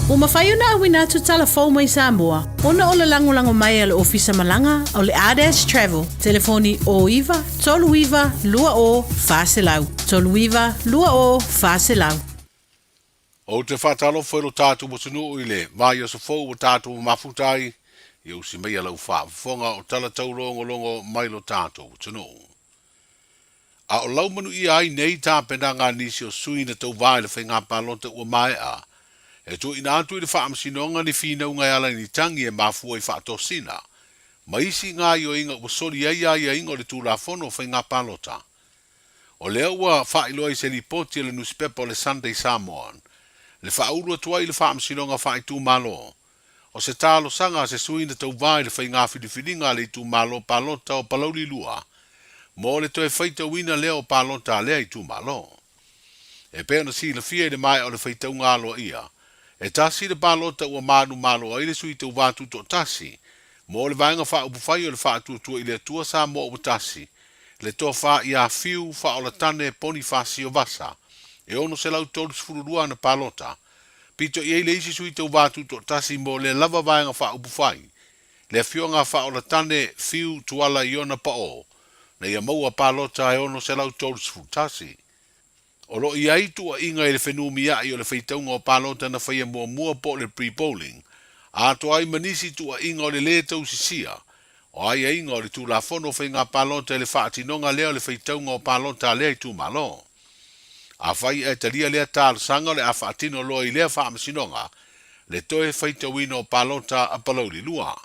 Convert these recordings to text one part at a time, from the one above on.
Ua mafai ona auina atu tala fou mai Samoa ona o le lagolago mai a le Ofisa Malaga o le Ardash Travel, telefoni 09 39 20 400, 39 20 400. Ou te faatalofa i lo tatou atunuu i le vaiaso fou ua tatou mafuta ai, ia usi maia lau faafofoga o tala taulogologo mai lo tatou atunuu. A o laumanuia ai nei tapenaga a nisi o sui na tauva i le faiga palota ua maea, e tuuina atu i le Faamasinoga ni finauga e ala i ni tagi e mafua i faatosina ma isi gaoioiga ua soli ai aiaiga o le Tulafono o Faiga Palota. O lea ua faailoa i se lipoti a le nusipepa o le Sunday Samoan, le faaulu atu ai i le Faamasinoga Faaitumalo, o se talosaga a se sui na tauva i le faiga filifiliga a le itumalo palota o Palauli 2 mo le toe faitauina lea o palota a lea itumalo. E pei ona silafia i le maea o le faitauga aloaia, e tasi le palota ua manumalo ai le sui tauva tutoatasi mo le Vaega Faaupufai o le Faatuatua i le Atua Samoa Ua Tasi, le Tofa ia Fiu Faaolatane Ponifasio Vasa, e 632 ana palota, Pito i ai le isi sui tauva tutoatasi mo lea lava Vaega Faaupufai, le Afioga Faaolatane Fiu Tuala Iona Paʻo, na ia maua palota e 631. O lo o i ai tuuaiga i le fenumiaʻi o le faitauga o palota na faia muamua po o le pre-polling, atoa ai ma nisi tuuaiga o le lē tausisia o aiaiga o le Tulafono o Faiga Palota i le faatinoga lea o le faitauga o palota a lea itumalo. Afai ae talia lea talosaga o le a faatino loa i lea faamasinoga le toe faitauina o palota a Palauli 2.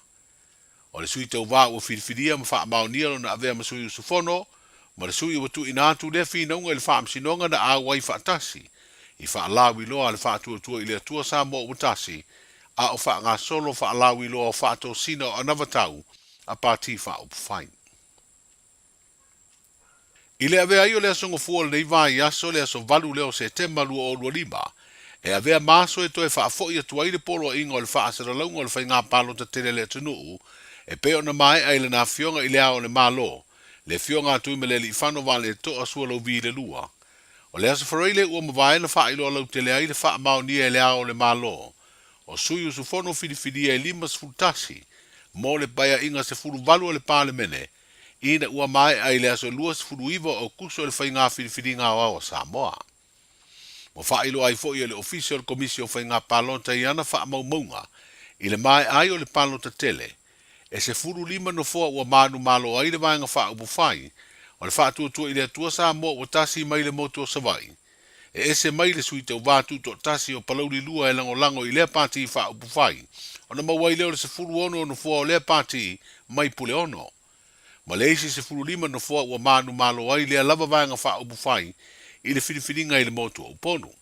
O le sui tauva ua filifilia ma faamaonia lona avea ma sui usufono, ma le sui ua tuuina atu lea finauga i le faamasinoga na auai faatasi i faalauiloa a le Faatuatua i le Atua Samoa Ua Tasi, a o faagasolo faalauiloa o faatosina o anavatau a Pati Faaupufai. I le avea ai o le Aso Gafua o lenei vaiaso, le aso 8 lea o Setema 2025, e avea ma aso e toe faafoi atu ai le poloaiga o le faasalalauga o le faiga palota tele a le atunuu e pei ona maea i lana Afioga i Le Ao o le Malo, le Afioga a Tuimalealiifano Vaaletoa Sualauvi le Lua. O le Aso Faraile ua mavae na faailoa lautele ai le faamaonia e Le Ao o le Malo o sui usufono filifilia e 51 mo le Paeaiga 18 a le Palemene ina ua maea i le aso 29 o Aokuso le faiga filifiliga aoao a Samoa. Ua faailoa ai foi e le Ofisa o le Komisi o Faiga Palota i ana faamaumauga i le maea ai o le palota tele, e 15 nofoa ua manumalo ai le Vaega Faaupufai o le Faatuatua i le Atua Samoa ua tasi mai le motu o Savaii, E ese mai le sui tauva tutoatasi o Palauli 2 e lagolago i lea pati faaupufai, ona maua ai lea o le 16 o nofoa o lea pati mai Puleono. Ma le isi 15 nofoa ua manumalo ai lea lava vaega faaupufai i le filifiliga i le motu o Upolu.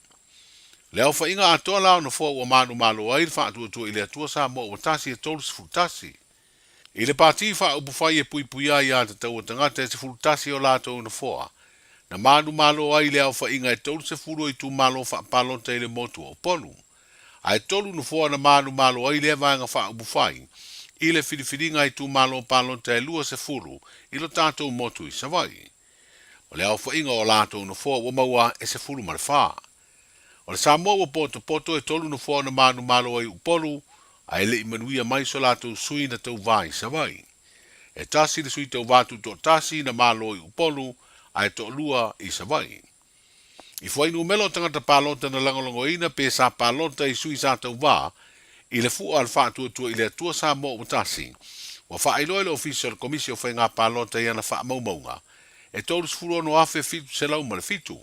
Le aofaiga atoa la o nofoa ua manumalo ai le Faatuatua i le Atua Samoa ua tasi e 31. I le pati faaupufai e puipuia ai aiatatau a tagata e 11 o latou nofoa, na manumalo ai le aofaiga e 30 o itumalo faapalota i le motu o Upolu. Ae tolu nofoa na manumalo ai lea vaega faaupufai i le filifiliga a itumalo palota e 20 i lo tatou motu i Savaii. O le aofaiga o latou nofoa ua maua e 14. O le Samoa ua potopoto e tolu nofoa na manumalo ai Upolu ae le i manuia mai so latou sui na tauva i Savaii. E tasi le sui tauva tutoatasi na malo i Upolu ae toalua i Savaii. I fuainumela o tagata palota na lagolagoina pe sa palota i sui sa tauva i le fua a le Faatuatua i le Atua Samoa ua tasi, ua faailoa e le Ofisa o le Komisi o Faiga Palota i ana faamaumauga e 36,707.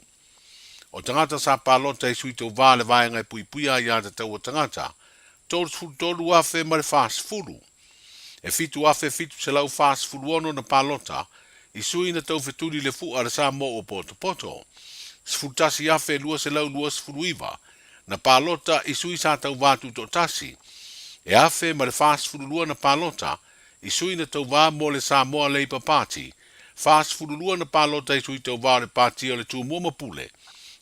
O tagata sa palota i sui tauva le vaega e puipuia aiatatau a tagata, 33,000 ma le 40. E 7,746 na palota i sui na taufetuli le fua a le Samoa ua potopoto. 11,229 na palota i sui sa tauva tutoatasi. E 1,042 na palota i sui na tauva mo le Samoa Labour Party, 42 na palota i sui tauva o le Pati o le Tumua ma Pule,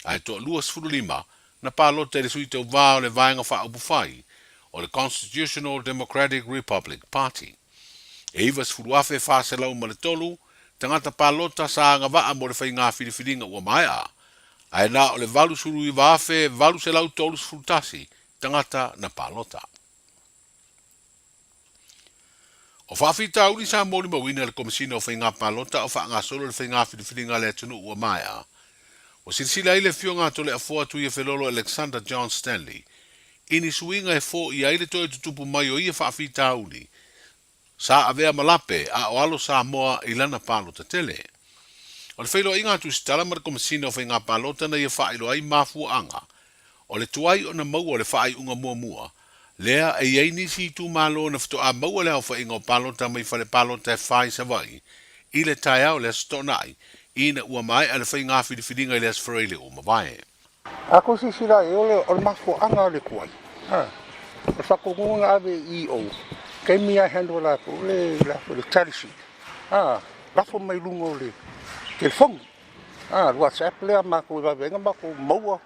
ae toa 25 na palota i le sui tauva o le Vaega Faaupufai o le Constitutional Democratic Republic Party. E 90,403 tagata palota sa agavaa mo le faiga filifiliga ua maea, ae na o le 89,831 tagata na palota. O faafitauli sa molimauina e le Komesina o Faiga Palota o faagasolo le faiga filifiliga a le atunuu ua maea, ua silasila ai le Afioga a Toleafoa Tuiafelolo Alexander John Stanley i ni suiga e foia ai le toe tutupu mai o ia faafitauli sa avea ma lape a o alo Samoa i lana palota tele. O le feiloaiga a Tusitala ma le Komesina o Faiga Palota na ia faailoa ai mafuaaga o le tuai ona maua o le faaiuga muamua lea e i ai nisi itumalo na faatoa maua le aofaiga o palota mai fale palota e fa i Savaii i le taeao o le Aso Toonai ina ua maea le faiga filifiliga i le Aso Faraile ua mavae. A kou silasila i ai, o le mafuaaga o le tuai, o le faatonuga na ave i EO, taimi lava e handle e latou le le tally sheet, lafo mai luga o le telefoni, le WhatsApp lea a matou e vave ai ona matou maua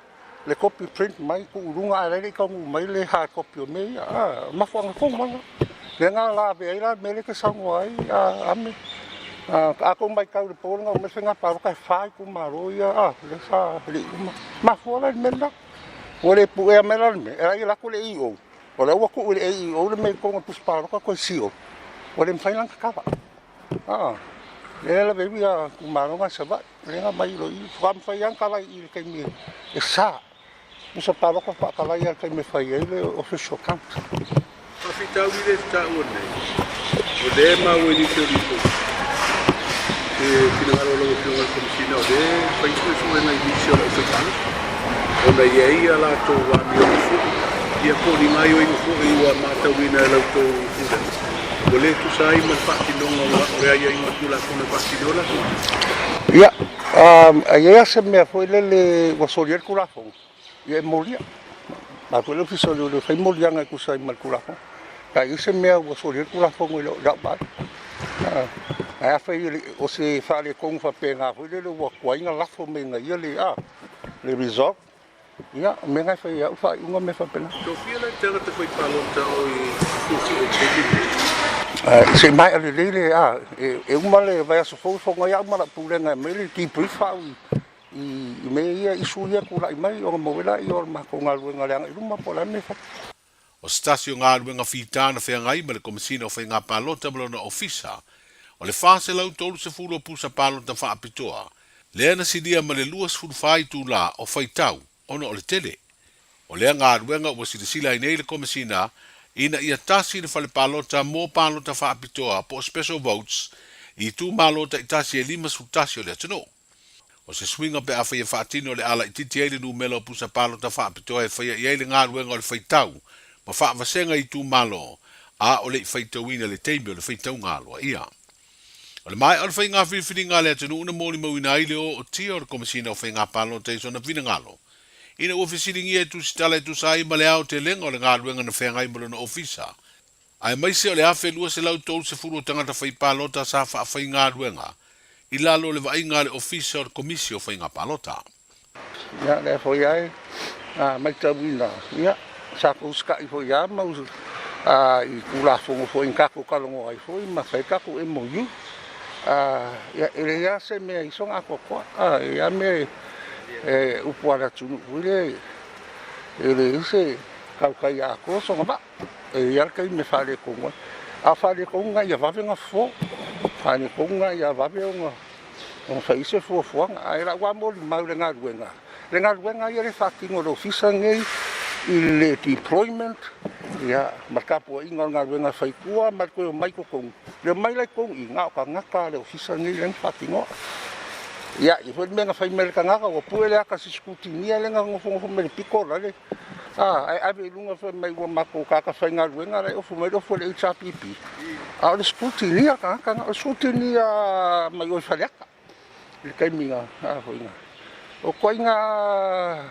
le copy print mai tuu i luga ae la e le i taunuu mai le hard copy o mea ia. O le mafuaaga tonu lava lena. Lea na la avea ai la le mea lea e te saunoa ai Ame. A tou matau i le po lena ua omai faiga palota e fa itumalo ia lea sa le i uma. Mafua la i le mea lena. Ua le puea mai la le mea, e la ia alu atu le AEO, o lea ua tuu i le AEO le mea i totonu o le pusi palota toe seal. Ua le mafai la ona tatala. Lea la ave ai ia itumalo na i Savaii. Lea na aumai loa i i. Faatoa mafai lava ona tala i i i le taimi e sa. Pusa palota faatalai lava i le taimi e fai ai le official count. Faafitauli le taua nei, o lea e maua i nisi o lipoti se finagalo o lau Afioga i le Komesina o lea e fai suesuega i nisi o le aufaigaluega ona e i ai a latou amioga foi, ia po o ni gaoioiga foi ua matauina e la outou pulega ua le tusa ai ma le faatinoga o le aiaiga o le Tulafono e faatino ai latou tiute. Ia, a i ai lava se mea foi lele ua solia ai le Tulafono, ia e molia. A foi le Ofisa o Leoleo e fai moliaga e tusa ai ma le Tulafono. Pe a i ai se mea ua solia ai le Tulafono i lau vaai. Ae afai o se faaletonu faapena foi lele ua tuai ona lafo mai e ia le, le result, ia, o mea na e fai ai au faaiuga mea faapena. Tofia la i tagata fai palota o i fuafua i le taimi lenei. Se i maea lelei le, e uma le vaiaso fou e fono ai au ma lau pulega e aumai le debrief au i mea ia, issue ia e tulai mai ona maua ai lea o le matou galuega i le agai i luma po o le a le mea e fai. O se tasi o galuega fita na feagai ma le Komesina o Faiga Palota ma lona Ofisa, o le 430 o pusa palota faapitoa, lea na silia ma le 24 itulā o faitau ona o le tele o lea galuega ua silasila ai nei le Komesina ina ia tasi le fale palota mo palota faapitoa po o special votes i itumalo taitasi e 51 o le atunuu. O se suiga pe afai e faatino le a laitiiti ai le numera o pusa palota faapitoa e faia i ai le galuega o le faitau ma faavasega i itumalo, a o le i faitauina le taimi o le faitauga aloaia. O le maea o le faiga filifiliga a le atunuu na molimauina ai le ootia o le Komesina o Faiga Palota i sona finagalo, ina ua fesiligia e Tusitala e tusa ai ma le aotelega o le galuega na feagai ma lona ofisa, aemaise o le 1,230 o tagata fai palota sa faafaigaluega i lalo o le vaaiga a le Ofisa o le Komisi o Faiga Palota. Ia, lea foi lava e matauina, ia, sa tou usitai foi lava ma i Tulafono foi na tatou talanoa ai foi ma fai tatou MOU. Ia, e leai lava se mea i sona atoatoa, e i ai lava mea e upu a le atunuu foi lea, e leai se tautai atoa sona vaa. E i ai le taimi e faaletonu ai. A o faaletonu na ia vave ona fofo, faaletonu na ia vave ona fai ai se fuafuaga. Ae o lau lava molimau i le galuega, le galuega ia lea e faatino e le Ofisa lenei i le deployment ia ma le tapuaiga o le galuega e fai i tua ma le toe omai i totonu. Le omai la i totonu i i, na o tagata a le Ofisa lenei lea na faatinoa. Ia, e i ai foi le mea na fai mai e le tagata, ua pue le ata a se scrutineer lea na nofonofo mai le pito la le ae ave i luga fai mai ua matou tagata faigaluega la e ofu mai le ofu a le HRPP, a o le scrutineer tagata na, o le scrutineer mai o i Faleata i le taimi na foi na. O ituaiga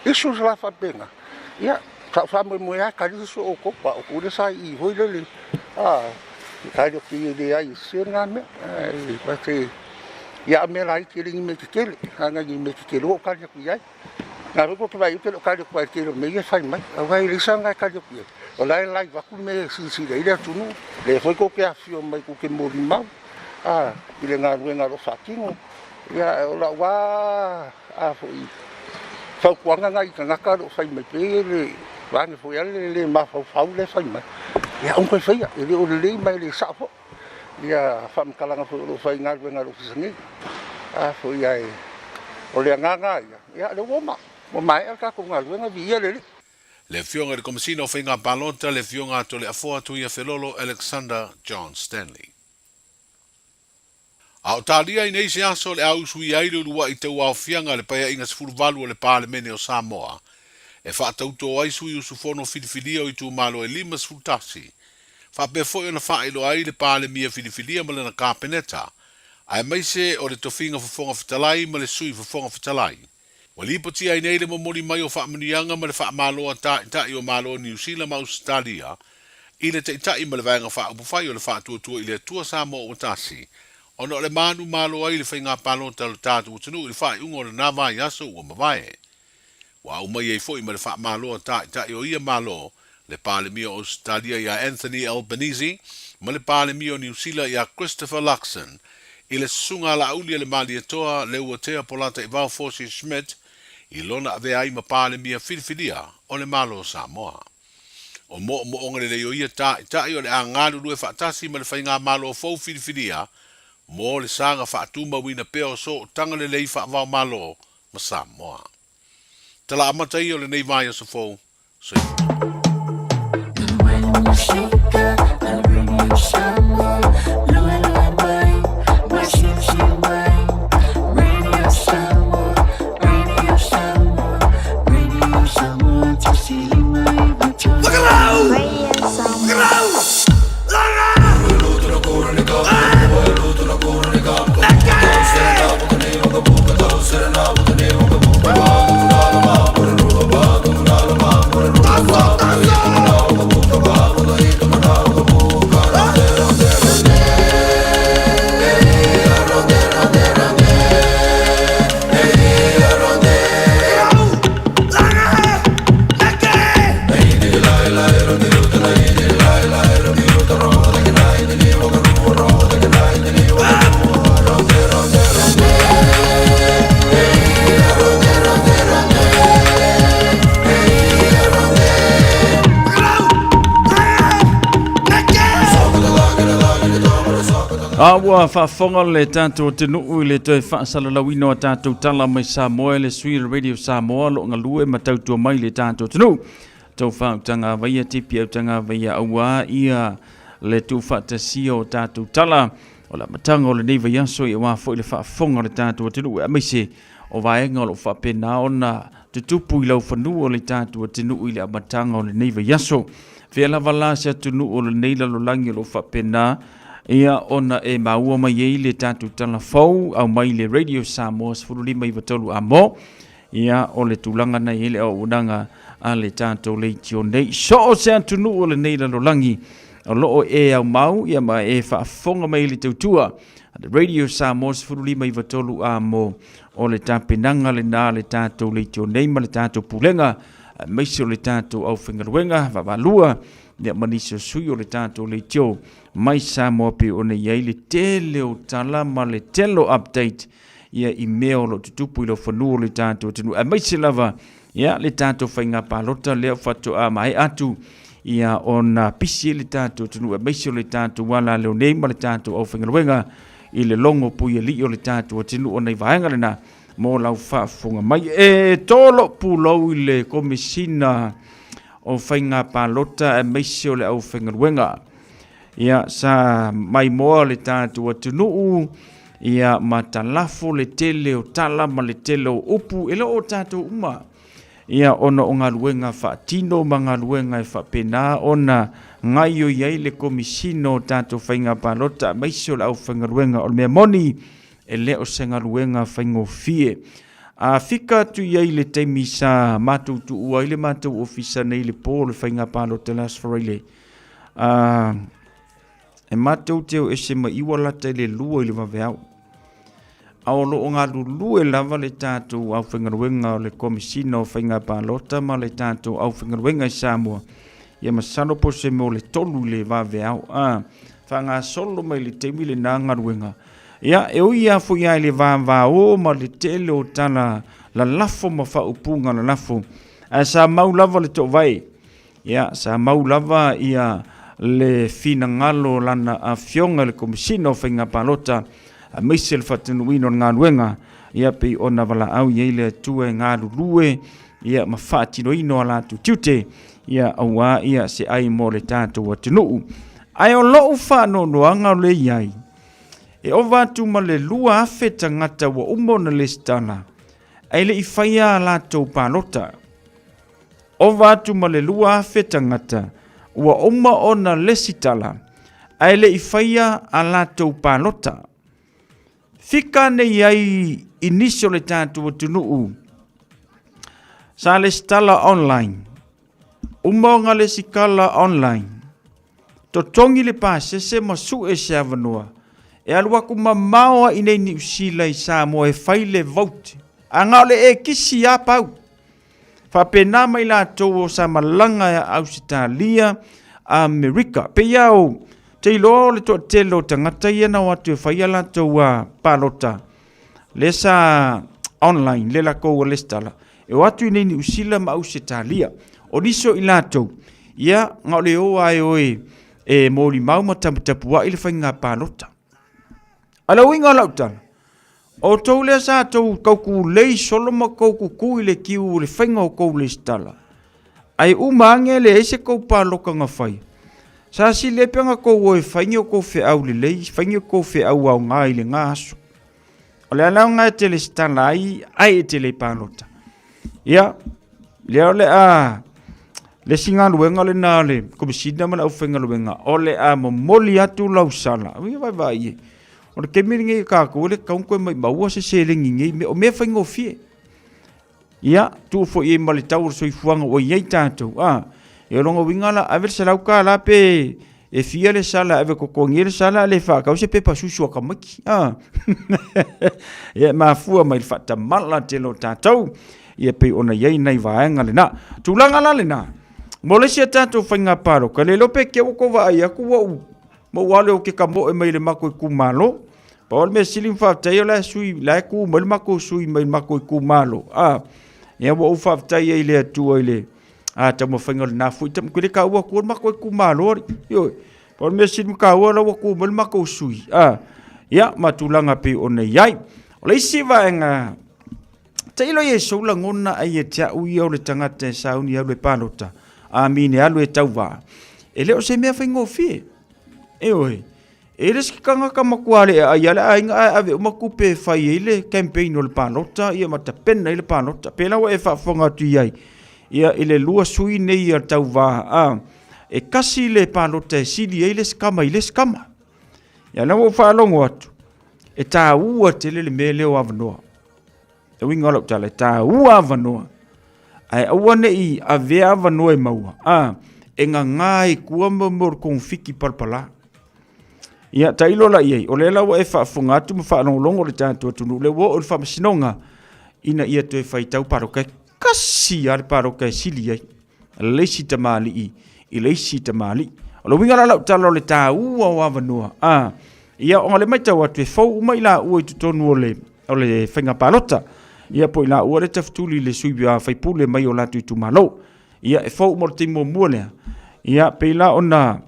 issues la faapena, ia, sa ou faamoemoe lava e tali se isi o outou, a o outou lea sa i i foi lele, tali atu e leai e sese lena mea, ae but ia a o mea laiti e le ni mea tetele, ana ni mea tetele ua ou tali atu i ai. Na foi kou te vaai atu e le o tali atu ai i le tele o mea ia e fai mai. Aua e leai sana e tali atu i ai. O la e live atu le mea e silasila ai le atunuu. Lea foi tou te afifio mai tou te molimau i le galuega o lo o faatino. Ia, o lau lava foi fautuaga lena i tagata o lo o fai mai pea le Vaeane foi lava le le mafaufau lea e fai mai, ia aua toe faia, e le o lelei ma e le sao foi ia faamatalaga foi o lo o fai i galuega a le Ofisa nei. A foi ae o le agaga lava ia, ia lea ua uma, ua maea le tatou galuega, viia le Alii. Le Afioga i le Komesina o Faiga Palota, le Afioga a Toleafoa Tuiafelolo Alexander John Stanley. A o talia i nei se aso o le a usuia ai le uluai tauaofiaga a le Paeaiga 18 o le Palemene o Samoa e faatauto ai sui usufono filifilia o itumalo e 51, faapea foi ona faailoa ai le Palemia filifilia ma lana Kapeneta, aemaise o le tofiga Fofoga Fetalai ma le Sui Fofoga Fetalai. Ua lipotia ai nei le momoli mai o faamanuiaga ma le faamalo a Taitai o Malo o Niu Sila ma Ausetalia i le Taitai ma le Vaega Faaupufai o le Faatuatua i le Atua Samoa ua Tasi ona o le manumalo ai i le faiga palota a lo tatou atunuu i le faaiuga o lena vaiaso ua mavae. Ua aumai ai foi ma le faamalo a Taitai o ia Malo, le Palemia o Ausetalia ia Anthony Albanese ma le Palemia o Niu Sila ia Christopher Luxon i le susuga a Laauli a le Malietoa Leuatea Polataivao Fosi Schmidt i lona avea ai ma Palemia filifilia o le Malo o Samoa. O moomooga lelei o ia Taitai o le a galulue faatasi ma le Faigamalo fou filifilia mo le saga faatumauina pea o sootaga lelei faavaomalo ma Samoa. Tala amata ia o lenei vaiaso fou. Soifua. A ua faafofoga le tatou atunuu i le toe faasalalauina o tatou tala mai Samoa e le sui o le Radio Samoa o lo o galue ma tautua mai le tatou atunuu. Tou faautaga vaia tipi autaga vaia auā ia le tuufaatasia o tatou tala o le amataga o lenei vaiaso ia aua foi le faafofoga o le tatou atunuu aemaise o vaega o lo o faapena ona tutupu i laufanua o le tatou atunuu i le amataga o lenei vaiaso. Fea lava la se atunuu o lenei lalolagi o lo o faapena ia ona e maua mai ai le tatou tala fou aumai le Radio Samoa 1593 amo Ia, o le tulaga na i ai le auaunaga a le tatou leitio nei. So o se atunuu o lenei lalolagi o lo o e aumau ia ma e faafofoga mai i le tautua a le Radio Samoa 1593 a mo o le tapenaga lena a le tatou leitio nei ma le tatou pulega aemaise o le tatou aufaigaluega vaavaalua ia ma nisi o sui o le tatou leitio mai Samoa pei ona i ai le tele o tala ma le tele o update ia i mea o lo o tutupu i laufanua o le tatou atunuu, aemaise lava ia le tatou faiga palota lea faatoa maea atu ia ona pisi ai le tatou atunuu, aemaise o le tatou ala leo nei ma le tatou aufaigaluega i le logo puialii o le tatou atunuu o nai vaega lena mo lau faafofoga mai. E tolo pulou i le Komesina o Faiga Palota aemaise o le aufaigaluega. Ia, sa maimoa le tatou atunuu, ia ma talafo le tele o tala ma le tele o upu, e le o tatou uma. Ia, ona o galuega faatino ma galuega e faapena ona gaoioi ai le Komesina o tatou Faiga Palota aemaise o le aufaigaluega. O le mea moni, e le o se galuega faigofie. A fika atu i ai le taimi sa matou tuua ai le matou ofisa nei i le po o le Faiga Palota i le Aso Faraile, A, e matou te o ese mai ua lata i le 2 i le vaveao. A o lo o galulue lava le tatou aufaigaluega o le Komesina o Faiga Palota ma le tatou aufaigaluega i Samoa, ia masalo po o se mea o le 3 i le vaveao. A, faagasolo mai le taimi lena galuega. Ia, e ui lava foi lava i le vavao ma le tele o tala lalafo ma faaupuga lalafo, ae sa mau lava le toovae. Ia, sa mau lava ia le finagalo o lana Afioga i le Komesina o Faiga Palota aemaise le faatanuuina o le galuega, ia pei ona valaau i ai le Atua e galulue ia ma faatinoina o latou tiute, ia aua ia se ai mo le tatou atunuu. Ae o lou faanoanoaga o le i ai, e ova atu ma le 2,000 tagata ua uma ona lesitala, ae le i faia a latou palota. Ova atu ma le 2,000 tagata ua uma ona lesitala, ae le i faia a latou palota. Fika nei ai i nisi o le tatou atunuu sa lesitala online, uma ona lesikala online, totogi le pasese ma sue se avanoa e alu atu mamao ai nei Niu Sila i Samoa e fai le vote, a na o le ekisi a pau. Faapena mai latou o sa malaga e Ausetalia, Amerika. Pei lava o te iloa o le toatele o tagata ia na o atu e fai a latou a palota lea sa online le lakou a lesitala e o atu i nei Niu Sila ma Ausetalia. O nisi o i latou, ia na o le o lava e o e molimau ma taputapuai le faiga palota. A o le uiga o lau tala, O outou lea sa tou taukulei solo ma tou kuku i le kiu o le faiga o tou lesitala, ae uma ane e leai se tou paloka na fai. Sa sili ai pe na tou o e fai ni o tou feau lelei, fai ni o tou feau aoga i lena aso. O le ala lena e te lesitala ai, ae e te le palota. Ia, lea o le a le isi galuega lena a le Komesina ma le aufaigaluega, o le a momoli atu lau sala. Ui, vaavaai i ai. O le taimi lenei a tatou e le tatau ona toe maimaua se seleni i nei mea, o mea faigofie. Ia, tuu foi i ai ma le tau o le soifuaga ua i ai tatou, a. Ia o lona uiga la, ave le $100 pe e fia le sala e ave e totogi ai le sala ae le faatau se pepa susu a tamaiti, a. Ia e mafua mai i le faatamala tele o tatou, ia pei ona i ai nai vaega lena. Tulaga la lena, mo le isi a tatou faiga palota, le iloa pe te i ua tou vaai atu ua ou Ma ua alu ou te kamoe mai le matou itumalo. Pau le mea sili ma faafetai o la e sui, la e tu mai le matou sui mai le matou itumalo. A, ia ua ou faafetai ai i le Atua i le a taumafaiga o lena foi tama. Ke le taua atua le matou itumalo alii. Ioe. Pau le mea sili ma taua la ua tu mai le matou sui. A, ia ma tulaga pei ona i ai. O le isi vaega Tailo i ai sou lagona ai ia te au ia o le tagata e sauni alu e palota, amine alu e tauva. E le o se mea faigofie. Ioe. E le se tagata matua le ai ale aiga ae ave uma tupe e fai ai le campaign o le palota ia ma tapena ai le palota. Pela ua e faafofoga atu i ai ia i le lua sui nei ia tauva a e kasi le palota e sili ai le isi tama i le isi tama. Ia lea ua ou faalogo atu e taua tele le mea lea o avanoa. Le uiga o lau tala, e taua avanoa, ae aua ne i avea avanoa e maua, a, e gagā ai tua mo mea o le konifiki palapala. Ia, tailo la i ai, o lea la ua e faafofoga atu ma faalogologo le tatou atunuu, lea ua oo i le faamasinoga ina ia toe faitau palota e kasi lava le palota e sili ai le isi tamalii i le isi tamalii. O le uiga la o lau tala o le taua o avanoa, a, ia ona o lea e matau atu e fou uma i laua i totonu o le o le faiga palota. Ia po i laua le tafutuli i le sui faipule mai o latou itumalo. Ia e fou uma o le taimi muamua lea. Ia pei la ona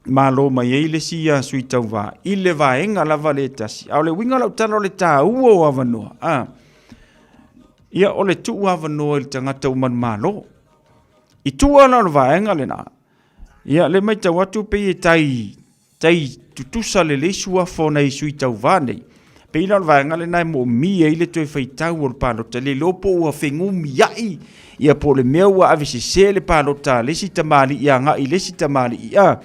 malo mai ai le isi ia sui tauva i le vaega lava le tasi. A o le uiga o lau tala o le taua o avanoa, a, ia o le tuu avanoa i le tagata ua manumalo. I tua la o le vaega lena, ia le matau atu pei e tai tai tutusa lelei suafa o nai sui tauva nei. Pei la o le vaega lena e moomia ai le toe faitau o le palota, le iloa po ua fenumiai ia po o le mea ua ave sese le palota a le isi tamalii agai i le isi tamalii. A,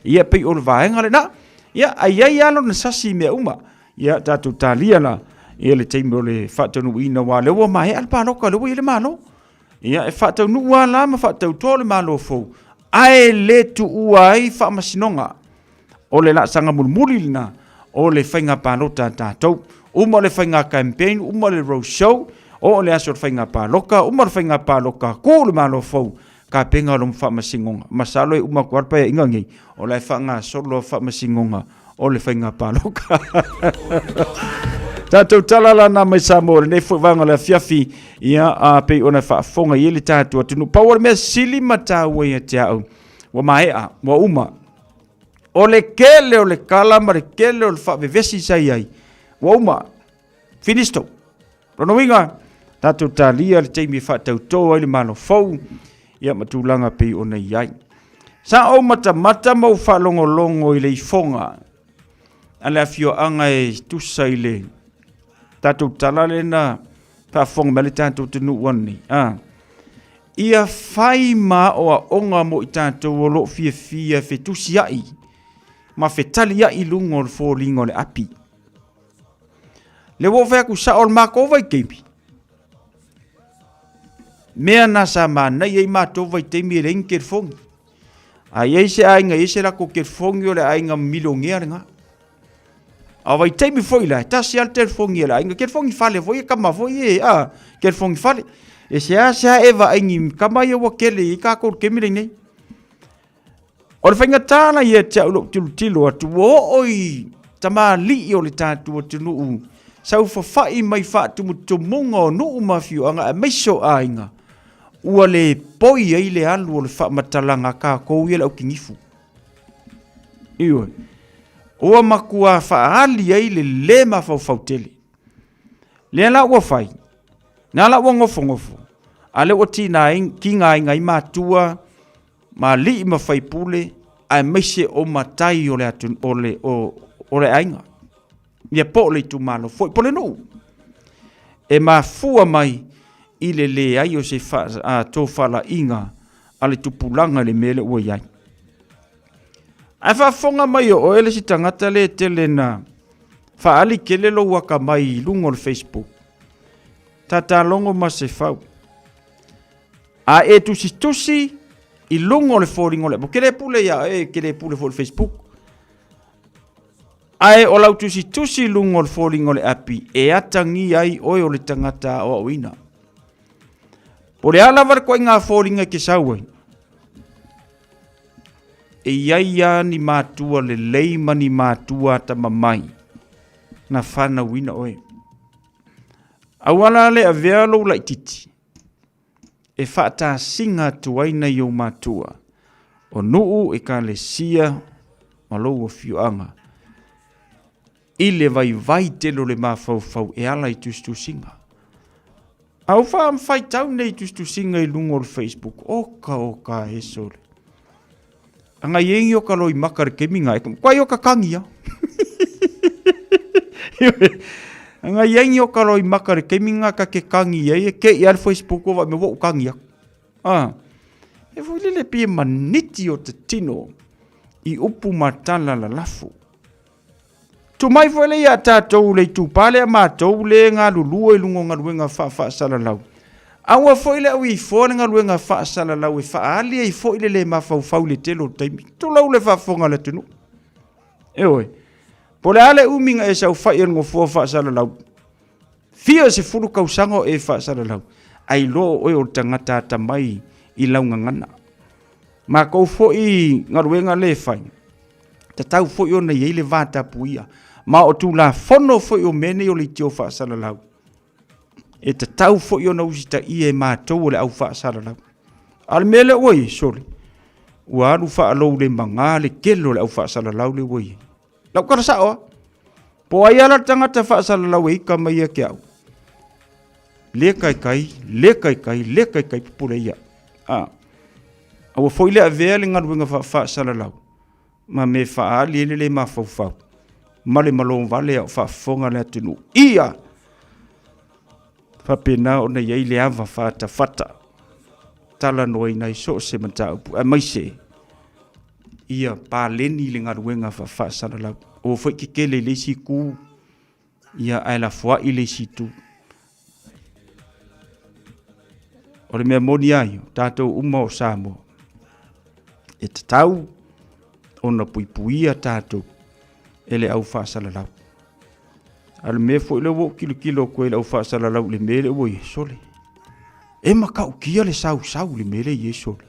ia pei o le vaega lena. Ia, ae i ai lava lona sasi i mea uma. Ia, tatou talia la ia le taimi o le faataunuuina, aua o lea ua maea le palota, o lea ua i ai le Malo. Ia, e faataunuu lava la ma faatauto le Malo fou, ae le tuua ai faamasinoga. O le laasaga mulimuli lena o le faiga palota a tatou. Uma le faiga campaign, uma le road show, oo le aso o le faiga palota, uma le faiga palota, ku le Malo fou, tapena lona faamasinoga. Masalo e uma atu lava le Paeaiga lenei, o la e faagasolo faamasinoga o le faiga palota. Tatou tala la na mai Samoa lenei foi vaega o le afiafi, ia a pei ona faafofoga i ai le tatou atunuu. Pau o le mea sili ma taua ia te au, ua maea, ua uma. O le kele o le kala ma le kele o le faavevesi sa i ai, ua uma. Finisto. Lona uiga, tatou talia le taimi e faatautō ai le Malo fou, ia ma tulaga pei ona i ai. Sa ou matamata ma ou faalogologo i le ifoga a le afioaga e tusa i le tatou tala lea na faafofoga mai le tatou atunuu ananei. Ah. Ia fai ma aoaoga mo i tatou o lo o fiafia fetusiai ma fetaliai i luga o le foliga o le api. Le ua ou fai atu sao o le matou vaitaimi. Mea na sa manaia i matou vaitaimi e leai ni telefoni. A i ai se aiga e i ai se latou telefoni o le aiga milionea lena. A o vaitaimi foi la, e tasi lava le telefoni a le aiga, telefoni fale foi e kama foi e, a, telefoni fale. E seasea e vaai ni kama ia ua tele i ai tatou i le taimi lenei. O le faigata la ia te au lou tilotilo atu, ua oo i tamalii o le tatou atunuu saufafai mai faatumutumuga o nuu ma afioaga aemaise o aiga, ua le poi ai le alu o le faamatalaga a tatou ia le aukinifu. Ioe. Ua matua faaali ai le le mafaufau tele. Lea la ua fai, na la ua nofonofo, a lea ua tigaina ai matua ma alii ma faipule aemaise o matai o le, atu, o le, o, o le aiga. Ia po o le itumalo foi, po o le nuu. E mafua mai i le leai o se faatofalaiga a le tupulaga i le mea lea ua i ai. Ae faafofoga mai o oe le isi tagata le tele na faaali tele lou akamai i luga o le Facebook. Tatalogo ma se fau. A e tusitusi i luga o le foliga o le ke le pule ia e ke le pule foi le Facebook. Ae o lau tusitusi i luga o le foliga o le api e atagia ai oe o le tagata aoaoina. Po le a lava le koiga foliga e ke sau ai. E i ai lava ni matua lelei ma ni matua atamamai na fanauina oe. Aua la le avea lou laititi e faatasina atu ai nai ou matua, o nuu, ekalesia ma lou afioaga i le vaivai tele o le mafaufau e ala i tusitusiga. A ua faitau nei tusitusiga i luga o le Facebook, oka oka e sole. Anga iengi o ka loi maka le kemi nga e kwa i o ka kangi a. Anga iengi o ka loi maka le kemi nga ka ke kangi ia e ke i al Facebook o wa me wo kangi a. Ah. E fo lele pie maniti o te tino i upu matala la lafu. Tuu mai foi le ia tatou le itupa lea matou le galulue i luga o galuega faafaa-salalau. Aua foi le au ifoa le galuega faasalalau e faaali ai foi le le mafaufau i le tele o taimi. Tulou le faafofoga a le atunuu. Ioe. Po o le a le umi na e saofai ai i le nofoa faasalalau, fia 10 tausaga o e faasalalau, ae iloa o oe o le tagata atamai i lau gagana. Matou foi galuega le fai, tatau foi ona i ai le va tapuia. Ma o Tulafono foi o mea nei o leitio faasalalau, e tatau foi ona usitaia e matou o le au faasalalau. A o le mea lea ua i ai, sole, ua alu faalou le maga le tele o le au faasalalau lea ua i ai. Lau tala sao lava. Po o ai lava la le tagata faasalalau e ika mai ia te au, le taitai, le taitai, le taitai pupule ia. A, aua foi le avea le galuega faafasalalau ma mea e faaali ai le le mafaufau ma le malo vale a o faafofoga le atunuu. Ia faapena ona i ai le ava fatafata talanoaina ai so o se mataupu, aemaise ia paleni le galuega faafasalalau. Aua foi tetele i le isi itu, ia ae lafoai le isi itu. O le mea moni ai, o tatou uma o Samoa, e tatau ona puipuia tatou e le au faasalalau. A o le mea foi lea ua ou tilotilo atu ai i le au faasalalau i le mea lea ua i ai, sole, e matautia le sausau i le mea lea e i ai, sole.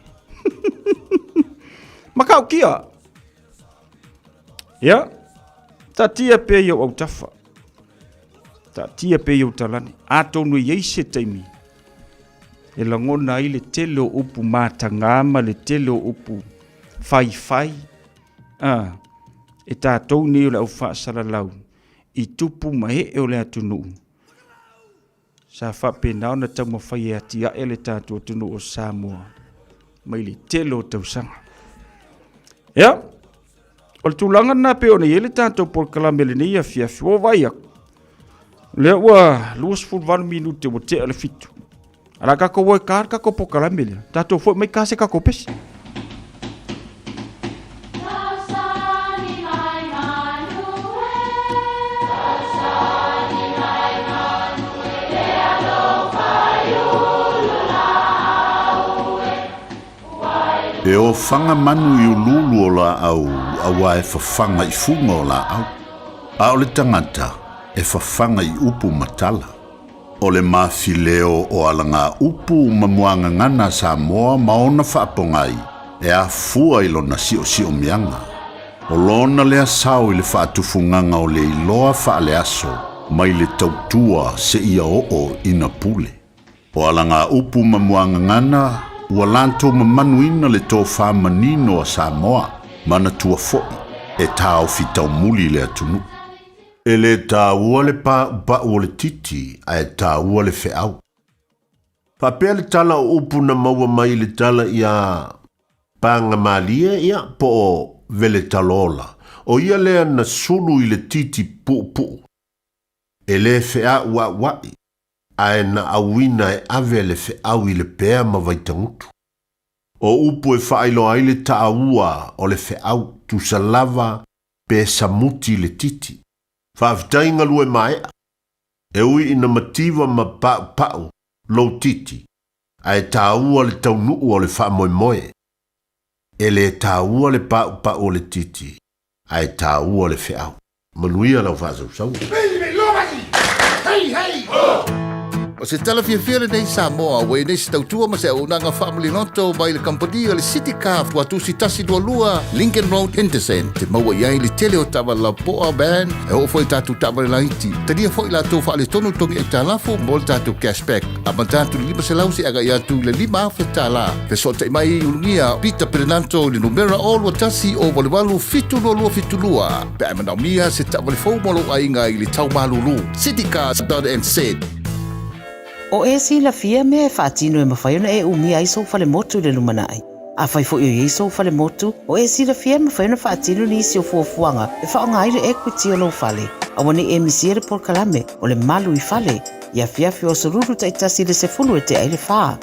Matautia! Ia, taatia pea i ou autafa. Taatia pea i ou talane, atonu e i ai se taimi e lagona ai le tele o upu matagā ma le tele o upu faifai a e tatou nei o le au faasalalau i tupu ma ee o le atunuu sa faapena ona taumafai e atiae le tatou atunuu o Samoa mai le tele o tausaga. Ia, o le tulaga lena pei ona i ai le tatou polokalame i lenei afiafi. Ua vaai atu, lea ua 28 minute ua tea le fitu. A o le a tatou o e ta le tatou polokalame lea. Tatou foi mai ta se tatou pese. E ofaga manu i uluulu o laau auā e fafaga i fuga o laau, a o le tagata e fafaga i upu ma tala. O le mafileo o alagaupu ma muagagana a Samoa ma ona faapogai e afua i lona siosiomiaga. O lona lea sao i le faatufugaga o le iloa faaleaso mai le tautua seia oo ina pule. O alagaupu ma muagagana ua latou mamanuina le tofa manino a Samoa, manatua foi e taofi taumuli le atunuu. E le taua le paupau o le titi ae taua le feau. Faapea le tala o upu na maua mai i le tala iā Pagamalie ia po o Veletalola, o ia lea na sulu i le titi puupuu. E le feauaua'i, ae na auina e ave le feau i le pea ma Vaitagutu. O upu e faailoa ai le taua o le feau, tusa lava pe samuti le titi. Faafetai galue maea. E ui ina mativa ma paupau lou titi, ae taua le taunuu o le faamoemoe. E le taua le paupau o le titi, ae taua le feau. Manuia lau faasausauga. O se tala fiafia lenei Samoa ua i ai nei se tautua ma se auaunaga faamaliloto mai le kamupani o le City Car Tuatusi 122 Lincoln Road Henderson te maua i ai le tele o taavale lapoa van e oo foi i tatou taavale laiti. Talia foi latou faaletonu togi aitalafu mo le tatou cashback amata atu i le 500 seia agai atu i le $5,000. Fesootai mai i Ulugia Peter Perenanto i le numera 021 088 722 pe a e manaomia se taavale fou mo lou aiga i le tau malulu. Citycars.nz. O e silafia mea e faatino e mafai ona e umia ai sou falemotu i le lumanai. Afai foi o i ai sou falemotu, o e silafia e mafai ona faatino nisi o fuafuaga e faaaoga ai le equity o lou fale. Aua ne i e misia le polokalame o le Malu i Fale i afiafi o aso Lulu taitasi i le 10 e tea ai le fa.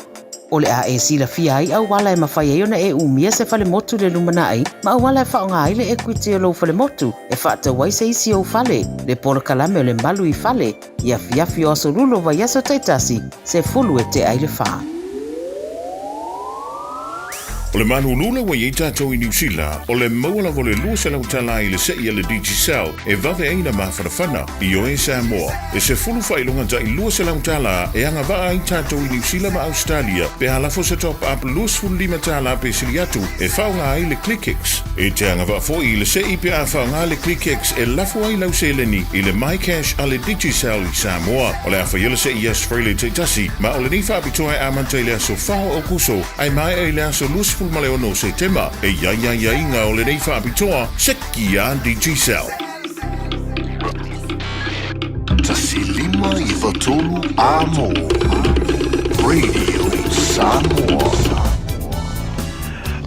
O le a e silafia ai auala e mafai ai ona e umia se falemotu i le lumanai ma auala e faaaoga ai le equity o lou falemotu e faatau ai se isi ou fale, le polokalame o le Malu i Fale i afiafi o aso Lulu o vaiaso taitasi, 10 e tea ai le fa. O le malulu lea ua i ai tatou i Niu Sila, o le maua lava o le $200 i le se'i a le Digicel e vave ai na mafanafana. Ioe Samoa, e sefulu faailoga tai $200 e agavaa ai tatou i Niu Sila ma Ausetalia pe a lafo se top up $25 pe sili atu e faaaoga ai le ClickX. E te agavaa foi i le se'i pe a faaaoga le ClickX e lafo ai lau seleni i le MyCash a le Digicel i Samoa. O le a faia le se'i i aso Friday taitasi, ma o lenei faapitoa e amata i le aso 4 o Aokuso ae maea i le aso 26 o Setema. E i ai aiaiga o lenei faapitoa, seki a Digicel. 1593 Amo Radio Samoa.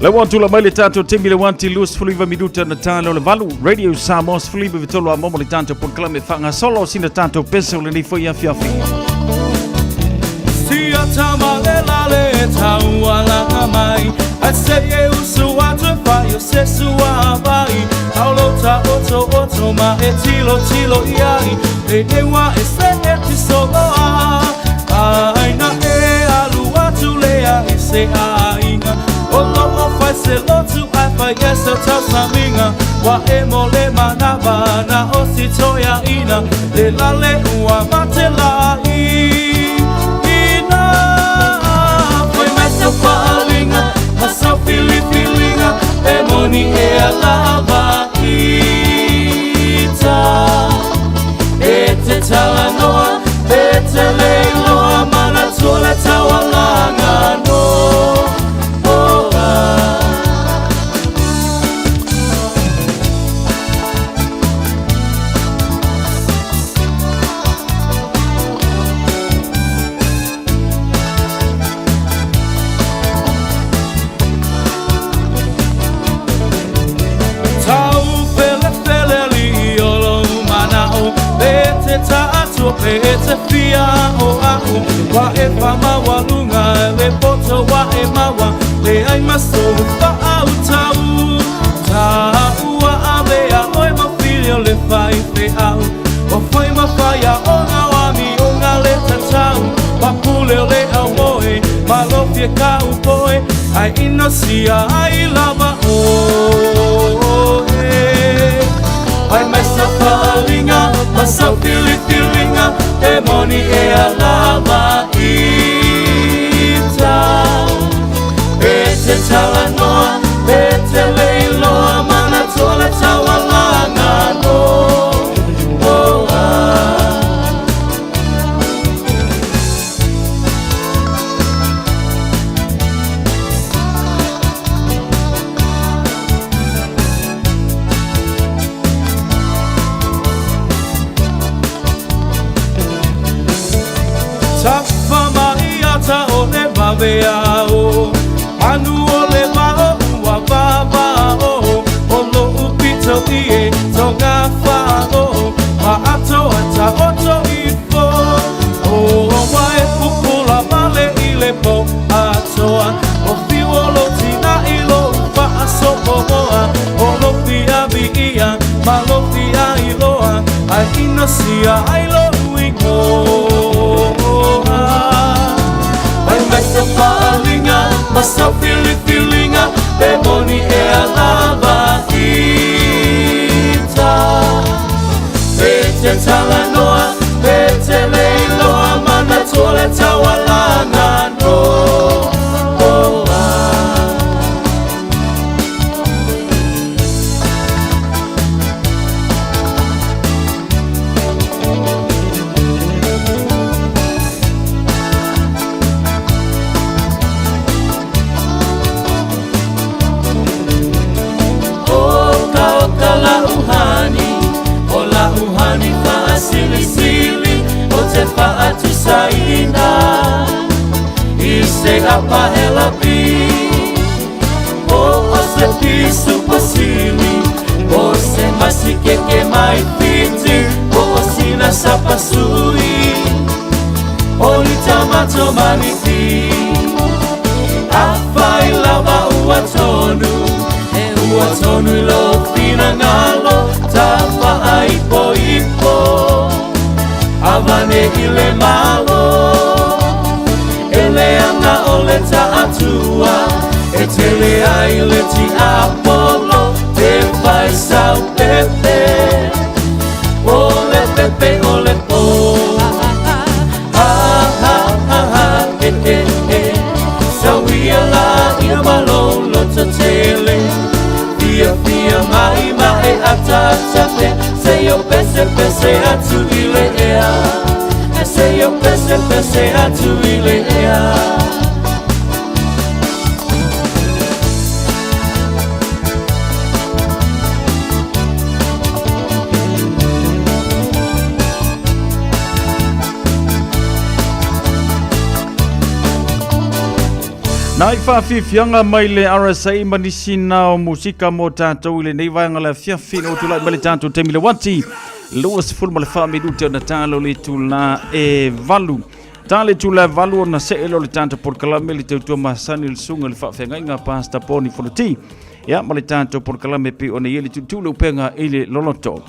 Le ua tula mai le tatou taimi le wanti 29 minuta na tala o le valu Radio Samoa 93 a momo le tatou polokalame faagasolo sina tatou pese o lenei foi afiafi. Sia tama le lale taualaga mai Ai se e usu atu e fai o se sua vai Taulo ta oto oto ma e tilo tilo iai E ewa e se e ti soloa Ai na e alu atu lea i se aiga O lo o fai se lotu ai fai e se tausamiga Wa e mo le manava na o si toia ina Le lale ua mate la i ina Foi mai sau faalinga ma sau filifiliga E moni e alava ita E te talanoa Whaamaualuga le poto wa e maua Leai ma sou faautau Taua avea oe ma fili o le faifeau O fai ma faiaoga o amioga le tatau Papule o le aumoe Malofie kaupoe Ae inosia ai lava oe Fai mai sau faaaliga ma sau filifiliga E moni e alava ita E te talanoa e te le iloa Manatua le taualaga noa. Tafa mai ata o le vaveao Manu o le vao ua vavao O lo'u pito i e tonga fa'ao Ma ato a taoto ifo O ua e pupula male i le po atoa O fiu o lou tina i lou faasopomoa O lou fia viia ma lou fia iloa Ae inosia ai lou igoa Fai mai sau faaaliga ma sau filifiliga Pe moni ea lava ita E te talanoa e te le iloa Manatua le taualaga noa. Oka oka la'u hani, o la'u hani fa'asilisili, o te fa'atusaina i se apahela pi, po o se pisupo sili, po se masikeke mai Fiti, po o sina sapasui, o ni tamato maniti. Afai lava ua tonu, e ua tonu i lou finagalo, Tafaaipoipo, avane i le Malo. E leaga o le taatua, e tele ai le tiapolo, te fai sau pepe, o le pepe o le po. Ha ha ha ha e e e, sauia la ia ma lou loto tele, Fiafia mai ma e ataata pea, se i o pesepese atu i le ea, Se i o pesepese atu i le ea. Nai faafiafiaga mai le RSA ma nisi na o musika mo tatou i lenei vaega le afiafi ina ua tulai mai le tatou taimi le uati 24 minute ona talo le itula e valu. Ta le itula e valu ona see lea o le tatou polokalame le tautua masani le susuga i le faafeagaiga Pastor Boni Fonoti. Ia ma le tatou polokalame pei ona i ai le tuutuu le upega i le loloto.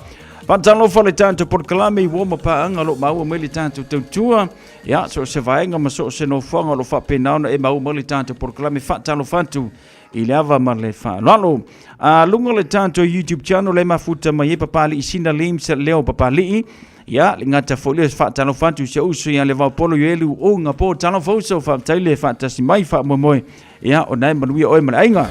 Faatalofa le tatou polokalame i uo ma paaga o lo o maua mai le tatou tautua. Ia, so o se vaega ma so o se nofoaga o lo o faapena ona e maua mai le tatou polokalame faatalofa atu i le ava ma le faaaloalo. A luga o le tatou YouTube channel le mafuta mai ai Papali'i Sina Lims Leo Papali'i. Ia, le gata foi lea faatalofa atu i si ou uso ia Levaopolo Ioelu Uga po talofa uso faafetai le faatasi mai faamoemoe. Ia, o na e manuia oe ma le aiga.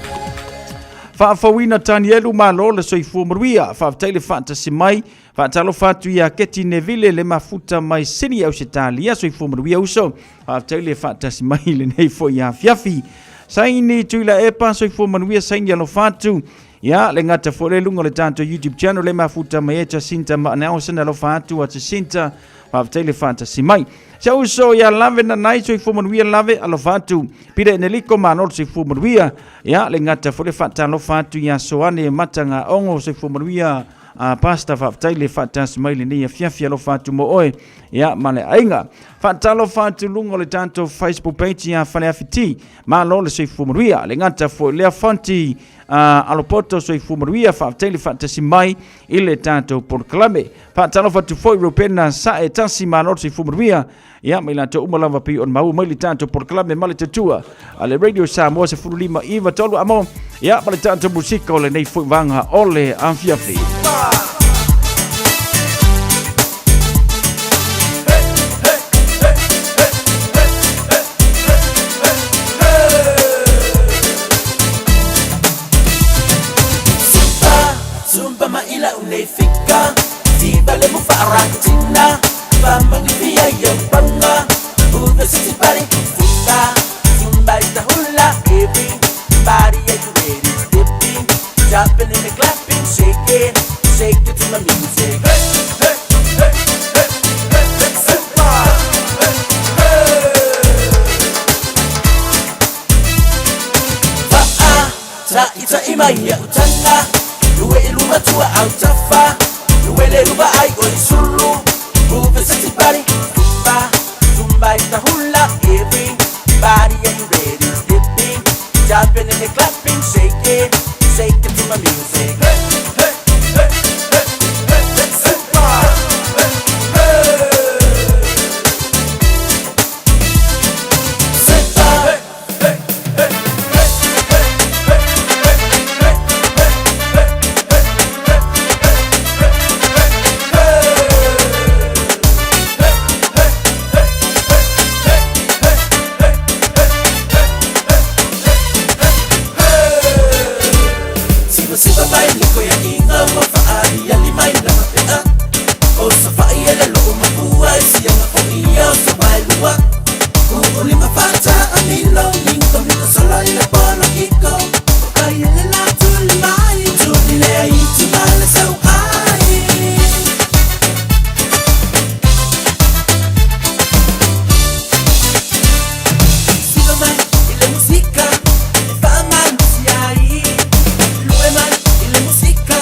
Faafouina Tanielu malo le soifua manuia. Faafetai le faatasi mai. Faatalofa atu ia Keti Neville le mafuta mai Sydney Ausetalia. Soifua manuia uso. Faafetai le faatasi mai i lenei foi afiafi. Saini Tuilaepa, soifua manuia Saini alofa atu. Ia, le gata foi le luga o le tatou YouTube channel le mafuta mai e Jacinta Maanelson alofa atu a Jacinta. Faafetai le faatasi mai. Se uso ia Lave Nanai, soifua manuia Lave, alofa atu. Pire Eneliko, malo le soifua manuia. Ia, le gata foi le faatalofa atu ia Soane Matagaogo, soifua manuia. A Pastor, faafetai le faatasi mai lenei afiafi, alofa atu mo oe. Ia, ma le aiga. Faatalofa atu i luga o le tatou Facebook page ia Faleafi T. Malo le soifua manuia. Le gata foi lea Fonti Alopoto soifua manuia. Faafetai le faatasi mai i le tatou polokalame. Faatalofa atu foi Rupena Sae Tasi, malo le soifua manuia. Ia, ma i latou uma lava pei ona maua mai le tatou polokalame ma le tautua a le Radio Samoa 15 9 3 amo. Ia, ma le tatou musika o lenei foi vaga o le afiafi. Zumba ma ila unei fika Diva le mufaaratina Famangifia yo banga Move the sexy body Zumba, Zumba is the hula Everybody are you ready? Stepping, jumping and the clapping Shaking, shake it to my music Hey, hey, hey, hey, hey, hey, Zumba Hey, hey Fa'a, ta'i ta'i mai ia utanga Lue i luma tua au tafa Lue le luva ai o i sulu Move your sexy body Zumba, Zumba is the hula Everybody are you ready? Stepping, jumping and the clapping Shaking, shake it to my music Hey, hey, hey, hey, hey, hey, Zumba Hey, hey Zumba Hey, hey, hey, hey, hey, hey, hey, hey, hey, hey, hey, hey, hey, Siva siva mai liko ya inga ma faali ya lima ila mapea O sa fai ele lo o mapua i sianga o ia o sa vai lua U'u lima fata amilo lingo mito solo ile polo kiko O kai ele la tuli mai tuli lea itu male sau ai Siva mai ile musika e faamalusi ai Lue mai ile musika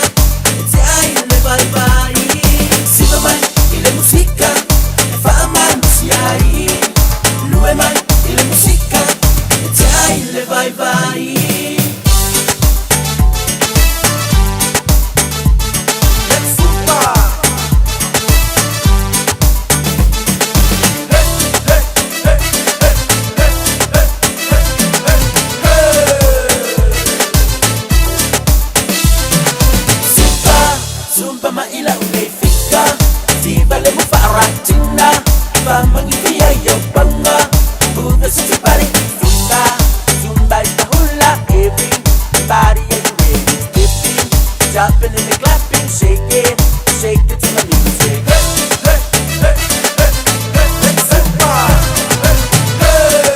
e te ai le vai vai Siva mai ile musika e faamalusi ai Lue mai ile musika e te ai le vai vai Let's zumba Hey, hey, hey, hey, hey, hey, hey, hey, Zumba, Zumba ma ila unei fika Diva le mufaaratina Famangifia yo banga Move the sexy body Zumba, Zumba is the hula Everybody are you ready? Stepping, jumping and the clapping Shaking, shake it to my music Hey, hey, hey, hey, hey, hey, Zumba Hey, hey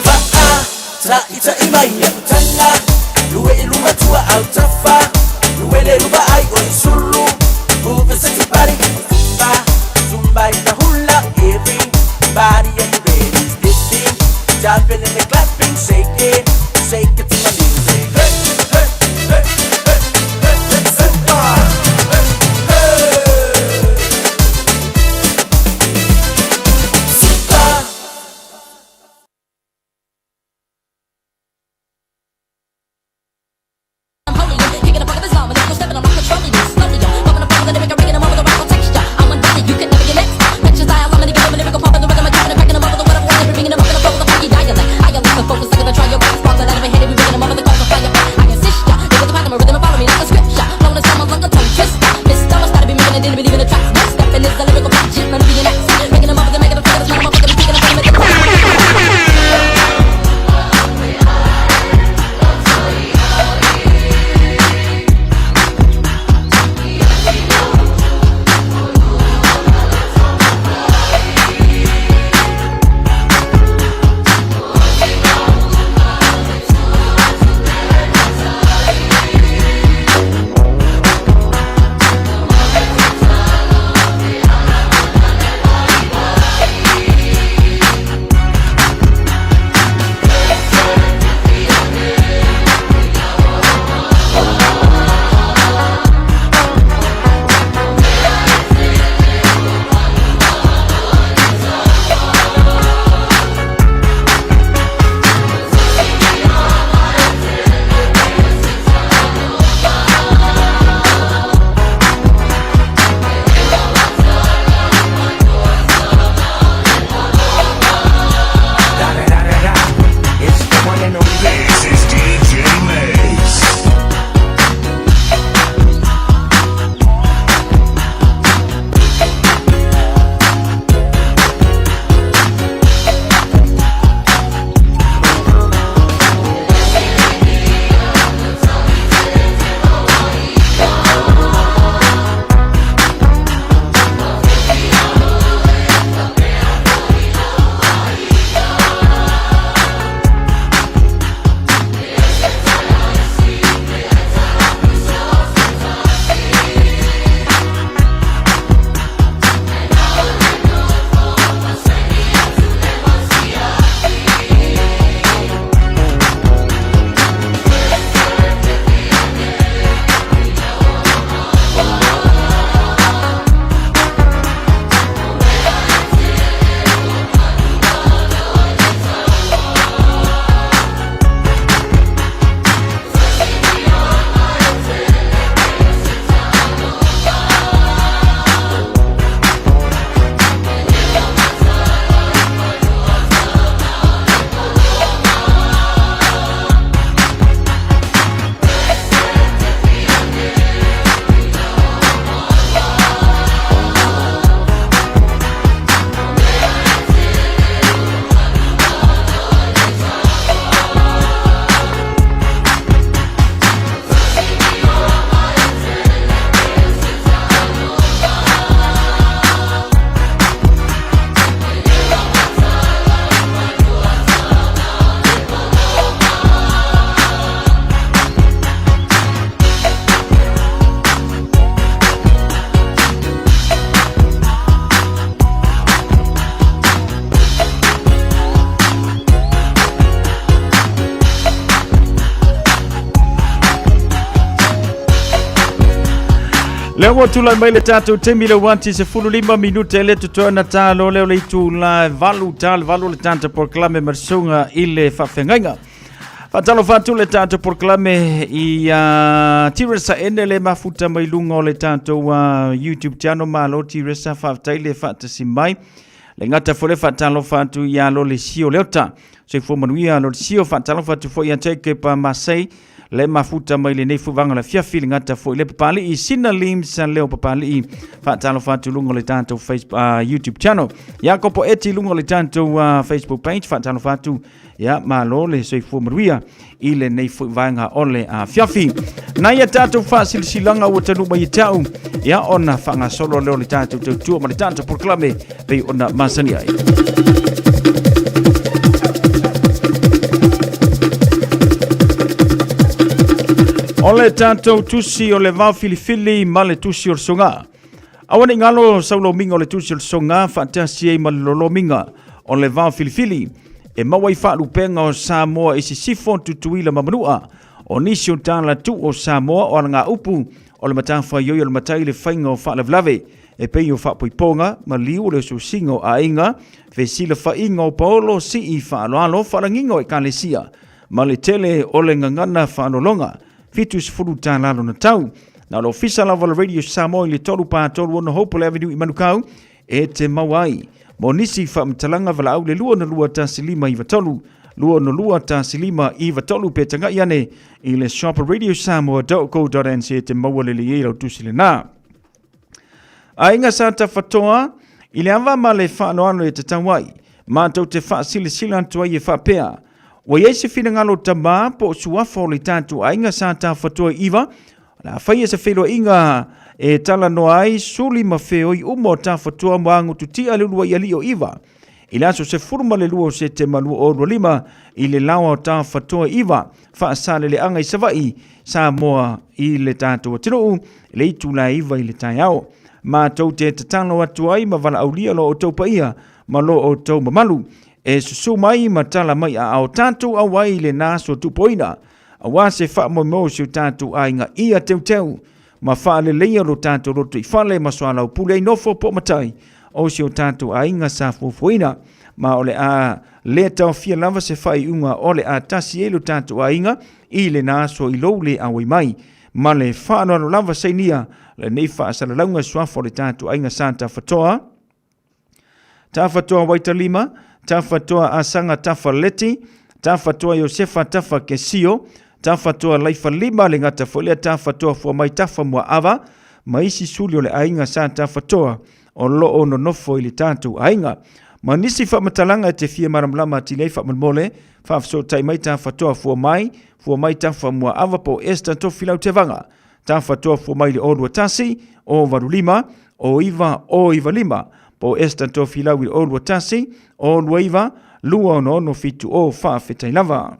Fa'a, ta'i ta'i mai ia utanga Lue i luma tua au tafa Lue le luva ai o i sulu Move the sexy body Zumba, Zumba is the hula Everybody are you ready? Stepping, jumping and the clapping Shaking, shake it to my music Hey, hey, hey, hey, hey, hey, Zumba Hey, hey Zumba I'm holding you, kicking the fuck of his arm, and I'm stepping, I'm not controlling you. Slowly, yo, bumping the front of the lyric, I'm ringing them over the rifle texture. I'm undone, you can never get next. Pictures, I allow me to give them a lyrical pump, and the rhythm, I'm dropping and cracking them over the what I want, and bringing them up in the flow with a funky dialect. I am the focus, like the try your best, sparks that out of my head, and we bringing them over the coast of fire. I insist ya, they with the pattern, my rhythm, and follow me like a scripture. Blowing the summer like a tongue twister. Mister, I started be making it, didn't believe in the tracks. Next step, and it's a lyrical pop, shit, none of being accent. Making them over the making them feel, it's not a motherfucker, be picking up, I'm Lea ua tulai mai le tatou taimi le uati 15 minute le totoe na talo leo le itu la valu tal valu le tata polokalame ma le susuga i le faafeagaiga. Faatalofa atu le tatou polokalame i Tiresa Ene le mafuta mai luga o le tatou YouTube channel. Malo Tiresa, faafetai le faatasi mai. Le gata foi le faatalofa atu ia Lole Sio Leota. Soifua manuia Lole Sio, faatalofa atu foi ia Jacob Masei le mafuta mai lenei fuvaga le afiafi le gata foi le Papalii Sina Lims leo Papalii faatalofa atu luga o le tatou Facebook, YouTube channel. Iakopo Eti luga o le tatou Facebook page faatalofa atu ia malo le soifua manuia i lenei foi vaega o le afiafi. Nai a tatou faasilasilaga ua tanu mai ia te au, ia ona faagasolo lea o le tatou tautua ma le tatou polokalame pei ona masani ai. O le tatou tusi o le vao filifili ma le tusi o le soga. Aua ne i galo sau lomiga o le tusi o le soga faatasi ai ma le lolomiga o le vao filifili e maua ai faalupega o Samoa i sisifo, Tutuila ma Manua. O nisi o tala tuu o Samoa o alagaupu o le matafaioi o le matai le faiga o faalavelave e pei o faapoipoga, maliu o le ososiga o aiga, fesilafaiga o paolo, sii faaaloalo, faalagiga o ekalesia, ma le tele o le gagana faalologa. 70 tala lona tau. Na o le ofisa lava o le Radio Samoa i le 3 4 3 6 Hopewell Avenue i Manukau e te maua ai. Mo nisi faamatalaga valaau le 2 2 1 5 9 3 2 2 1 5 9 3 pe tagai ane i le shop radiosamoa.co.nz e te maua lelei ai lau tusi lena. Aiga sa tafatoa i le ava ma le faaaloalo e tatau ai, matou te faasilasila atu ai e faapea, ua i ai se finagalo tamā po o suafa o le tatou aiga sa tafatoa i iva, o le a faia se feiloaiga e talanoa ai suli ma feoi uma o tafatoa ma agututia le uluai alii o iva. I le aso 12 o Setema 2025 i le laoa o Tafatoa iva, faasaleleaga i Savaii, Samoa i le tatou atunuu, i le itula e 9 i le taeao. Matou te tatalo atu ai ma valaaulia lo outou paia ma lo outou mamalu e susu mai ma tala mai aao tatou auai i lena aso tupoina, aua se faamoemoe o si o tatou aiga ia teuteu ma faaleleia lo tatou lotoifale ma soalaupule ai nofo po o matai o si o tatou aiga sa fuafuaina, ma o le a le taofia lava se faaiuga o le a tasi ai lo tatou aiga i lena aso i lou le auai mai. Ma le faaaloalo lava sainia lenei faasalalauga suafa o le tatou aiga sa tafatoa, Tafatoa Waitalima, Tafatoa Asaga Tafaleti, Tafatoa Iosefa Tafa Kesio, Tafatoa Laifa Lima le gata foi lea Tafatoa Fuamai Tafa Muaava, ma isi suli o le aiga sa Tafatoa o lo o nonofo i le tatou aiga. Ma nisi faamatalaga e te fia malamalama atili ai faamolemole, faafesootai mai Tafatoa Fuamai, Fuamai Tafa Muaava po o Esther Tofilau Tevaga. Tafatoa Fuamai i le 021 085 o 9 o 9 5 po o Esther Tofilau i le 0 21 o 2 9 2 6 6 7 o faafetai lava.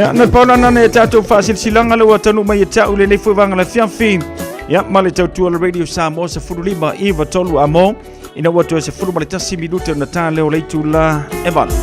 Ia, na pau lana ne tātou whaasilsilanga le ua tanu mai e tau le nei fuivanga le fiafi. Ia, ma le tautua le Radio Samoa se fulu lima i tolu a mo. Ina ua toe se fulu ma le tasi minute na tā leo leitu la e valu.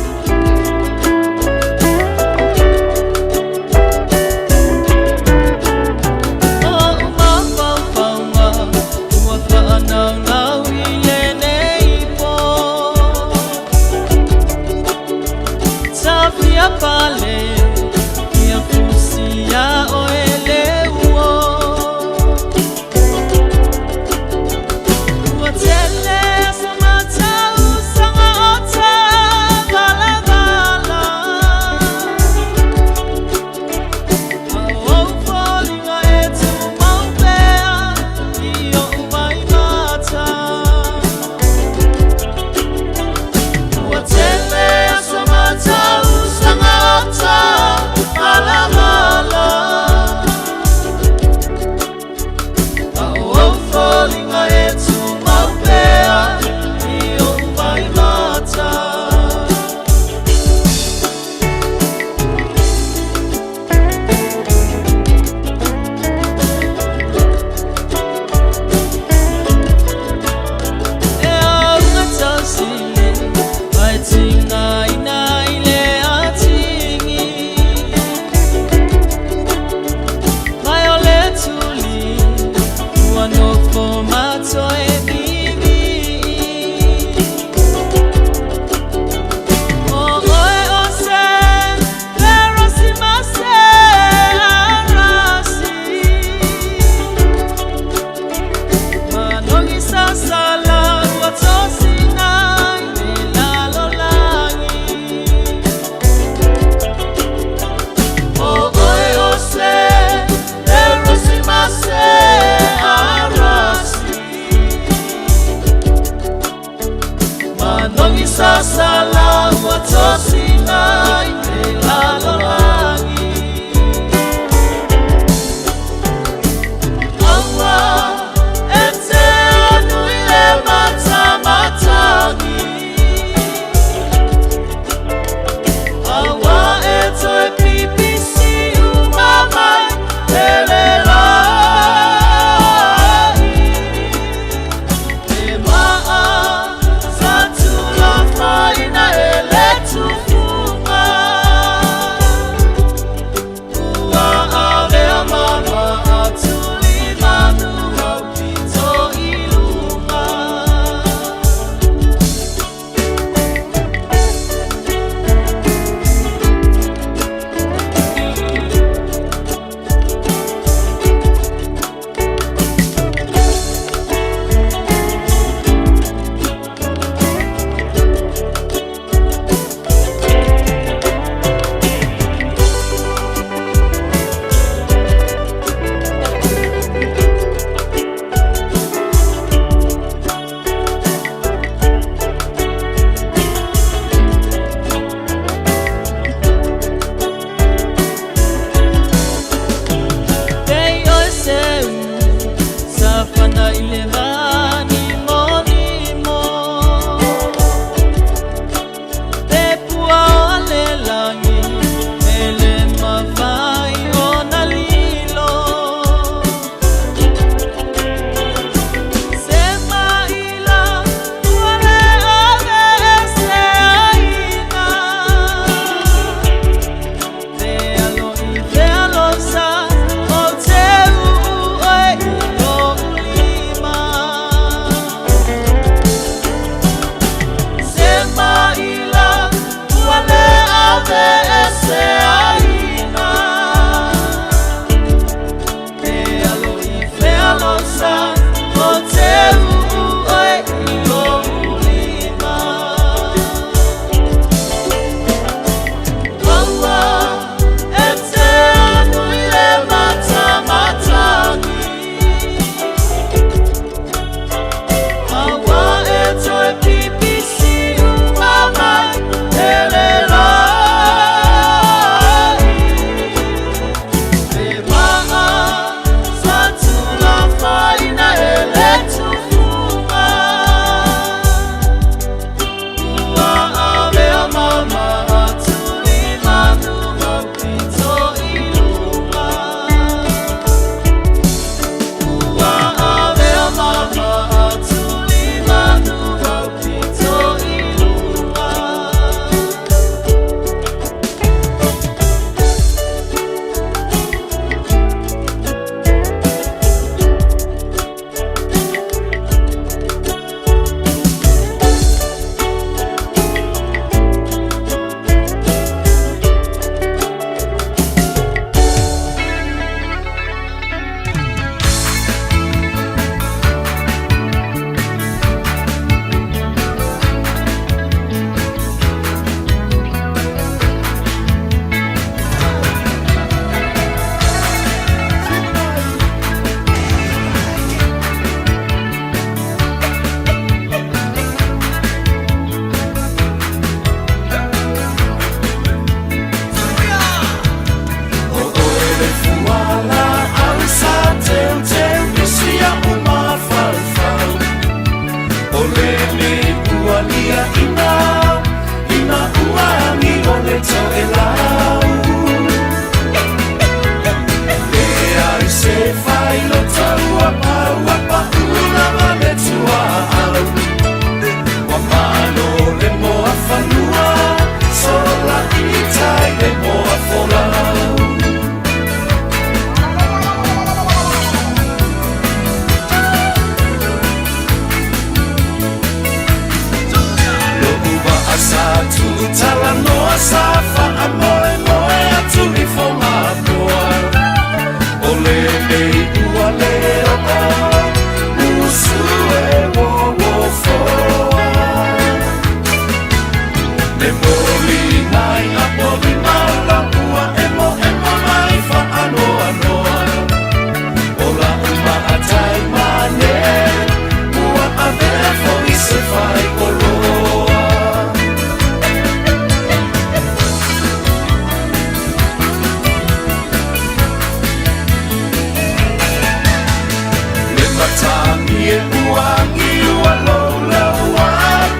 e uagi ua louloua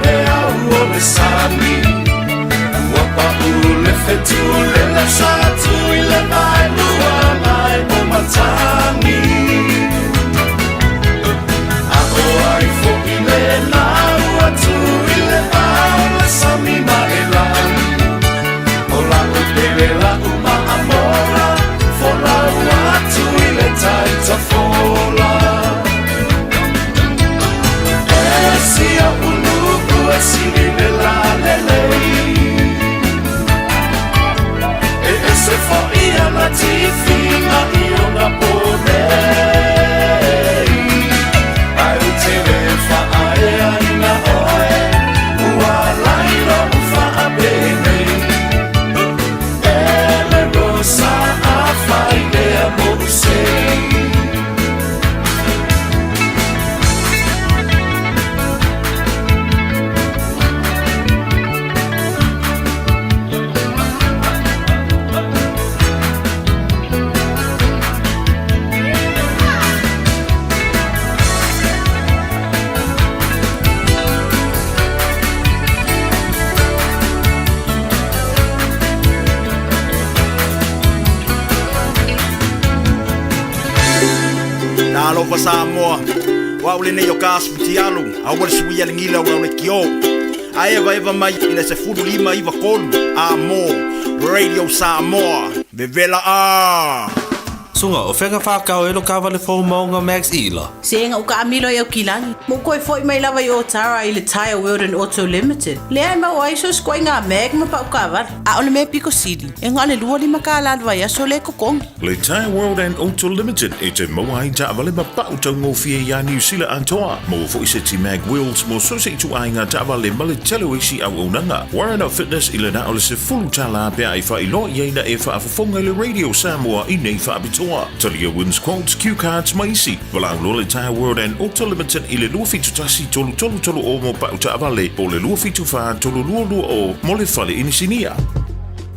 pe au o le sami. Ua pa'u le fetu le lasa atu i le vaelua mai o matagi. A o ai fo'i lena ua tu i le vao le sami ma e lagi. O la'u pele la'u maamola, folau atu i le tai tafola. E si o'u nu'u e sili le lalelei. E ese fo'i ana tifiga i ona po nei. Ae ou te le fa'aeaina oe, ua lai lo'u fa'apenei. E le rosa afai lea mo'u sei. Talofa Samoa, o au lenei o ka asu fitialu, aua le suia le gila ua le kio. A eva eva mai i le 15 93 a mo Radio Samoa, vevela a. Suga, o fega whakao e lo kawale fō maunga Max Ila. Se nga uka amilo i au kilagi. Mo koe foi mai lava i o tara i le Tire World and Auto Limited. Lea e mau ai so skoe ngā mag ma pau kawale. A o le mea piko sili. E ngā le 25 ka la vai aso le kokongi. Le Tire World and Auto Limited e te maua ai taavale ma pa'u taugofie iā Niu Sila atoa. Maua fo'i seti mag wheels mo so se ituaiga taavale ma le tele o isi auaunaga. Warren Fitness i le na o le $10 pe a e faailoa i ai na e faafofoga i le Radio Samoa i nei faapitoa. Talia wins quotes, cue cards ma isi. Valaau loa le Tire World and Auto Limited i le 271 333 o mo pa'u taavale po o le 274 322 mo le fale inisinia.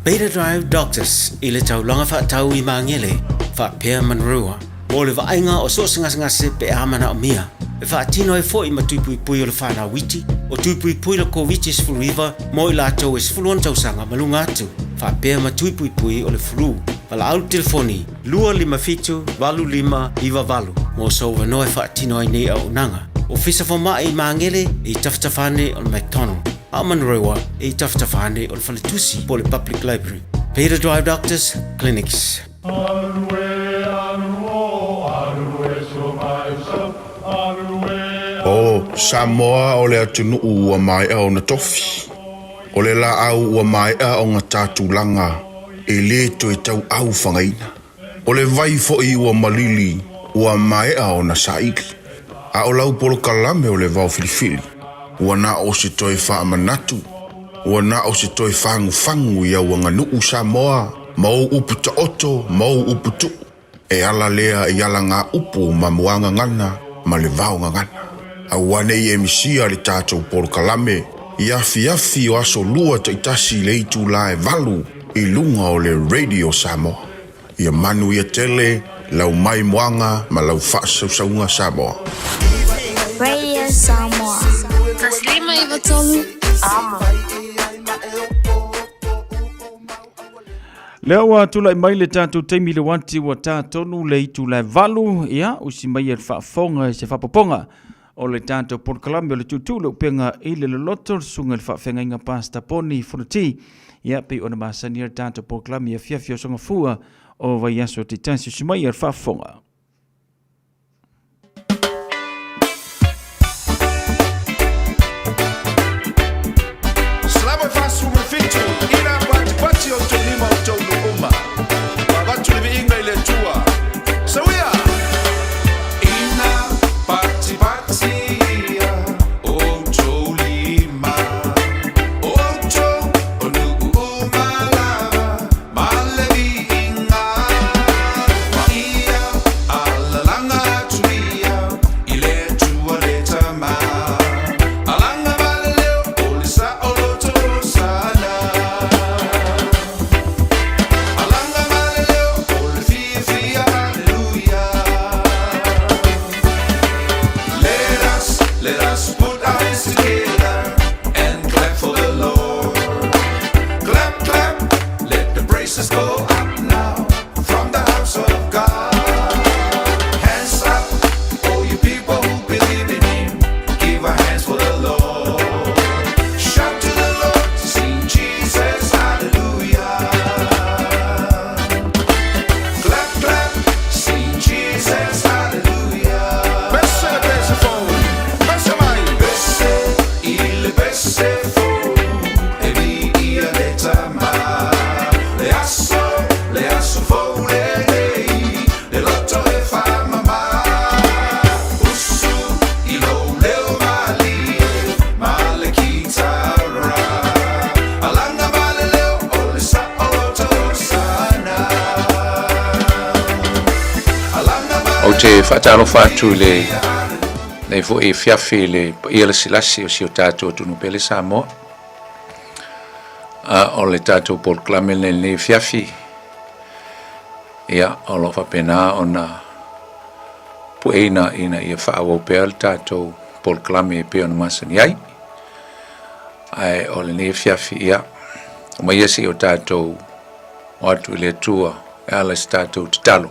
Beta Drive Doctors i le taulaga faatau i Magele, faapea Manurewa. Mo le vaaiga o so o se gasegase pe a manaomia. E faatino ai fo'i ma tuipuipui o le fanau iti, o tuipuipui le Koviti-19 mo i latou e 16 tausaga ma luga atu, faapea ma tuipuipui o le flu. Valaau le telefoni 257 8598 mo sou avanoa e faatino ai nei auaunaga. Ofisa Foma'i i Magele e i tafatafa ane o le McDonald, a o Manurewa e i tafatafa ane o le Faletusi po o le Public Library. Beta Drive Doctors Clinics. O Samoa o le atunuu ua maea ona tofi. O le laau ua maea ona tatulaga e lē toe tauau fagaina. O le vai foʻi ua malili ua maea ona saili. A o lau polokalame o le vaofilifili, ua na o se toe faamanatu, ua na o se toe fagufagu i au aganuu Samoa ma ou upu taoto ma ou upu tuʻu. E ala lea i alagā upu ma muagagana ma le vaogagana. Auā nei e misia le tatou polokalame i afiafi o aso lua taitasi i le itulā e 8 i luga o le Radio Samoa. Ia manuia tele lau maimoaga ma lau faasausauga Samoa. Radio Samoa. 159 Amo. Lea ua tulai mai le tatou taimi le uati ua tatonu le itula e 8, ia usi mai e le faafofoga i se faapopoga o le tatou polokalame o le tuutuu le upega i le loloto, le susuga i le faafeagaiga Pastor Poni Fonoti. Ia pei ona masani ai le tatou polokalame i afiafi o sogafua o vaiaso taitasi, usi mai e le faafofoga. Salama 47 ina patipati o tou lima o tou nu'uma. Ua avatu le viiga i le Atua. Sauia! Ina patipati ia outou lima, outou o nu'u uma lava ma le viiga. Paia Ou te faatalofa atu i le nei foi afiafi i le paia lasilasi o si o tatou atunuu pele Samoa. A o le tatou polokalame lenei i lenei afiafi, ia, o lo o faapena ona pueina ina ia faaauau pea le tatou polokalame e pei ona masani ai. Ae o lenei afiafi, ia, omai ia se i o tatou o atu i le Atua e ala i se tatou tatalo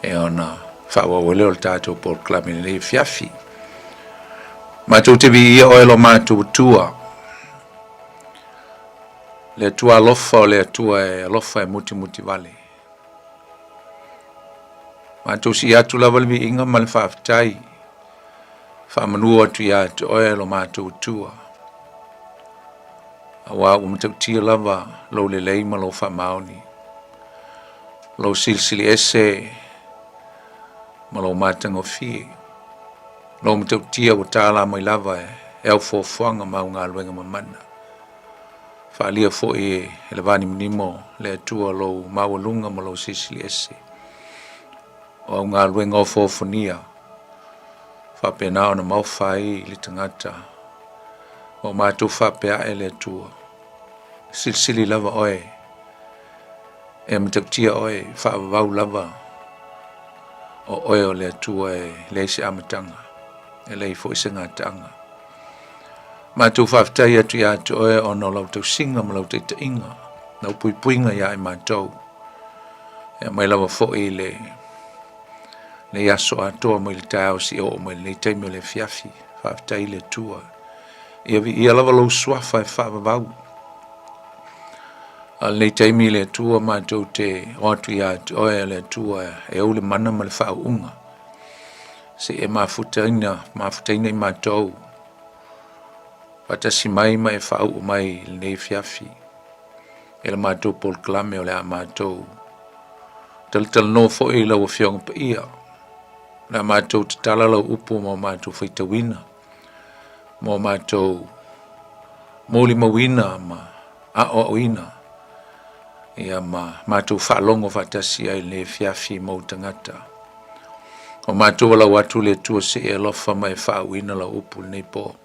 e ona faaauau ai lea o le tatou polokalame i lenei afiafi. Matou te viia oe lo matou Atua, le Atua alofa o le Atua e alofa e mutimuti vale. Matou sii atu lava le viiga ma le faafetai, faamanu atu ia te oe lo matou Atua. Aua ua matautia lava lou lelei ma lou faamaoni, lou silisili ese ma lou matagofie. Lou matautia ua tāla mai lava e au fuafuaga ma au galuega mamana. Faaalia foi e le vanimonimo le Atua lou maualuga ma lou silisili ese. O au galuega ofoofonia, faapena ona maofa ai le tagata. Ma o matou faapea ae le Atua, silisili lava oe, e matautia oe, faavavau lava o oe o le Atua e leai se amataga, e leai foi se gataaga. Matou faafetai atu ia te oe ona o lau tausiga ma lau taitaiga, lau puipuiga ia i matou. E aumai lava foi le nei aso atoa mai le taeao seia oo mai lenei taimi o le afiafi. Faafetai i le Atua. Ia viia lava lou suafa e faavavau. A lenei taimi i le Atua matou te o atu ia te oe le Atua e ou le mana ma le faauuga. Se i e mafutaina, mafutaina i matou. Faatasi mai ma e faauu mai i lenei afiafi. E le matou polokalame o le a matou talatalanoa foi i lau Afioga Paia. O le a matou tatala lau upu ma o matou faitauina, ma o matou molimauina ma aoaoina, ia ma matou faalogo faatasi ai i lenei afiafi ma ou tagata. O matou valaau atu le Atua se i e alofa ma e faauuina lau upu i lenei po.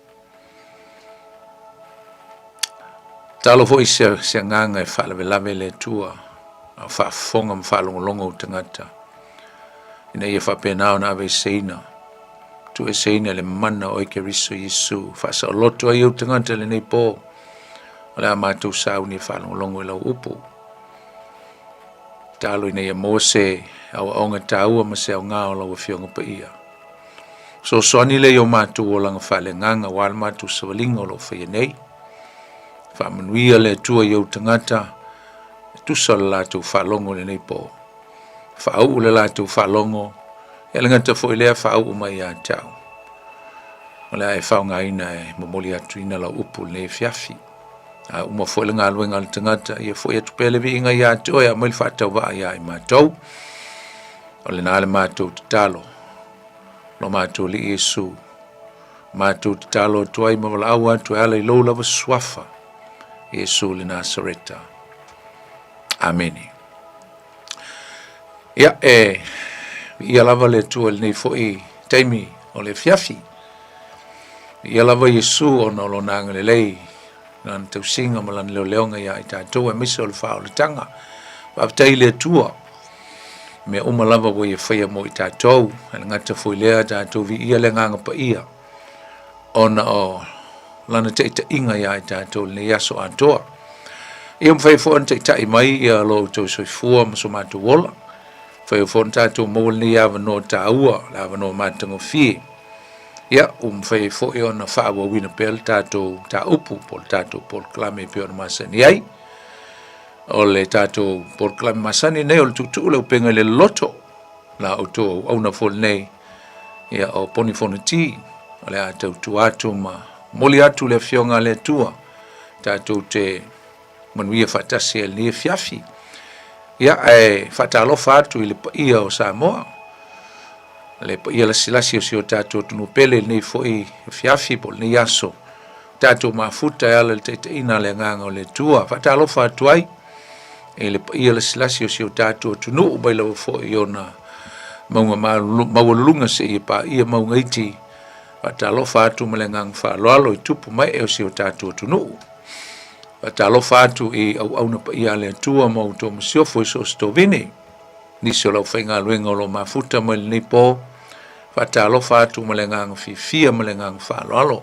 Talo foi se, se agaga e faalavelave le Atua, a o faafofoga ma faalogologo ou tagata, ina ia faapena ona aveeseina, tuueseina le mana o oe Keriso Iesu, faasaoloto ai ou tagata i lenei po, o le a matou sauni e faalogologo i lau upu. Talo ina ia maua se aoaoga taua ma se aoga o lau Afioga Paia. Fesoasoani lea i o matou olaga faaleagaga aua le matou savaliga o lo o faia nei. Faamanuia le Atua i ou tagata e tusa o le latou faalogo i lenei po. Faauu le latou faalogo, e le gata foi lea faauu mai ia te au. O le a e faaaogaina e momoli atuina lau upu i lenei afiafi. A uma foi le galuega a le tagata, ia foi atu pea le viiga ia te oe, aumai le faatauvaa ia i matou. O lena le matou tatalo, lo matou Alii Iesu, matou tatalo atu ai ma valaau atu e ala i lou lava suafa, Iesu le Nasareta. Amene. Ia, e ia lava le Atua i lenei foi taimi o le afiafi. Ia lava Iesu ona o lona agalelei, lana tausiga ma lana leoleoga ia i tatou, aemaise o le faaolataga. Faafetai i le Atua, mea uma lava ua ia faia mo i tatou, e le gata foi lea, tatou viia le Agaga Paia, ona o lana taitaiga ia i tatou i lenei aso atoa. Ia mafai foi ona taitai mai ia lo outou soifua ma so matou ola. Mafai foi ona tatou maua lenei avanoa taua, le avanoa matagofie. Ia, ua mafai ai foi ona faaauauina pea le tatou mataupu po o le tatou polokalame e pei ona masani ai. O le tatou polokalame masani nei o le tuutuu le upega i le loloto. La outou auauna foi lenei, ia o Poni Fonoti, o le a tautua atu ma momoli atu le Afioga a le Atua, tatou te manuia faatasi ai i lenei afiafi. Ia, ae faatalofa atu i le paia o Samoa, le paia lasilasi o si o tatou atunuu pele i lenei foi afiafi po o lenei aso, tatou mafuta e ala i le taitaiga a le Agaga o le Atua. Faatalofa atu ai i le paia lasilasi o si o tatou atunuu mai lava foi i ona Mauga maualuluga seia paia mauga iti. Faatalofa atu ma le agaga faaaloalo i tupu ma ee o si o tatou atunuu. Faatalofa atu i auauna paia a le Atua ma outou masiofo i so o se tovine. Nisi o le aufaigaluega o lo o mafuta mai lenei po, faatalofa atu ma le agaga fiafia ma le agaga faaaloalo.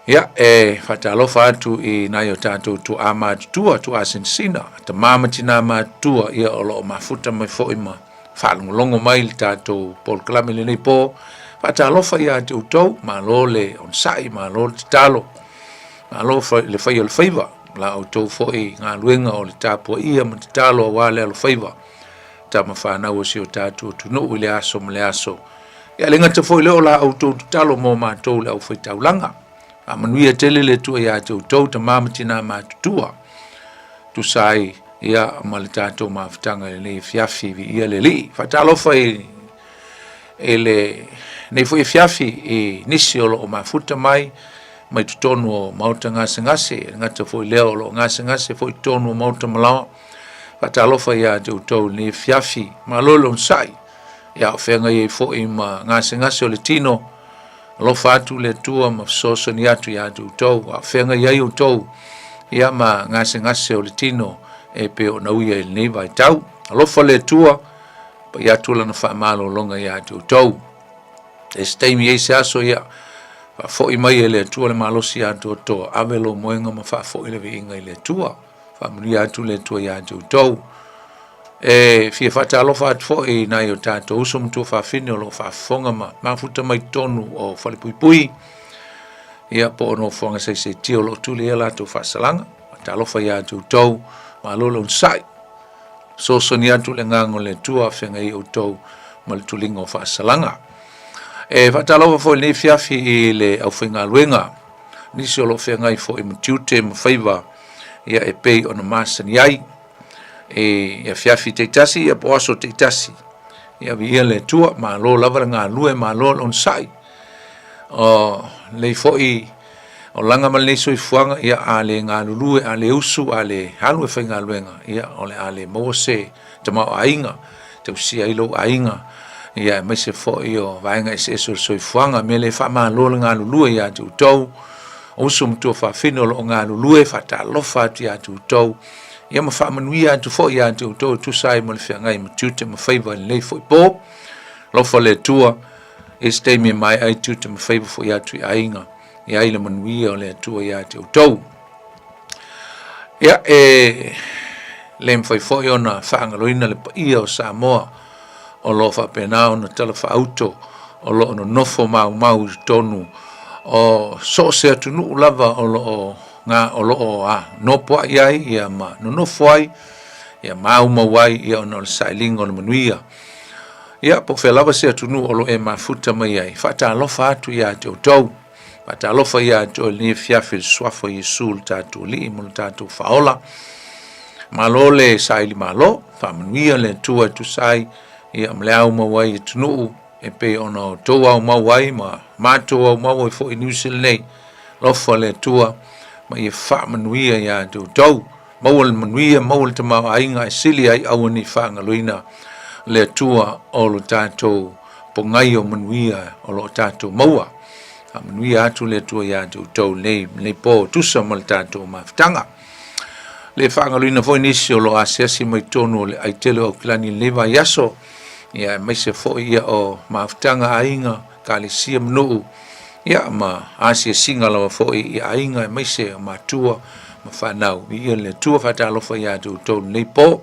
Ia, e faatalofa atu i nai o tatou tuaa matutua, tuaa sinasina, tama ma tina matutua, ia o lo o mafuta mai foi ma faalogologo mai le tatou polokalame lenei po. Faatalofa ia te outou, malo le onosai, malo le tatalo, malo le fai o le faiva, la outou foi galuega o le tapuaia ma tatalo aua le alofaiva, tama fanau o si o tatou atunuu i le aso ma le aso. Ia le gata foi lea o la outou tatalo mo matou le aufaitaulaga. Faamanuia tele le Atua ia te outou tama ma tina matutua. Tusa ai ia ma le tatou mafutaga i lenei afiafi, viia le Alii. Faatalofa i i lenei foi afiafi i nisi o lo o mafuta mai mai totonu o maota gasegase, e le gata foi lea o lo o gasegase foi totonu o maota malaoa. Faatalofa ia te outou i lenei afiafi, malo le onosai. Ia o feagai ai foi ma gasegase o le tino, alofa atu le Atua ma fesoasoani atu ia te outou, a o feagai ai outou ia ma gasegase o le tino e pei ona uia i lenei vaitau. Alofa le Atua, pai atu lana faamalologa ia te outou. E se taimi ai se aso ia, faafoi mai e le Atua le malosi atoatoa, ave lou moega ma faafoi le viiga i le Atua. Faamanuia atu le Atua ia te outou. E fia faatalofa atu foi i nai o tatou uso ma tuafafine o lo o faafofoga ma mafuta mai totonu o Falepuipui, ia po o nofoaga saisaitia o lo o tuli ai a latou faasalaga. Faatalofa ia te outou, malo le onosai. Fesoasoani atu le agaga o le Atua a feagai ai outou ma le tuliga o faasalaga. E faatalofa foi i lenei afiafi i le aufaigaluega, nisi o lo o feagai foi ma tiute ma faiva ia e pei ona masani ai i afiafi taitasi ia po o aso taitasi. Ia viia le Atua, malo lava le galue, malo le onosai. O lenei foi olaga ma lenei soifuaga, ia a le galulue, a le usu, a le alu e faigaluega, ia o le a le maua se tamaoaiga, tausia ai lou aiga, ia aemaise foi o vaega eseese o le soifuaga. Mea lea faamalo le galulue ia te outou, usu ma tuafafine o lo o galulue, faatalofa atu ia te outou, ia ma faamanuia atu foi ia te outou e tusa ai ma le feagai ma tiute ma faiva i lenei foi po. Alofa le Atua, i se taimi e maea ai tiute ma faiva foi atu i aiga, e ai le manuia o le Atua ia te outou. Ia, e le mafai foi ona faagaloina le paia o Samoa o lo o faapena ona talafaauto, o lo o nonofo maumau i totonu o so o se atunuu lava o lo o nga o lo o a nofoai ai ia ma nonofo ai ia maumau ai ia ona o le sailiga o le manuia. Ia, po o fea lava se atunuu o lo o e mafuta mai ai, faatalofa atu ia te outou. Faatalofa ia te oe i lenei afiafi i le suafa o Iesu lo tatou Alii ma lo tatou Faaola. Malo le saili malo, faamanuia le Atua e tusa ai ia ma le aumau ai i atunuu e pei ona outou aumau ai ma matou aumau ai foi i Niu Sila nei. Alofa le Atua ma ia faamanuia ia te outou. Maua le manuia, maua le tamaoaiga e sili ai aua ne i faagaloina le Atua o lo tatou pogai o manuia o lo o tatou maua. Faamanuia atu le Atua ia te outou nei, lenei po tusa ma le tatou mafutaga. Le faagaloina foi nisi o lo o asiasi mai totonu o le aitele o Aukilani i lenei vaiaso, ia aemaise foi ia o mafutaga aiga, ekalesia ma nuu, ia ma asiasiga lava foi i aiga aemaise o matua ma fanau. Viia le Atua, faatalofa ia te outou lenei po.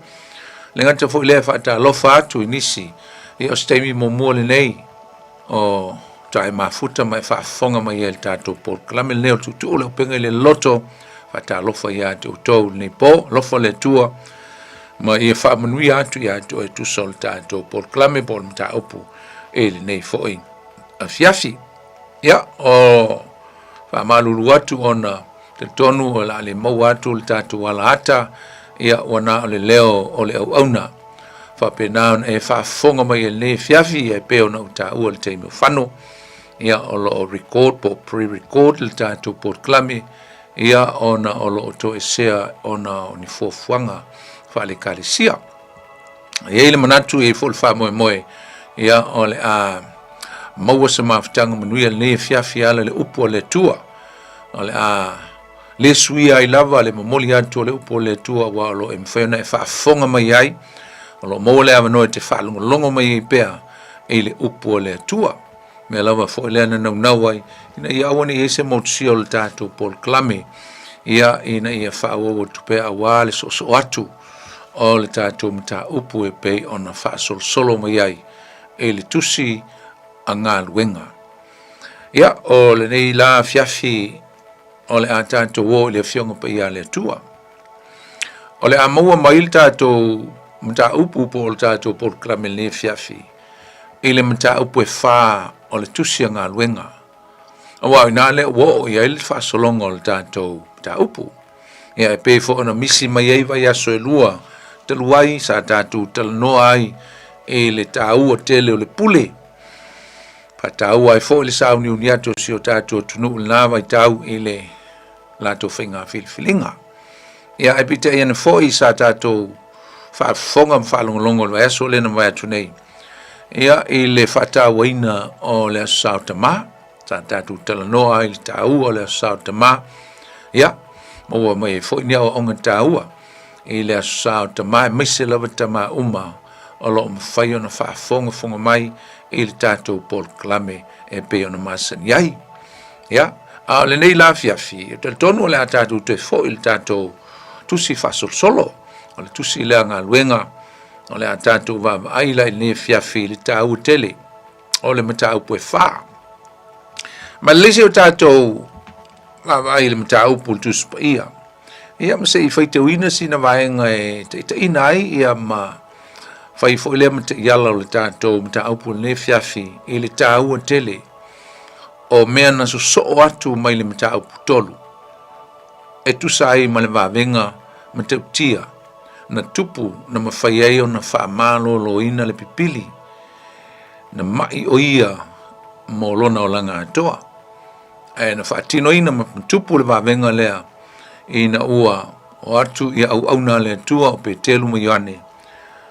Le gata foi lea faatalofa atu i nisi, ia o se taimi muamua lenei o tae mafuta ma e faafofoga mai ai i le tatou polokalame lenei o le Tuutuu le Upega i le Loto. Faatalofa ia te outou lenei po, alofa le Atua ma ia faamanuia atu ia te oe tusa o le tatou polokalame po o le mataupu i lenei foi afiafi. Ia, o faamalulu atu ona talitonu o le a le maua atu le tatou alaata, ia ua na o le leo o le auauna. Faapena ona e faafofoga mai i lenei afiafi, ia e pei ona ou taua i le taimi o fano, ia o lo o record po o pre-record le tatou polokalame, ia ona o lo o toesea ona o ni fuafuaga faale-ekalesia. E i ai le manatu, e i ai foi le faamoemoe, ia, o le a maua se mafutaga manuia lenei afiafi e ala i le upu a le Atua. O le a le suia ai lava le momoli atu o le upu a le Atua aua o lo o e mafai ona e faafofoga mai ai, o lo o maua le avanoa e te faalogologo mai ai pea i le upu a le Atua. Mea lava foi lea na naunau ai, ina ia aua ne i i ai se motusia o le tatou polokalame, ia, ina ia faaauau atu pea aua le soosoo atu o le tatou mataupu e pei ona faasolosolo mai ai i le tusi a galuega. Ia, o lenei la afiafi o le a tatou o i le Afioga Paia a le Atua. O le a maua mai le tatou mataupu po o le tatou polokalame i lenei afiafi i le mataupu e fa o le tusi a galuega. Aua o i ina lea ua oo i ai le faasologa o le tatou mataupu. Ia e pei foi ona misi mai ai vaiaso e lua talu ai sa tatou talanoa ai i le taua tele o le pule. Faataua ai foi le sauniuni atu o si o tatou atunuu i lena vaitau i le latou faiga filifiliga. Ia ae peitai ane foi sa tatou faafofoga ma faalogologo i le vaiaso lea na mavae atu nei, ia i le faatauaina o le Aso Sa o Tamā, sa tatou talanoa ai i le taua o le Aso Sa o Tamā, ia, maua mai ai foi ni aoaoga taua i le Aso Sa o Tamā, aemaise lava tamā uma o lo o mafai ona faafogafoga mai i le tatou polokalame e pei ona masani ai. Ia, a o lenei la afiafi, e talitonu o le a tatou toe foi i le tatou tusi faasolosolo, o le tusi lea galuega, o le a tatou vaavaai la i lenei afiafi i le taua tele o le mataupu e fa. Ma le isi o tatou vaavaai i le mataupu o le Tusi Paia, ia ma se i faitauina sina vaega e taitaiina ai ia ma fai foi lea ma taiala o le tatou mataupu i lenei afiafi i le taua tele o mea na sosoo atu mai le mataupu tolu e tusa ai ma le vavega matautia na tupu na mafai ai ona faamaloloina le pipili na ma'i o ia mo lona olaga atoa. Ae na faatinoina ma tupu le vavega lea ina ua o atu ia auauna a le Atua o Petelu ma Ioane,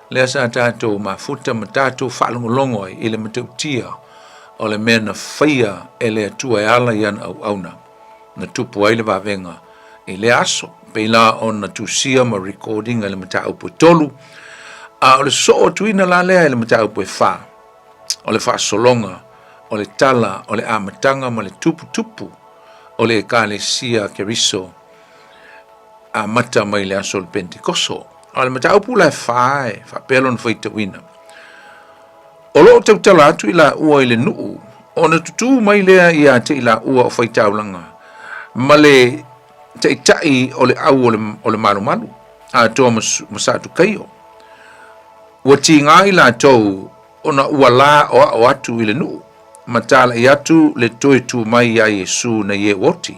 lea sa tatou mafuta ma tatou faalogologo ai i le matautia o le mea na faia e le Atua e ala i ana auauna, na tupu ai le vavega i lea aso. Pei la ona tusia ma recording i le mataupu e tolu, a o le soo atuina la lea i le mataupu e fa, o le faasologa o le tala o le amataga ma le tuputupu o le Ekalesia Keriso amata mai le aso o le Pentekoso. A o le mataupu la e fa e faapea lona faitauina. O lo o tautala atu i laua i le nuu, ona tutū mai lea ia te i laua o faitaulaga ma le taitai o le au o le malumalu, atoa ma Satukaio. Ua tiga i latou ona ua la oao atu i le nuu, ma talai atu le toe tu mai ia Iesu nei e oti.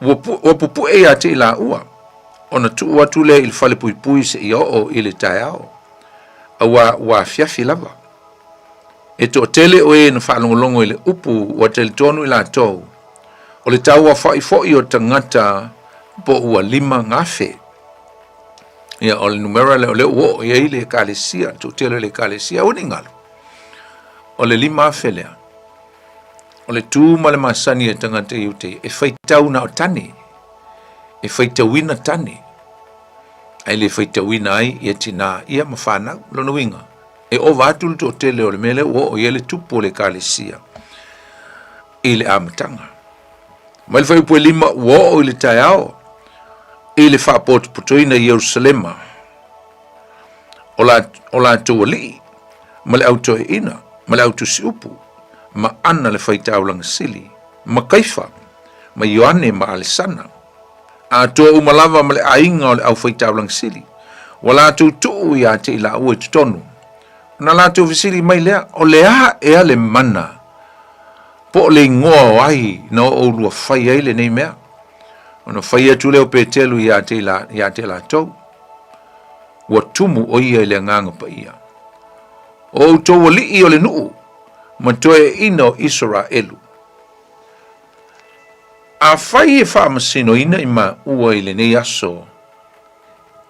Ua, pu, ua pupue ia te i laua, ona tuu atu lea i le fale puipui seia oo i le taeao, auā ua afiafi lava. E toatele o e na faalogologo i le upu ua talitonu i latou, o le tauafa'i fo'i o tagata po ua 5,000. Ia, o le numera lea o lea ua oo i ai le ekalesia, le toatele o le ekalesia, aua ne i galo. O le 5,000 lea, o le tu ma le masani a tagata Iutei, e faitau na o tane, e faitauina tane, ae le faitauina ai ia tinā ia ma whanau. Lona uiga, e ova atu le toatele o le mea lea ua oo i ai le tupu o le ekalesia i le amataga. Mai le fuaiupu e lima ua oo i le taeao i le faapotopotoina i Ierusalema o, la, o latou alii ma le autoeina ma le autusiupu ma Ana le faitaulaga sili ma Kaifa ma Ioane ma Alesana atoa uma lava ma le aiga o le aufaitaulaga sili ua latou tuu ia te i laua i totonu ona latou fesili mai lea o le a ea le mana Po o le igoa o ai na o oulua fai ai lenei mea? Ona fai atu lea o Petelu ia te, ia te latou, ua tumu o ia i le Agaga Paia. O outou alii o le nuu ma toeaiina o Isaraelu. Afai e faamasinoina i maua i lenei aso,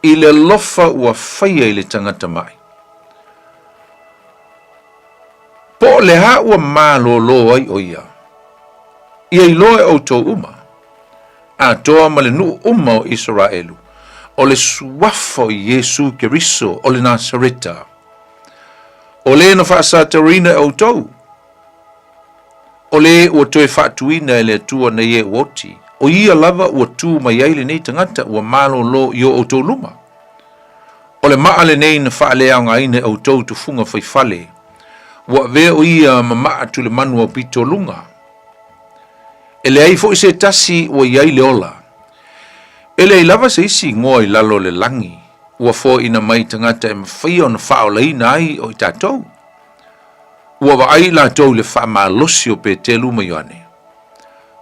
i le alofa ua faia i le tagata maʻi. Po o le a ua malōlō ai ʻo ia? Ia iloa e ʻoutou uma, atoa ma le nuʻu uma o ʻIseraʻelu, ʻo le suafa o Iesū Keriso o le Nasareta, ʻo le na faasataurina e ʻoutou, ʻo le ua toe faatuina e le Atua nei e ua oti, ʻo ia lava ua tū mai ai lenei tagata ua malōlō i o ʻoutou luma. ʻO le maʻa lenei na faaleaogaina e ʻoutou tufuga faifale, ua avea ʻo ia ma maʻa tulemanu aupito luga. E leai foʻi se tasi ua i ai le ola. E leai lava se isi igoa i lalo o le lagi ua foaina mai tagata e mafaia ona faaolaina ai o i tatou. Ua vaai i latou i le faamalosi o Petelu ma Ioane,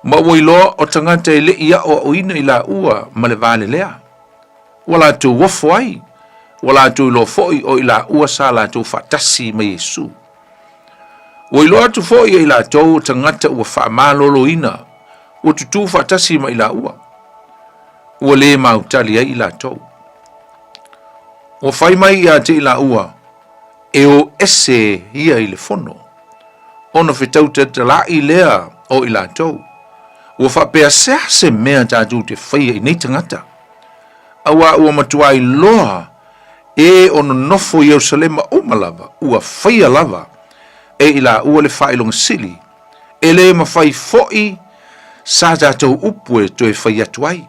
ma ua iloa o tagata e le i aʻoaʻoina i laua ma le valelea. Ua latou ofo ai, ua latou iloa foʻi o i laua sa latou faatasi ma Iesu. Ua iloa atu foʻi e i latou o tagata ua faamaloloina, ua tutū faatasi ma i laua. Ua lē mautali ai i latou. Ua fai mai ia te i laua, e o ese ia i le fono, ona fetau tatalaʻi lea o i latou. Ua faapea sea se mea tatou te faia i nei tagata, auā ua matuā iloa e o nonofo i Ierusalema uma lava, ua faia lava e i laua le faailoga sili, e lē mafai foʻi sa tatou upu e toe fai atu ai.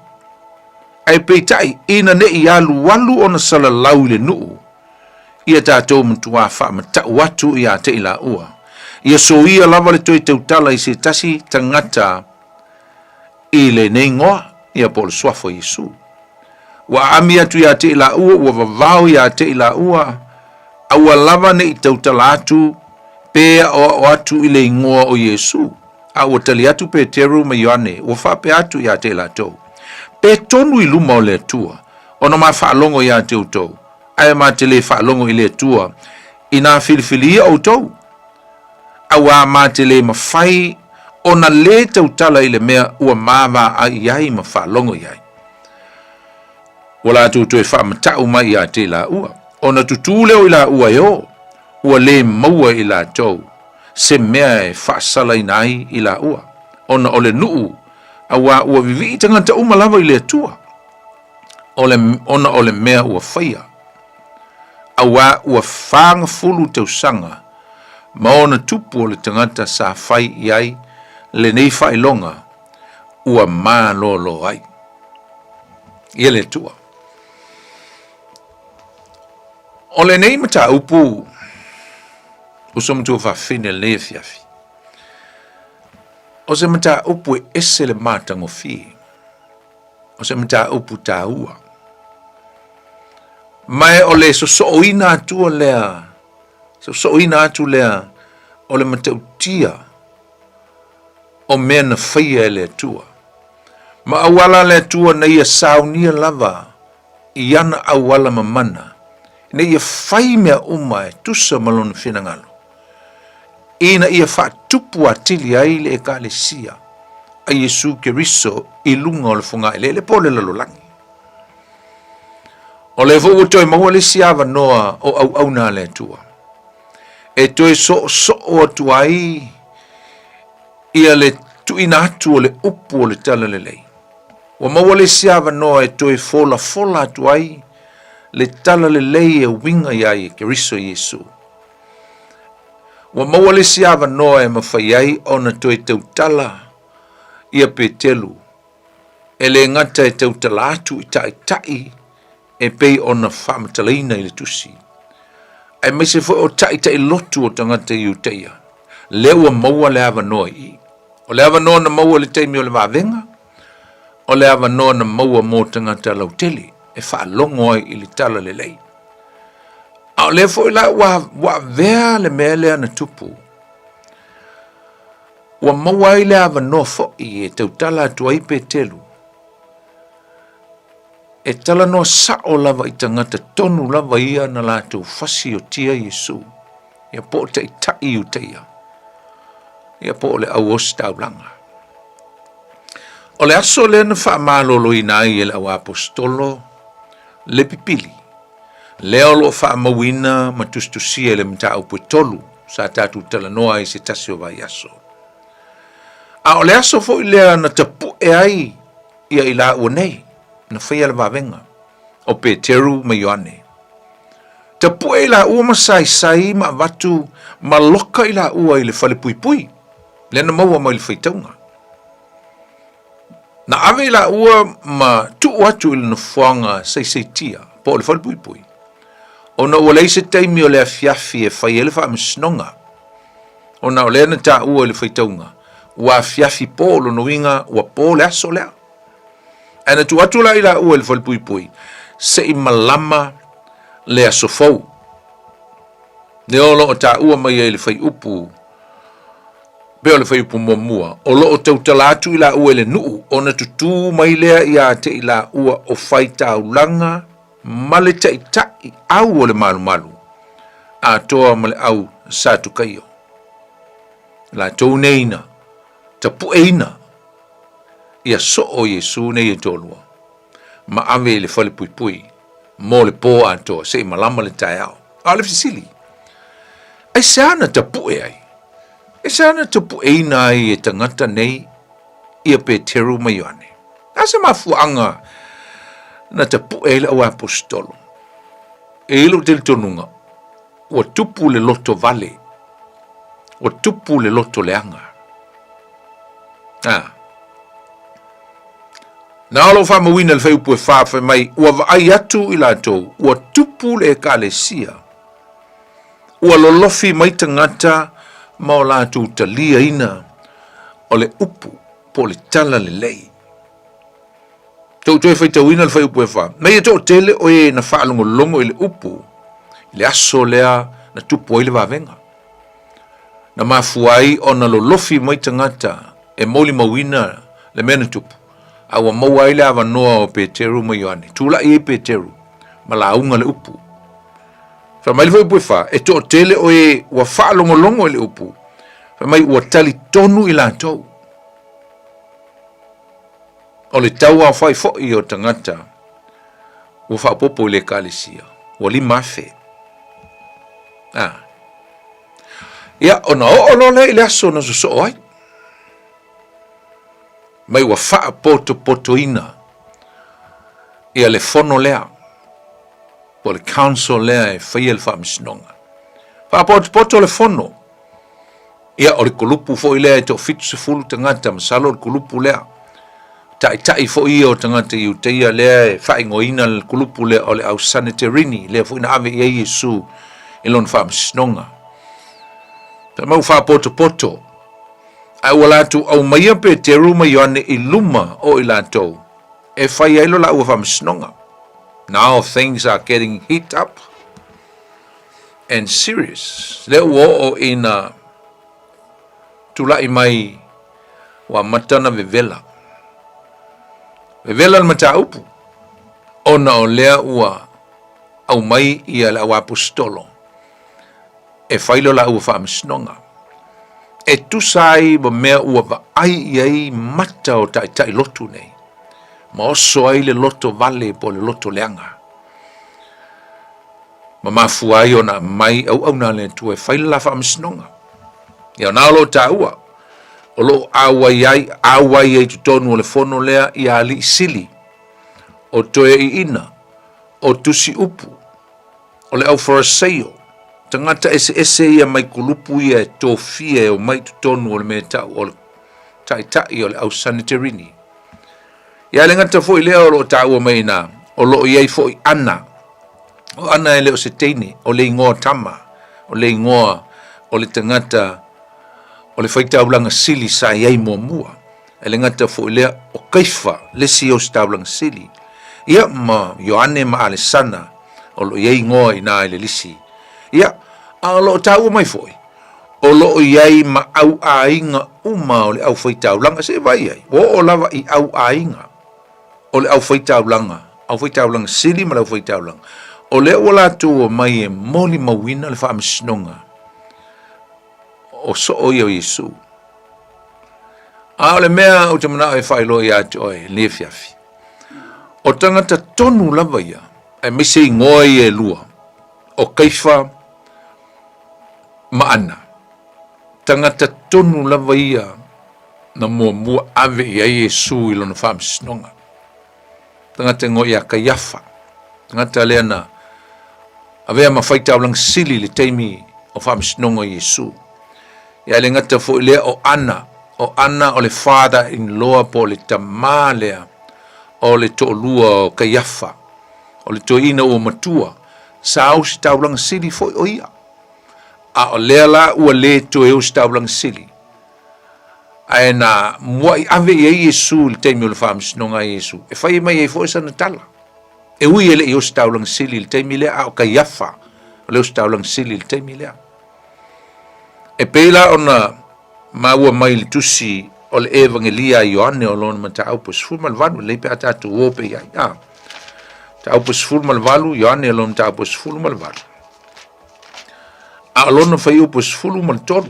Ae peitai, ina neʻi alualu ona salalau i le nuʻu, ia tatou matuā faamataʻu atu iā te i laua. Ia soia lava le toe tautala i se tasi tagata i lenei igoa, ia po o le suafa o Iesu. Ua aami atu iā te i laua, ua vavao iā te i laua, a ua lava neʻi tautala atu pe aʻoaʻo atu i le igoa o Iesu. A ua tali atu Peteru ma Ioane, ua faapea atu iā te i latou, Pe tonu i luma o le Atua, ona ma faalogo iā te outou, ae ma te lē faalogo i le Atua, inā filifilia ʻoutou, auā ma te lē mafai ona lē tautala i le mea ua māvāʻai i ai ma faalogo i ai. Ua latou toe faamataʻu mai iā te laua, ona tutū lea o i laua e ō, ua lē maua i latou se mea e faasalaina ai i laua, ona o le nuʻu, auā ua viviʻi tagata uma lava i le Atua. O le, ona o le mea ua faia, auā ua fagafulu tausaga ma ona tupu o le tagata sa fai i ai lenei faailoga ua malōlō ai. Ia le Atua. O lenei mataupu uso matua faafine lenei afiafi, o se mataupu e ese le matagofie. O se mataupu taua. Ma e o le sosooina atu lea, sosooina atu lea o le matautia o mea na faia e le Atua. Ma auala le Atua na ia saunia lava i ana auala mamana, ina ia fai mea uma e tusa ma lona finagalo. ina ia faatupu atili ai le Ekalesia a Iesu Keriso i luga o le fogaeleele po o le lalolagi. O lea foi ua toe maua le isi avanoa o auauna a le Atua e toe soosoo atu ai ia le tuuina atu o le upu o le talalelei. Ua maua le isi avanoa e toe folafola atu ai le talalelei e uiga iā ia Keriso Iesu. Ua maua le isi avanoa e mafai ai ona toe tautala ia Petelu, e le gata e tautala atu i taitai e pei ona faamatalaina i le tusi, aemaise foi o taitai lotu o tagata Iutaia, lea ua maua le avanoa i i. O le avanoa na maua i le taimi o le vavega, o le avanoa na maua mo tagata lautele e faalogo ai i le talalelei. A o lea foi la ua, ua avea le mea lea na tupu. Ua maua ai le avanoa foi e tautala atu ai Petelu. E talanoa sao lava i tagata tonu lava ia na latou fasi o tia Iesu. Ia po o taitai Iutaia. Ia po o le au ositaulaga. O le aso lea na faamaloloina ai e le auaposetolo, Le pipili, lea o lo o faamauina ma tusitusia i le mataupu e tolu sa tatou talanoa ai i se tasi o vaiaso. A o le aso foi lea na tapu'e ai ia i laua nei, na faia le vavega, o Peteru ma Ioane. Tapu'e i laua ma saisai ma avatu ma loka i laua i le falepuipui, lea na maua mai le faitauga. Na ave i laua ma tuu atu i le nofoaga saisaitia, po o le falepuipui, ona ua leai se taimi o le afiafi e fai ai le faamasinoga, ona o lea na taua i le faitauga, ua afiafi po, lona uiga ua po le aso lea. Ae na tuu atu la i laua i le falepuipui, se i malama le aso fou. Lea o lo o taua mai ai le fuaiupu pei o le fuaiupu muamua, o lo o tautala atu i laua i le nuu ona tutū mai lea ia te i laua o faitaulaga ma le taitai au o le malumalu atoa ma le au Satukaio. Latou nei na tapueina ia soo Iesu nei e toalua ma ave i le falepuipui mo le pō atoa se i malama le taeao. A o le fesili, aisea na tapue ai? Aisea na tapueina ai e tagata nei ia Peteru ma Ioane? A se mafuaaga na tapue ai le auaposetolo? E i lou talitonuga, ua tupu le loto vale, ua tupu le loto leaga. A. Na o lou faamauina le fuaiupu e fa fai mai, ua vaai atu i latou, ua tupu le ekalesia, ua lolofi mai tagata ma o latou taliaina o le upu po o le tala lelei. Tou toe faitauina le fuaiupu e fa, mei e toatele o e na faalogologo i le upu i le aso lea na tupu ai le vavega. Na mafua ai ona lolofi mai tagata e molimauina le mea na tupu, a ua maua ai le avanoa o Peteru ma Ioane. Tulai ai Peteru ma lauga le upu. Fai mai le fuaiupu e fa, e toatele o e ua faalogologo i le upu, fai mai ua talitonu i latou. O le tauaofai foi o tagata ua faaopoopo i le ekalesia, ua 5,000. Ah. Ia, ona oo loa lea i le aso na sosoo ai, mai ua faapotopotoina ia le fono lea, po o le council lea e faia le faamasinoga. Faapotopoto le fono, ia o le kulupu foi lea e toafitusefulu tagata, masalo o le kulupu lea. Taitai foi ia o tagata Iuteia lea e faaigoaina le kulupu lea o le au Saneterini, lea foi na ave i ai Iesu i lona faamasinoga. Fai mai ua faapotopoto, ae ua latou aumaia Peteru ma Ioane i luma o i latou e fai ai lo laua faamasinoga. Now things are getting heat up and serious. Lea ua oo ina tulai mai ua amata ona vevela. Vevela le mataupu, ona o lea ua aumai ia le auaposetolo e fai lo laua faamasinoga. E tusa ai ma mea ua vaai i ai mata o taitai lotu nei, ma oso ai le loto vale po o le loto leaga. Ma mafua ai ona aumai auauna a le Atua e fai le la faamasinoga. Ia ona o lo o taua, o lo o auai ai, auai ai i totonu o le fono lea ia alii sili, o toeaiina, o tusi upu, o le aufaraseio, tagata eseese ia mai kulupu ia e tofia e omai i totonu o le mea e tau o le taitai o le au Saneterini. Ia e le gata foi lea o lo o taua mai ina, o lo o i ai foi Ana. O Ana e le o se teine, o le igoa tama, o le igoa o le tagata o le faitaulaga sili sa i ai muamua. E le gata foi lea, o Kaifa, le isi ositaulaga sili. Ia ma Ioane ma Alesana, o lo o i ai igoa i ina i le lisi. Ia, a o lo o taua mai foi, o lo o i ai ma au aiga uma o le aufaitaulaga, se i vaai ai, ua oo lava i au aiga o le aufaitaulaga, aufaitaulaga sili ma le aufaitaulaga, o lea ua latou omai e molimauina le faamasinoga o soo ia o Iesu. A o le mea ou te manao e faailoa ia te oe i lenei afiafi, o tagata tonu lava ia. Aemaise igoa ia e lua, o Kaifa ma Ana. Tagata tonu lava ia na muamua ave i ai Iesu i lona faamasinoga. Tagata igoa ia Kaiafa, tagata lea na avea ma faitaulaga sili i le taimi o faamasinoga o Iesu. Ia e le gata foi lea o Ana, o Ana o le father in law po o le tamā lea o le toalua o Kaiafa, o le toeaina ua matua, sa ositaulaga sili foi o ia. A o lea la ua le toe ositaulaga sili, ae na muai ave i ai Iesu i le taimi o le faamasinoga a Iesu, e fai mai ai foi sana tala. E ui e le i ositaulaga sili i le taimi lea, a o Kaiafa o le ositaulaga sili i le taimi lea. E pei la ona maua mai i le tusi o le Evagelia a Ioane o lona mataupu e 18, lelei pe a tatou o pea i ai. A, mataupu e 18, Ioane o lona mataupu e 18. A o lona fuaiupu e 13.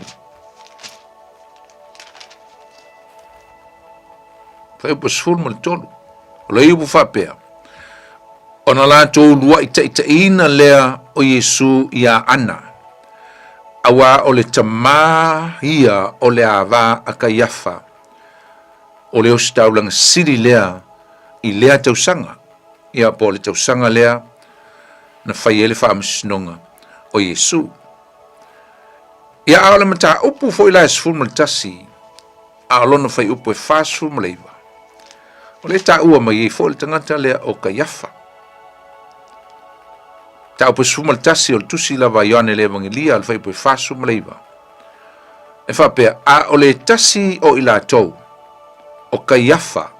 Fuaiupu e 13. O le upu faapea, ona latou uluai taitaiina lea o Iesu iā Ana, auā o le tamā ia o le ava a Kaiafa, o le ositaulaga sili lea i lea tausaga, ia po o le tausaga lea na fai ai le faamasinoga o Iesu. Ia a o le mataupu foi la e 11, a o lona fuaiupu e 49, o lea e taua mai ai foi le tagata lea o Kaiafa. Mataupu e 11 o le tusi lava a Ioane le Evagelia, o le fuaiupu e 49, e faapea, a o le tasi o i latou, o Kaiafa,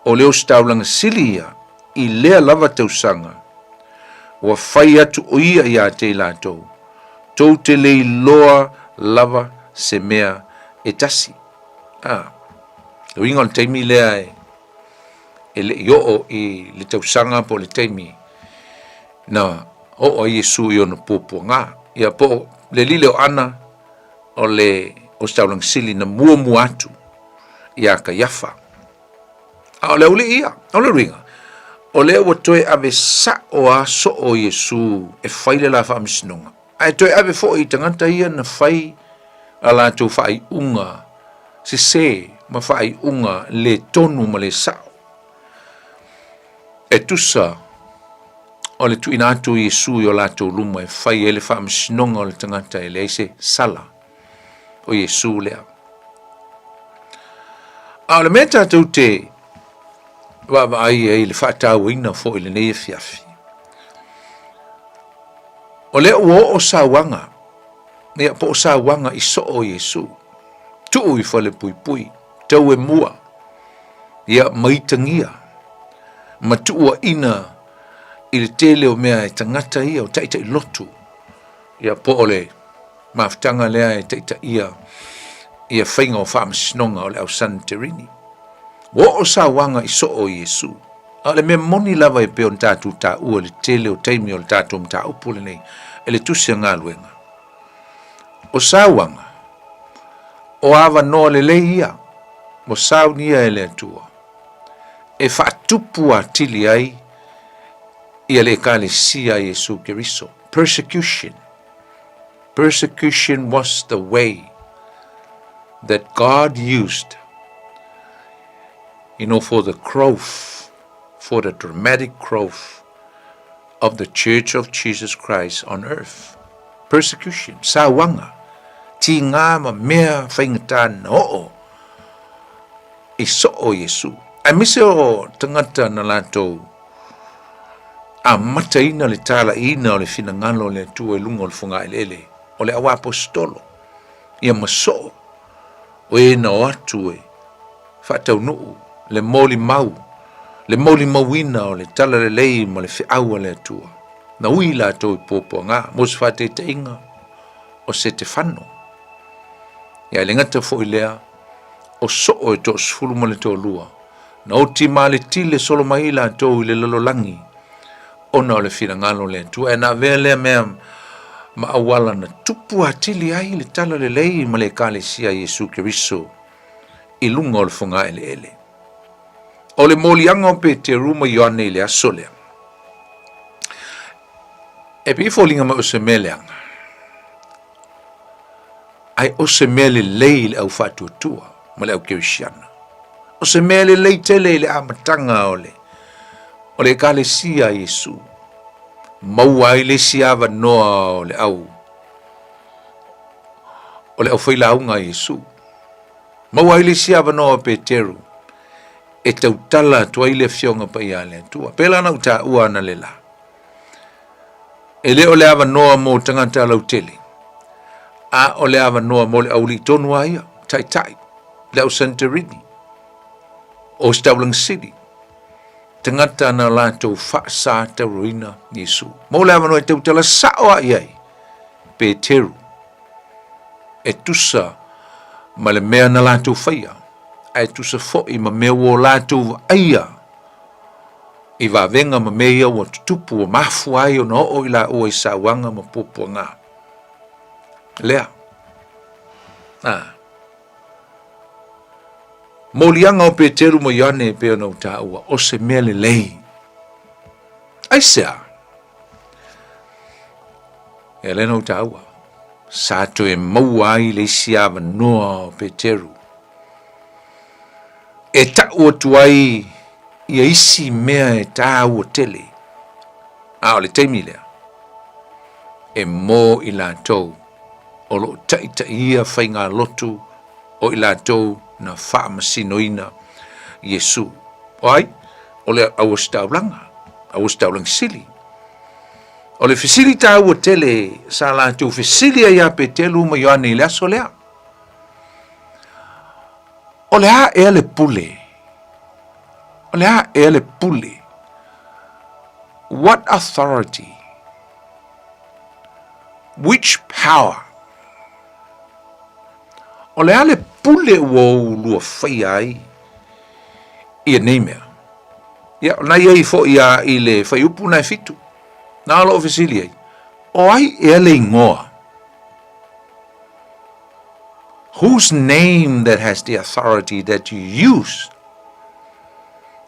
o le ositaulaga sili ia i lea lava tausaga, ua fai atu o ia ia te i latou, tou te le iloa lava se mea e tasi. A, le uiga o le taimi lea e, e le i oo i le tausaga po o le taimi na oo ai Iesu i ona puapuaga. Ia po o le lile o Ana o le ositaulaga sili na muamua atu iā Kaiafa. A o le aulii ia, o le uiga, o lea ua toe ave sa'o a soo Iesu e fai le la faamasinoga, ae toe ave foi i tagata ia na fai a latou faaiuga sese ma faaiuga le tonu ma le sa'o. E tusa o le tuuina atu o Iesu i o latou luma e fai ai le faamasinoga o le tagata e leai se sala, o Iesu lea. A o le mea tatou te vaavaai ai i le faatauaina foi i lenei afiafi, o lea ua oo sauaga, ia po o sauaga i soo o Iesu, tuu i falepuipui, tau e mua, ia ma itagia, ma tuuaina i le tele o mea e tagata ia o taitai lotu, ia po o le mafutaga lea e taitaia ia faiga o faamasinoga o le au Saniterini. Ua oo sauaga i soo o Iesu. A o le mea moni lava e pei ona tatou taua i le tele o taimi o le tatou mataupu lenei e le Tusi a Galuega. O sauaga, o avanoa lelei ia ua saunia e le Atua e faatupu atili ai ia le Ekalesia a Iesu Keriso. Persecution. Persecution was the way that God used, you know, for the growth, for the dramatic growth of the Church of Jesus Christ on earth. Persecution, sauaga, tigā ma mea faigata na oo i soo Iesu. Aemaise o tagata na latou amataina le talaiina o le finagalo o le Atua i luga o le fogaeleele o le auaposetolo, ia ma soo o e na o atu e faataunuu le molimau, le molimauina o le talalelei ma le feau a le Atua. Na ui latou i puapuaga mo se faataitaiga o Setefano. Ia e le gata foi lea, o soo e toasefulu ma le toalua, Na oti maletile solo mai ai latou i le lalolagi ona o le finagalo o le Atua. Ae na avea lea mea ma auala na tupu atili ai le talalelei ma le Ekalesia a Iesu Keriso i luga o le fogaeleele. O le moliaga o Peteru ma Ioane i le aso lea. E pei e foliga mai o se mea leaga, ae o se mea lelei i le au faatuatua ma le au kerisiana. O se mea lelei tele i le amataga o le o le Ekalesia a Iesu. Maua ai le isi avanoa o le au o le aufailauga a Iesu. Maua ai le isi avanoa o Peteru e tautala atu ai le Afioga Paia a le Atua. Pēlā na ou taua analeila. E le o le avanoa mo tagata lautele, a o le avanoa mo le aualii tonu a ia, taitai, le au Santorini, o se taulaga sili, tagata na latou faasatauroina Iesu. Mo le avanoa e tautala sao a i ai, Peteru, e tusa ma le mea na latou faia, ae tusa foi ma mea ua latou vaaia i vavega ma mea ia ua tutupu ua mafua ai ona oo i laua i sauaga ma puapuaga. Lea. A. Moliaga o Peteru ma Ioane e pei ona ou taua, o se mea lelei. Aisea? Ia lea na ou taua. Sa toe maua ai le isi avanoa o Peteru e ta'u atu ai ia isi mea e tāua tele, a o le taimi lea, e mō i latou o lo o taʻitaʻia faigalotu o i latou na faamasinoina Iesu. O ai? O le auositaulaga, auositaulaga sili. O le fesili tāua tele sa latou fesili ai ia Petelu ma Ioane i le aso lea. O le a ea le pule? O le a ea le pule? What authority? Which power? O le a le pule ua ou lua faia ai ia nei mea? Ia, na i ai foi a i le fuaiupu na e fitu. Na o loo fesili ai, o ai ea le ingoa? Whose name that has the authority that you use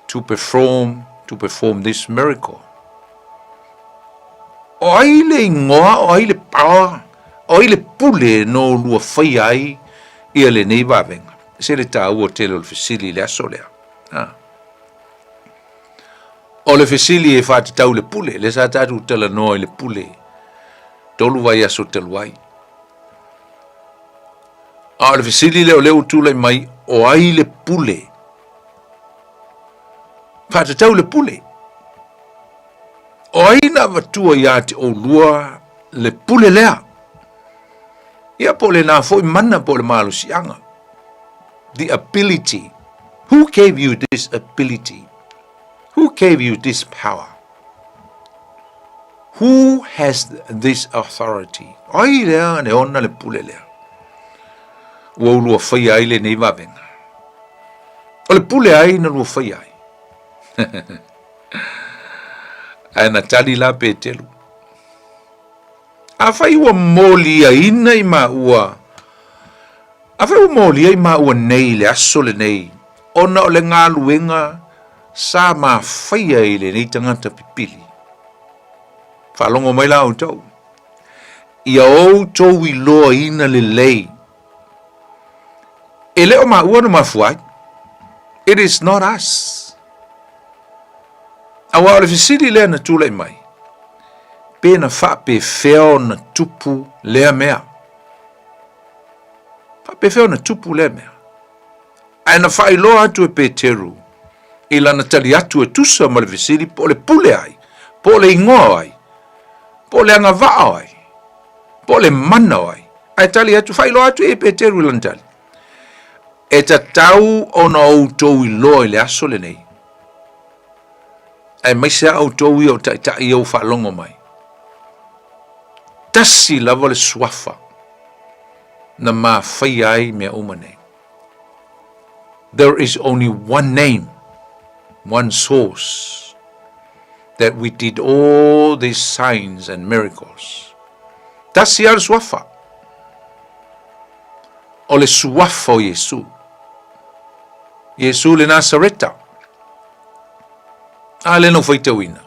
to perform to perform this miracle? O ai le ingoa, o ai le power, o ai le pule no lua faia ai ia lenei vavega? Se le tāua tele o le fesili i le aso lea. Ha. O le fesili e faatatau le pule, le sa tatou talanoa i le pule, tolu vaiaso talu ai. A o le fesili lea o lea ua tulai mai, o ai le pule? Faatatau le pule. O ai na avatua ia te oulua le pule lea? Ia po o lena foi mana po o le malosiaga. The ability. Who gave you this ability? Who gave you this power? Who has this authority? Ai lea ne ona le pule lea. Ua ulua faia ai lenei vavega. O le pule ai na lua faia ai. Ae na tali la Petelu. Afai ua moliaina i maua, afai ua molia i maua nei i le aso lenei, ona o le galuega sa mafaia i lenei tagata pipili. Faalogo mai la outou, ia outou iloaina lelei, e le o maua na mafua ai. It is not us. Aua o le fesili lea na tulai mai, pe na faapefea ona tupu lea mea? Faapefea ona tupu lea mea? Ae na faailoa atu e Peteru i lana tali atu e tusa ma le fesili po o le pule ai, po o le igoa o ai, po o le agavaa o ai, po o le mana o ai. Ae tali atu, faailoa atu e Peteru i lana tali, E tatau ona outou iloa i le aso lenei, aemaise a outou ia o taitai ia ua faalogo mai, tasi lava le suafa na mafaia ai mea uma nei. There is only one name, one source that we did all these signs and miracles. Tasi lava le suafa. O le suafa o Iesu. Iesu le Nasareta. A le na ou faitauina.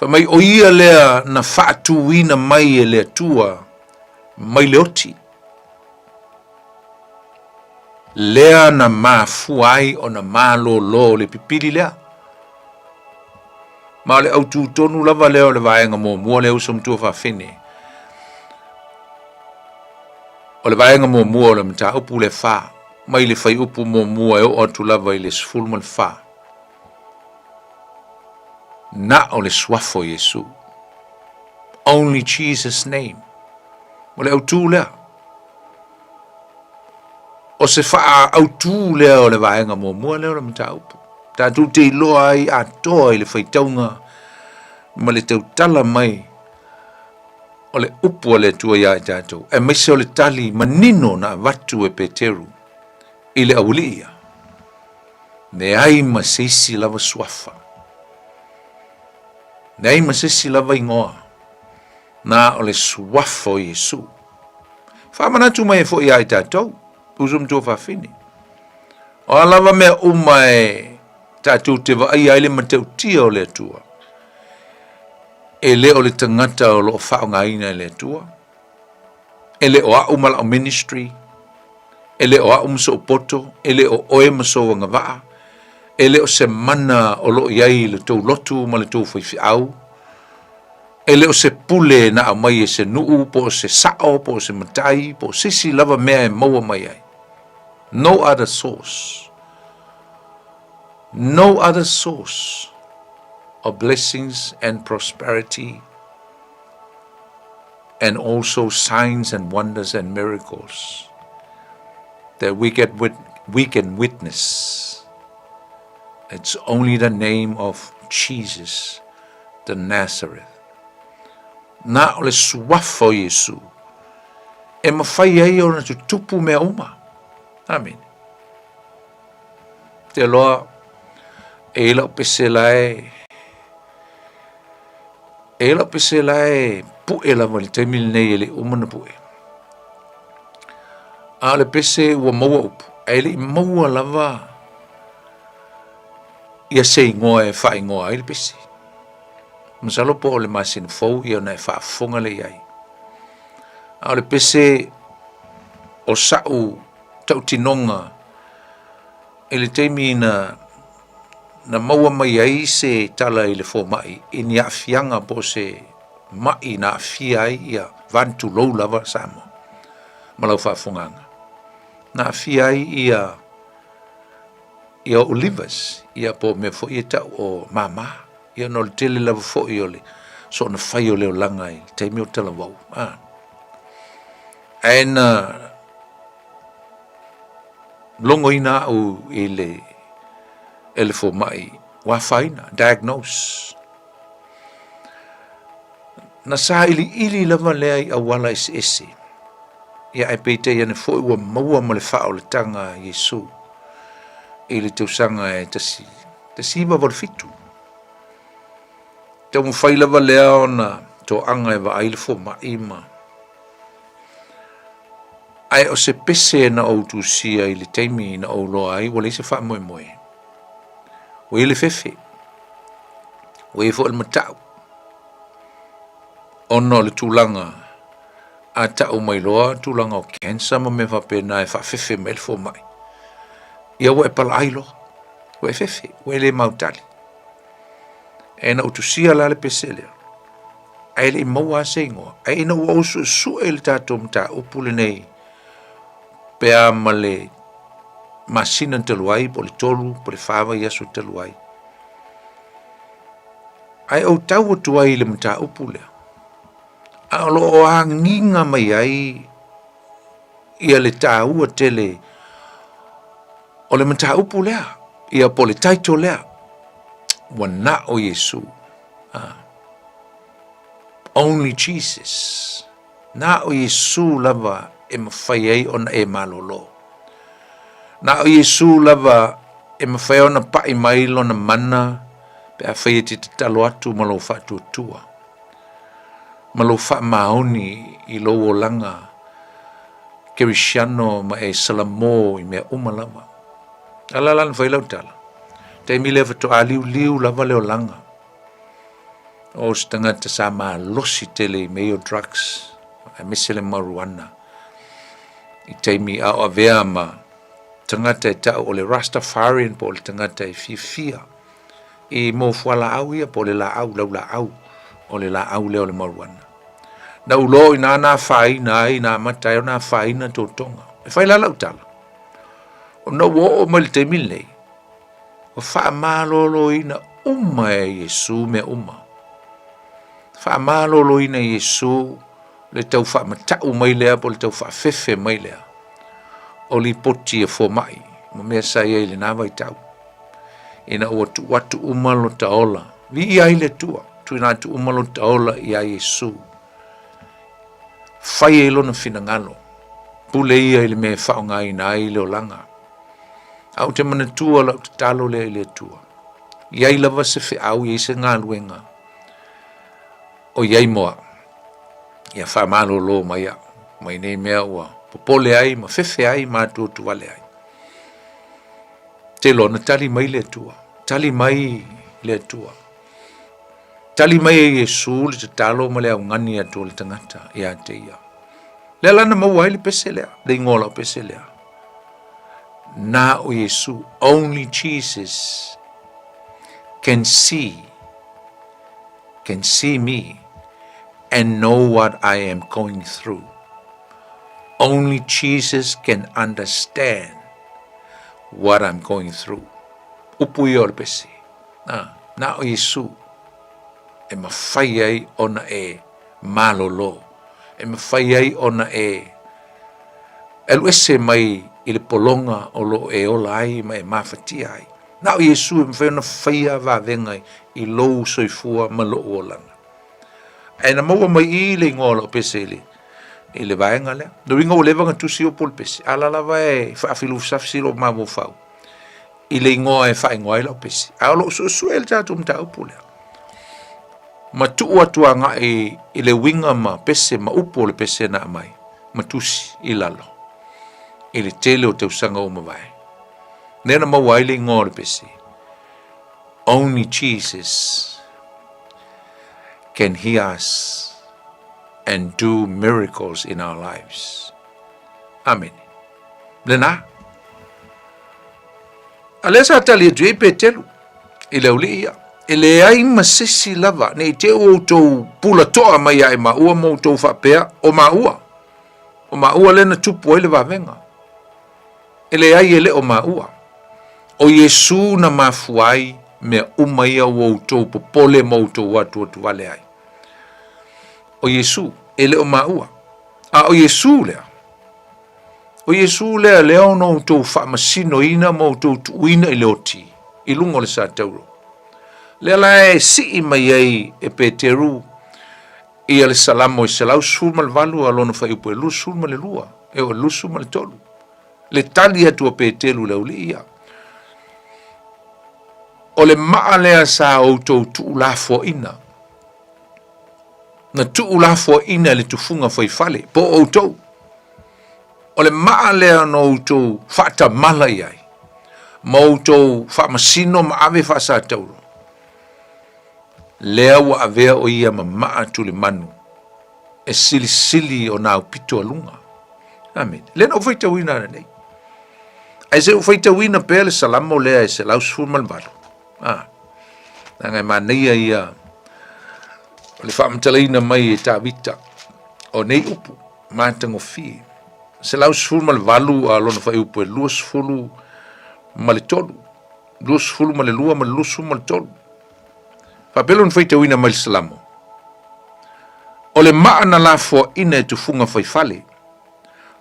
Fai mai o ia lea na faatuina mai e le Atua mai le oti, lea na mafua ai ona malōlō le pipili lea. Ma o le autū tonu lava lea o le vaega muamua lea uso matua fafine. O le vaega muamua o le mataupu le fa, mai le fuaiupu muamua e oo atu lava i le 14. Na o le suafa o Iesu. Only Jesus name. O le autū lea. O se faaautu lea o le vaega muamua lea o le mataupu. Tatou te iloa ai atoa i le faitauga ma le tautala mai o le upu a le Atua iā i tatou, aemaise o le tali manino na avatu e Peteru i le aualii ia, Leai ma se isi lava suafa, leai ma se isi lava igoa, na o le suafa o Iesu. Faamanatu mai ai foi iā i tatou, uso ma tuafafine. O a lava mea uma e tatou te vaaia ai le matautia o le Atua, e le o le tagata o lo o faaaogaina e le Atua, e le o a'u ma la'u ministry, e le o a'u ma so'u poto, e le o oe ma sou agavaa, e le o se mana o lo o i ai i le tou lotu ma le tou faifeau, e le o se pule na aumai e se nuu po o se sa'o po o se matai po o se isi lava mea e maua mai ai. No other source. No other source of blessings and prosperity and also signs and wonders and miracles that we get wit we can witness. It's only the name of Jesus the Nazareth. Na o le suafa o Iesu e mafai ai ona tutupu mea uma. Amene. Te loa e i lau pese la e E i lau pese la e pu'e lava i le taimi lenei e le i uma ona pu'e. A o le pese ua maua upu, ae le i maua lava ia se igoa e faaigoa ai le pese. Masalo po o le masina fou ia ona e faafofoga lea i ai. A o le pese o sa'u tautinoga i le taimi na na maua mai ai se tala i le fomai i ni aafiaga po o se ma'i na aafia ai ia vaanatulou lava Samoa ma lau faafofogaaga. Na aafia ai ia ia o'u livers, ia po o mea foi ia e ta'u o māmā, ia ona o le tele lava foi o le soona fai o le olaga i le taimi o talavou, a. Ae na logoina a'u i le e le fomai ua afaina, diagnose. Na sailiili lava lea i auala eseese, ia ae peitai ane foi ua maua ma le faaolataga a Iesu i le tausaga e 1987. Taumafai lava lea ona toaga e vaai le fomai ma Ae o se pese na ou tusia i le taimi na ou loa ai ua leai se faamoemoe. Ua i ai le fefe, ua i ai foi le matau, ona o le tulaga a tau mai loa tulaga o cancer ma mea faapena e faafefe mai ai le fomai. Ia ua e palaai loa, ua e fefe, ua e le mautali. E na ou tusia la le pese lea, ae le i maua lava se igoa. Ae ina ua ou suesue i le tatou mataupu lenei, pe a ma le masina talu ai, po o le tolu, po o le fa vaiaso talu ai. Ae ou tau atu ai i le mataupu lea, a o lo o agiga mai ai ia le taua tele o le mataupu lea, ia po o le title lea, ua na o Iesu. Ah. Only Jesus. Na o Iesu lava e mafai ai ona e malolo. Na o Iesu lava e mafai ona pa'i mai lona mana pe afai e te tatalo atu ma lou faatuatua, ma lou faamaoni i lou olaga kerisiano ma e salamo i mea uma lava. A la la na fai lau tala, taimi lea faatoa liuliu lava le olaga. O se tagata sa malosi tele i mea ia o drugs, aemaise le marijuana, i taimi a o avea ma tagata e ta'u o le Rastafarian po o le tagata e fiafia i mo fualaau ia po o le laau, laulaau o le laau lea o le marijuana. Na ou loa o i ina na afaina ai, na amata ai ona afaina totoga. E fai la lau tala, ona ua oo mai le taimi lenei, Ua faamaloloina uma e Iesu mea uma. Faamaloloina e Iesu le tau faamata'u mai lea po o le tau faafefe mai lea o lipoti a fomai ma mea sa i ai i lena vaitau. Ina ua tuu atu uma lota ola, viia ai le Atua, tuuina atu uma lota ola iā Iesu. Fai ai lona finagalo, pule ia i le mea e faaaogaina ai le olaga. A ou te manatua lau tatalo lea i le Atua, i ai lava se feau, i ai se galuega o i ai mo au, ia faamalolo mai au, mai nei mea ua popole ai ma fefe ai ma atuatu vale ai. Te loa na tali mai le Atua, tali mai le Atua. Tali mai e Iesu le tatalo ma le augani atu o le tagata ia te ia. Lea la na maua ai le pese lea, le igoa o lau pese lea. Na o Iesu, only Jesus can see, can see me and know what I am going through. Only Jesus can understand what I'm going through. Upu ia o le pese. Na, na o Iesu e mafai ai ona e malolo, e mafai ai ona e alu ese mai i le pologa o lo o e ola ai ma e mafatia ai. Na o Iesu e mafai ona faia vavega i lou soifua ma lou olaga. Ae na maua mai i le igoa o lau pese i le, i le vaega lea. Le uiga ua leva ona tusi upu o le pese, a la lava e faafilufisafisi lou mafaufau i le igoa e faaigoa ai lau pese. A o lou suesue le tatou mataupu lea. Ma tuu atu agai i le uiga ma pese ma upu o le pese na aumai ma tusi i lalo i le tele o tausaga ua mavae. Lea na maua ai le igoa o le pese. Only Jesus can hear us and do miracles in our lives. Amene. Lena. A lea sa tali atu ai Petelu i le auli'i ia, E leai ma se isi lava, ne i te i ua outou pulatoa mai ia i maua ma outou faapea, o maua, o maua lea na tupu ai le vavega. E leai e le o maua. O Iesu na mafua ai mea uma ia ua outou popole ma outou atuatuvale ai. O Iesu, e le o maua. A o Iesu lea, O Iesu lea lea ona outou faamasinoina ma outou tuuina i le oti i luga o le satauro. Lea la e sii mai ai e Peteru ia le Salamo e 118 a lona fuaiupu e 22 e oo i le 23. Le tali atu a Peteru i le aualii ia, O le maa lea sa outou tuulafoaina, na tuulafoaina e le tufuga faifale, po o outou. O le maa lea na outou faatamala i ai, ma outou faamasino ma ave faasatauro, lea ua avea o ia ma maa tulimanu e silisili ona aupito a luga. Amene. Lea na ou faitauina ananei. Ae se i ou faitauina pea le Salamo lea e 118. Ah, leaga e manaia ia o le faamatalaina mai e Tavita o nei upu matagofie. 118 a lona fuaiupu e 23, 22 ma le 23. Faapea lona faitauina mai le Salamo. O le maa na lafoaina e tufuga faifale,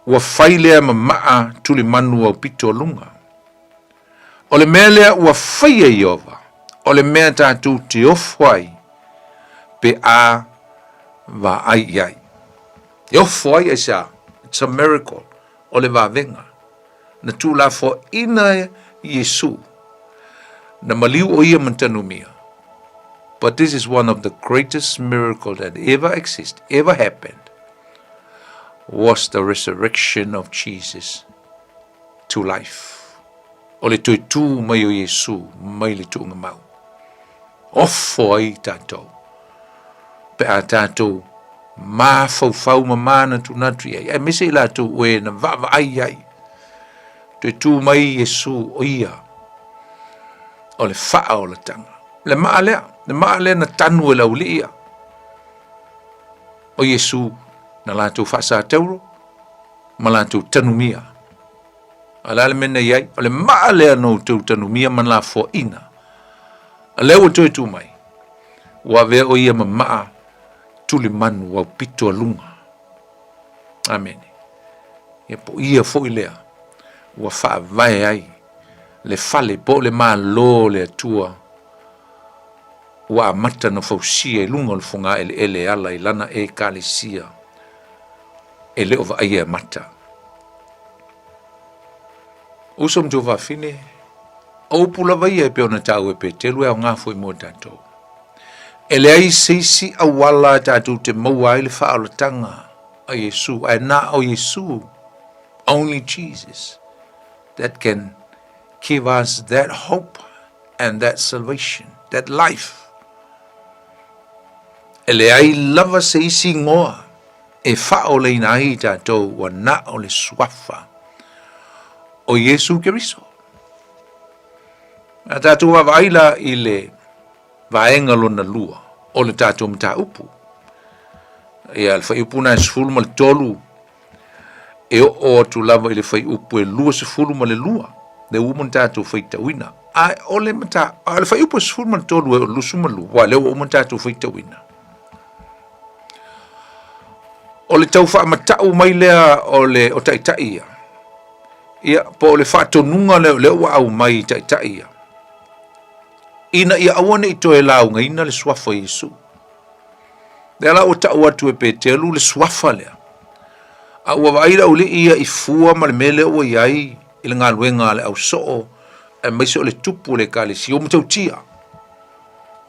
ua fai lea ma maa tulimanu aupito a luga. O le mea lea ua faia e Ieova, o le mea tatou te ofo ai pe a vaai i ai. E ofo ai aisea? It's a miracle. O le vavega. Na tuulafoaina Iesu. Na maliu o ia ma tanumia. But this is one of the greatest miracle that ever exist, ever happened, was the resurrection of Jesus to life. O le toe tū mai o Iesu mai le tuuga mau. Ofo ai tatou. Pe a tatou mafaufau ma manatunatu i ai, aemaise i latou o e na vaavaai i ai, toe tu mai Iesu o ia o le faaolataga. Le maa lea, le maa lea na tanu e le aualii ia. O Iesu na latou faasatauro ma latou tanumia. A o le a le mea na i ai? O le maa lea na outou tanumia ma lafoaina. A lea ua toe tu mai, ua avea o ia ma maa tulimanu aupito a luga. Amene. Ia po ia foi lea ua faavae ai le fale po o le Malo o le Atua ua amata na fausia i luga o le fogaeleele e ala i lana Ekalesia e le o vaaia e mata. Uso ma tuafafine, o upu lava ia e pei ona taua e Petelu e aoga foi mo tatou. E leai se isi auala tatou te maua ai le faaolataga a Iesu, ae na o Iesu, only Jesus, that can give us that hope and that salvation, that life. E leai lava se isi igoa e faaolaina ai i tatou ua na o le suafa o Iesu Keriso. A tatou vaavaai la i le vaega lona lua o le tatou mataupu, ia le fuaiupu na e 13 e oo atu lava i le fuaiupu e 22, lea ua uma ona tatou faitauina. Ae o le mata, a o le fuaiupu e 13 e oo i le 22, aua lea ua uma ona tatou faitauina. O le tau faamatau mai lea o le o taitai ia, ia po o le faatonuga lea o lea ua aumai i taitai ia, ina ia aua ne i toe laugaina le suafa o Iesu. Lea la ua tau atu e Petelu le suafa lea. A ua vaai le aualii ia i fua ma le mea lea ua i ai i le galuega a le ausoo aemaise o le tupu o le ekalesia, ua matautia.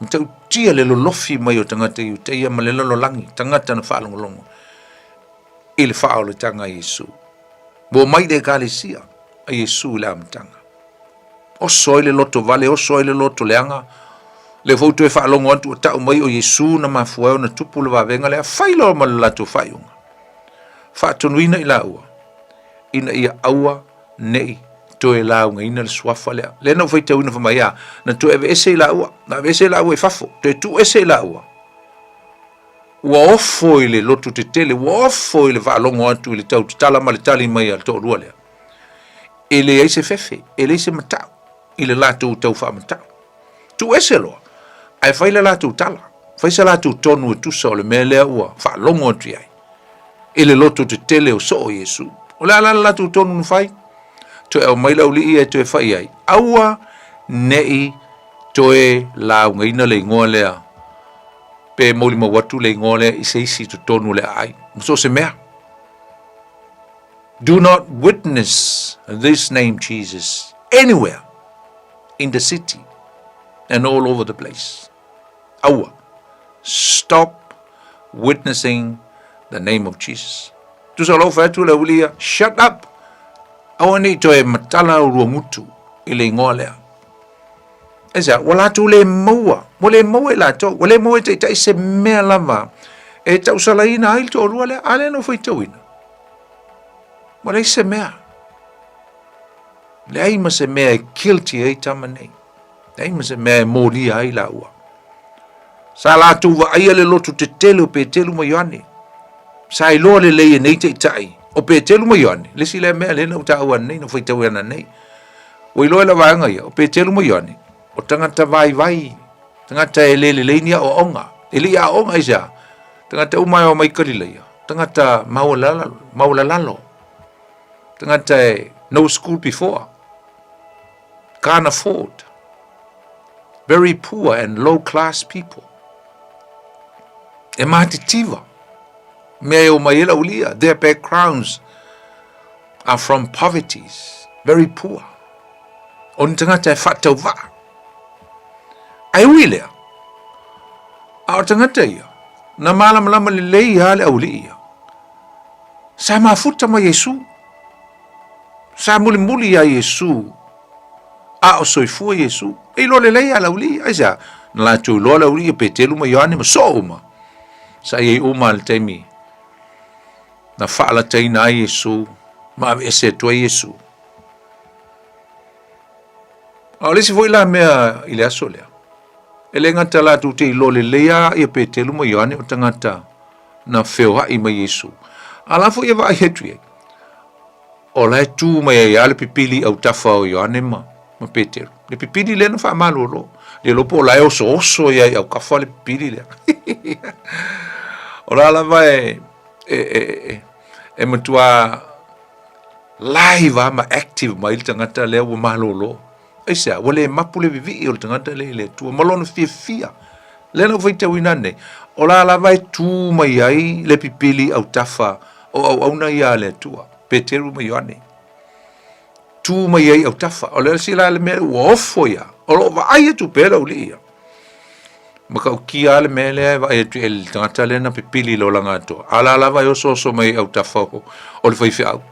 Matautia le lolofi mai o tagata Iutaia ma le lalolagi, tagata na faalogologo i le faaolataga a Iesu. Ua omai le ekalesia a Iesu i le amataga. Oso ai le loto vale, oso ai le loto leaga. Lea foi ua toe faalogo atu ua tau mai o Iesu na mafua ai ona tupu le vavega lea, fai loa ma le latou faaiuga. Faatonuina i laua, ina ia aua ne i toe laugaina le suafa lea. Lea na ou faitauina fai mai a, na toe aveese i laua, na aveese i laua i fafo, toe tuuese i laua. Ua ofo i le loto tetele, ua ofo i le faalogo atu i le tau tatala ma le tali mai a le toalua lea. E leai se fefe, e leai se matau i le latou tau faamatau. Tuuese loa, ae fai le latou tala, fai se latou tonu e tusa o le mea lea ua faalogo atu i ai i le loto tetele o soo Iesu. O le a la le latou tonu na fai? Toe aumai le aualii ia e toe fai ai. Aua ne i toe laugaina le igoa lea pe molimau atu le igoa lea i se isi i totonu o le aai. Ma so o se mea. Do not witness this name Jesus anywhere in the city and all over the place. Aua. Stop witnessing the name of Jesus. Tusa o lau fai atu le aulia, shut up. Aua nei toe matala au ruamutu i le ingoa lea. Aisea? Ua latou le maua, ua le maua e latou, ua le maua e taitai se mea lava e tausalaina ai le toalua lea, a lea na ou faitauina. Ua leai se mea. Leai ma se mea e guilty ai tama nei. Leai ma se mea e molia ai laua. Sa latou vaaia le loto tetele o Petelu ma Ioane. Sa iloa lelei e nei taitai o Petelu ma Ioane. Le isi lea mea lea na ou taua nei, na ou faitauina nei. Ua iloa e le vaega ia, o Petelu ma Ioane, o tagata vaivai, tagata e le lelei ni aoaoga. E le i aoga aisea? Tagata uma e omai i Kalilaia, tagata maualalalo, maualalalo. Tagata e no school before, can't afford, very poor and low class people. E matitiva, mea e omai ai le aulia, their backgrounds are from poverties, very poor. O ni tagata e faatauvaa. Ae ui lea, a o tagata ia, na malamalama lelei lava le aualii ia. Sa mafuta ma Iesu. Sa mulimuli iā Iesu, a o soifua Iesu. E iloa lelei lava le aualii ia. Aisea? Na latou iloa le aualii ia Petelu ma Ioane ma soo uma. Sa i ai uma le taimi na faalataina ai Iesu ma aveese atu ai Iesu. A o le isi foi la mea i le aso lea, e le gata latou te iloa lelei lava ia Petelu ma Ioane o tagata na feoai ma Iesu, a la foi e vaai atu i ai, o la e tu mai ai lava le pipili i autafa o Ioane ma, ma Petelu. Le pipili lea na faamalolo. Le iloa po o la e osooso ia i aukafa le pipili lea. o la lava e, e, e, e, e matua live lava ma active mai le tagata lea ua malolo. Aisea, ua le mapu le vivii o le tagata lea i le Atua ma lona fiafia. Lea na ou faitauina nei, o la lava e tu mai ai le pipili autafa o auauna ia a le Atua, Peteru ma Ioane. Tu mai ai autafa. O le isi la le mea ua ofo ia, o lo o vaai atu pea le aualii ia. Matautia lava le mea lea e vaai atu i le tagata lea na pipili i le olaga atoa. A la lava e osooso mai autafa o, o le faifeau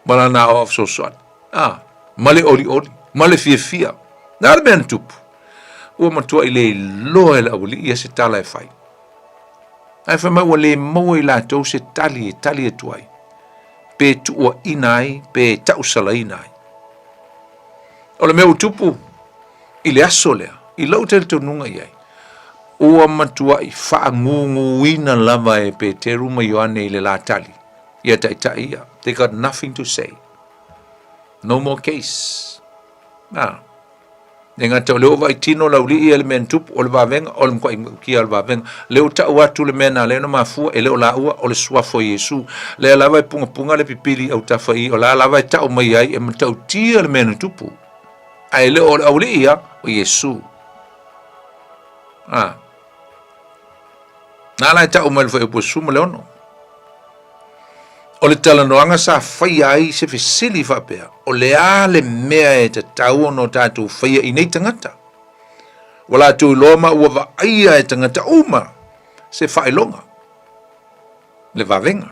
ma lana aoao fesoasoani. A, ma le olioli, ma le fiafia. Na le mea na tupu? Ua matuai le iloa e le aualii ia se tala e fai. Ae fai mai ua le maua i latou se tali e tali atu ai, pe tuuaina ai, pe tausalaina ai. O le mea ua tupu i le aso lea, i lou talitonuga i ai, ua matuai faagūgūina lava e Peteru ma Ioane i le lā tali, ia taitai ia. They got nothing to say. No more case. Na. Le gata o le oo vaai tino le aualii ia le mea na tupu, o le vavega, o le matuai matautia o le vavega. Lea ua tau atu le mea na ala ai ona mafua, e le o laua, o le suafa o Iesu. Lea lava e pungapunga le pipili i autafa i, o la lava e tau mai ai e matautia le mea na tupu. Ae le o le aualii ia, o Iesu. A. Na ala e tau mai le fuaiupu e 16. O le talanoaga sa faia ai se fesili faapea, o le a le mea e tatau ona o tatou faia i nei tagata? Ua latou iloa ma ua vaaia e tagata uma se faailoga, le vavega,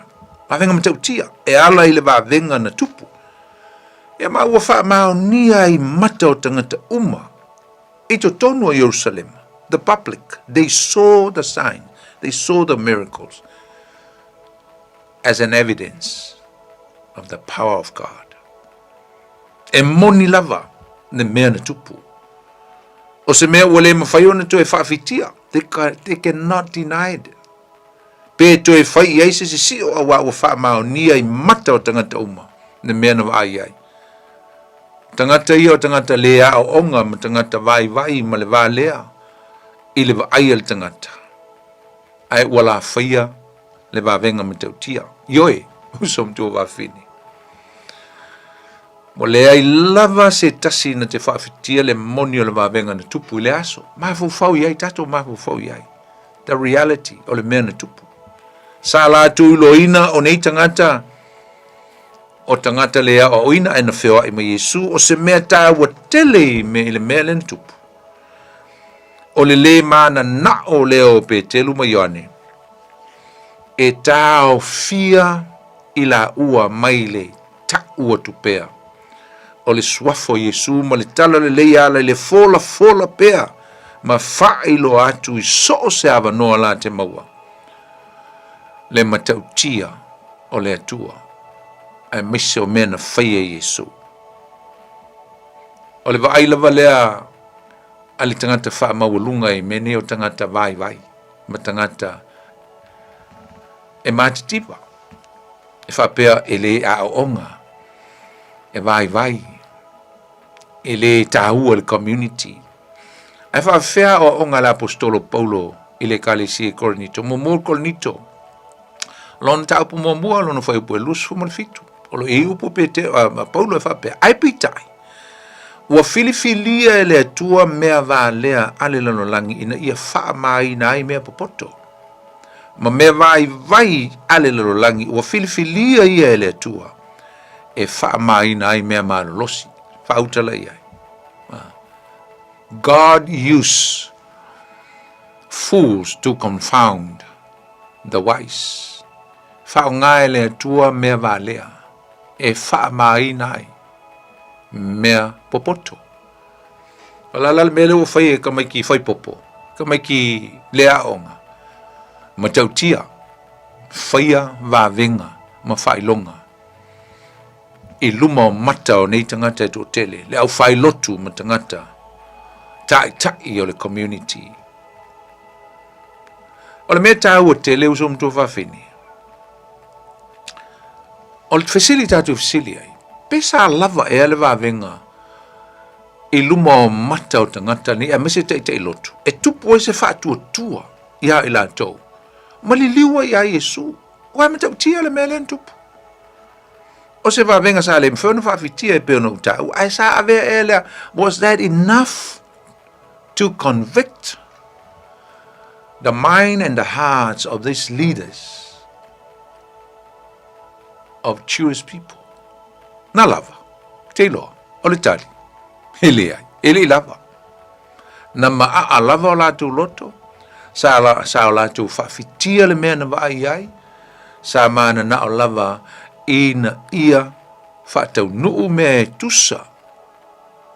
vavega matautia, e ala i le vavega na tupu. Ia ma ua faamaonia ai mata o tagata uma i totonu o Ierusalema, the public, they saw the sign, they saw the miracles as an evidence of the power of God. E moni lava le mea na tupu. O se mea ua le mawhai ona toe whaawhitia. They, they cannot deny it. Pe toe whai i ai se sisio a wā ua whaamaonia i mata o tangata uma, le mea na vaai ai. Tagata ia o tagata le aoaoga ma tagata vaivai ma le valea i le vaai a le tagata, ae ua lafaia le vavega matautia. Ioe, uso matua vafine. Ua leai lava se tasi na te faawhitia le moni o le vavega na tupu i le aso. Mafaufau i ai, tatou mafaufau i ai. The reality o le mea na tupu. Sa latou iloaina o nei tagata O tagata le aoaoina ae na feoai ma Iesu, o se mea taua tele i me i le mea lea na tupu. O le lē mananao lea o Petelu ma Ioane, e taofia i laua mai le ta'u atu pea o le suafa o Iesu ma le talalelei e ala i le folafola pea ma faailoa atu i so o se avanoa la te maua le matautia o le Atua, aemaise o mea na faia e Iesu. O le vaai lava lea a le tagata faamaualuga i mea nei o tagata vaivai ma tagata e matitiva, e faapea e le aoaoga, e vaivai, e le taua i le community. Ae faafefea aoaoga a le aposetolo Paulo i le ekalesia i Korinito? Muamua o Korinito, lona mataupu muamua, lona fuaiupu e 27. O lo o i ai upu Pete, uh, Paulo e faapea, ae peitai, ua filifilia e le Atua mea valea a le lalolagi ina ia faamāina ai mea popoto. Ma mea vaivai a le lalolagi ua filifilia ia e le Atua e faamāina ai mea malolosi. Faautala i ai. God use fools to confound the wise. Faaaoga e le Atua mea valea e faamāina ai mea popoto. O le a la le mea lea ua fai e tamaiti fai popo, tamaiti le aoga. Matautia, faia vavega ma faailoga i luma o mata o nei tagata e toatele, le aufailotu ma tagata taitai o le community. O le mea taua tele uso ma tuafafine, o le fesili tatou fesili ai, pe sa lava ea le vavega i luma o mata o tagata nei, aemaise taitai lotu, e tupu ai se faatuatua iā i latou, ma liliu ai iā Iesu. Ua e matautia le mea lea na tupu. O se vavega sa le mafai ona faafitia e pei ona ou taua, ae sa avea ea lea, was that enough to convict the mind and the hearts of these leaders of Jewish people? Na lava, te iloa, o le tali, e leai, e le i lava. Na maaa lava o latou loto, sa, la, sa o latou faafitia le mea na vaai ai, sa mananao lava ina ia faataunuu mea e tusa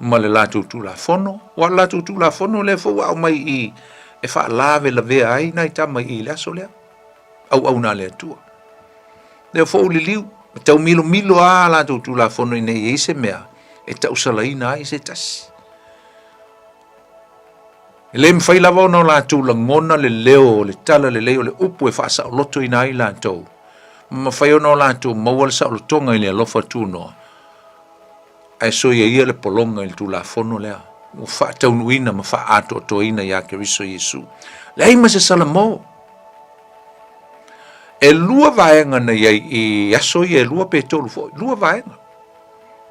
ma le latou Tulafono, ua o le latou Tulafono lea foi ua aumai i e faalavelavea ai nai tama i i le aso lea, auauna a le Atua. Lea foi ua liliu, ma taumilomilo lava a latou Tulafono ina ia i ai se mea e tausalaina ai se tasi. E le mafai lava ona o latou lagona le leo o le tala lelei o le upu e faasaolotoina ai latou, ma mafai ona o latou maua le saolotoga i le alofa tunoa, ae soia ia le pologa i le Tulafono lea ua faataunuuina ma faaatoatoaina iā Keriso Iesu. Leai ma se salamo. E lua vaega na i ai i aso ia e lua pe tolu foi, lua vaega.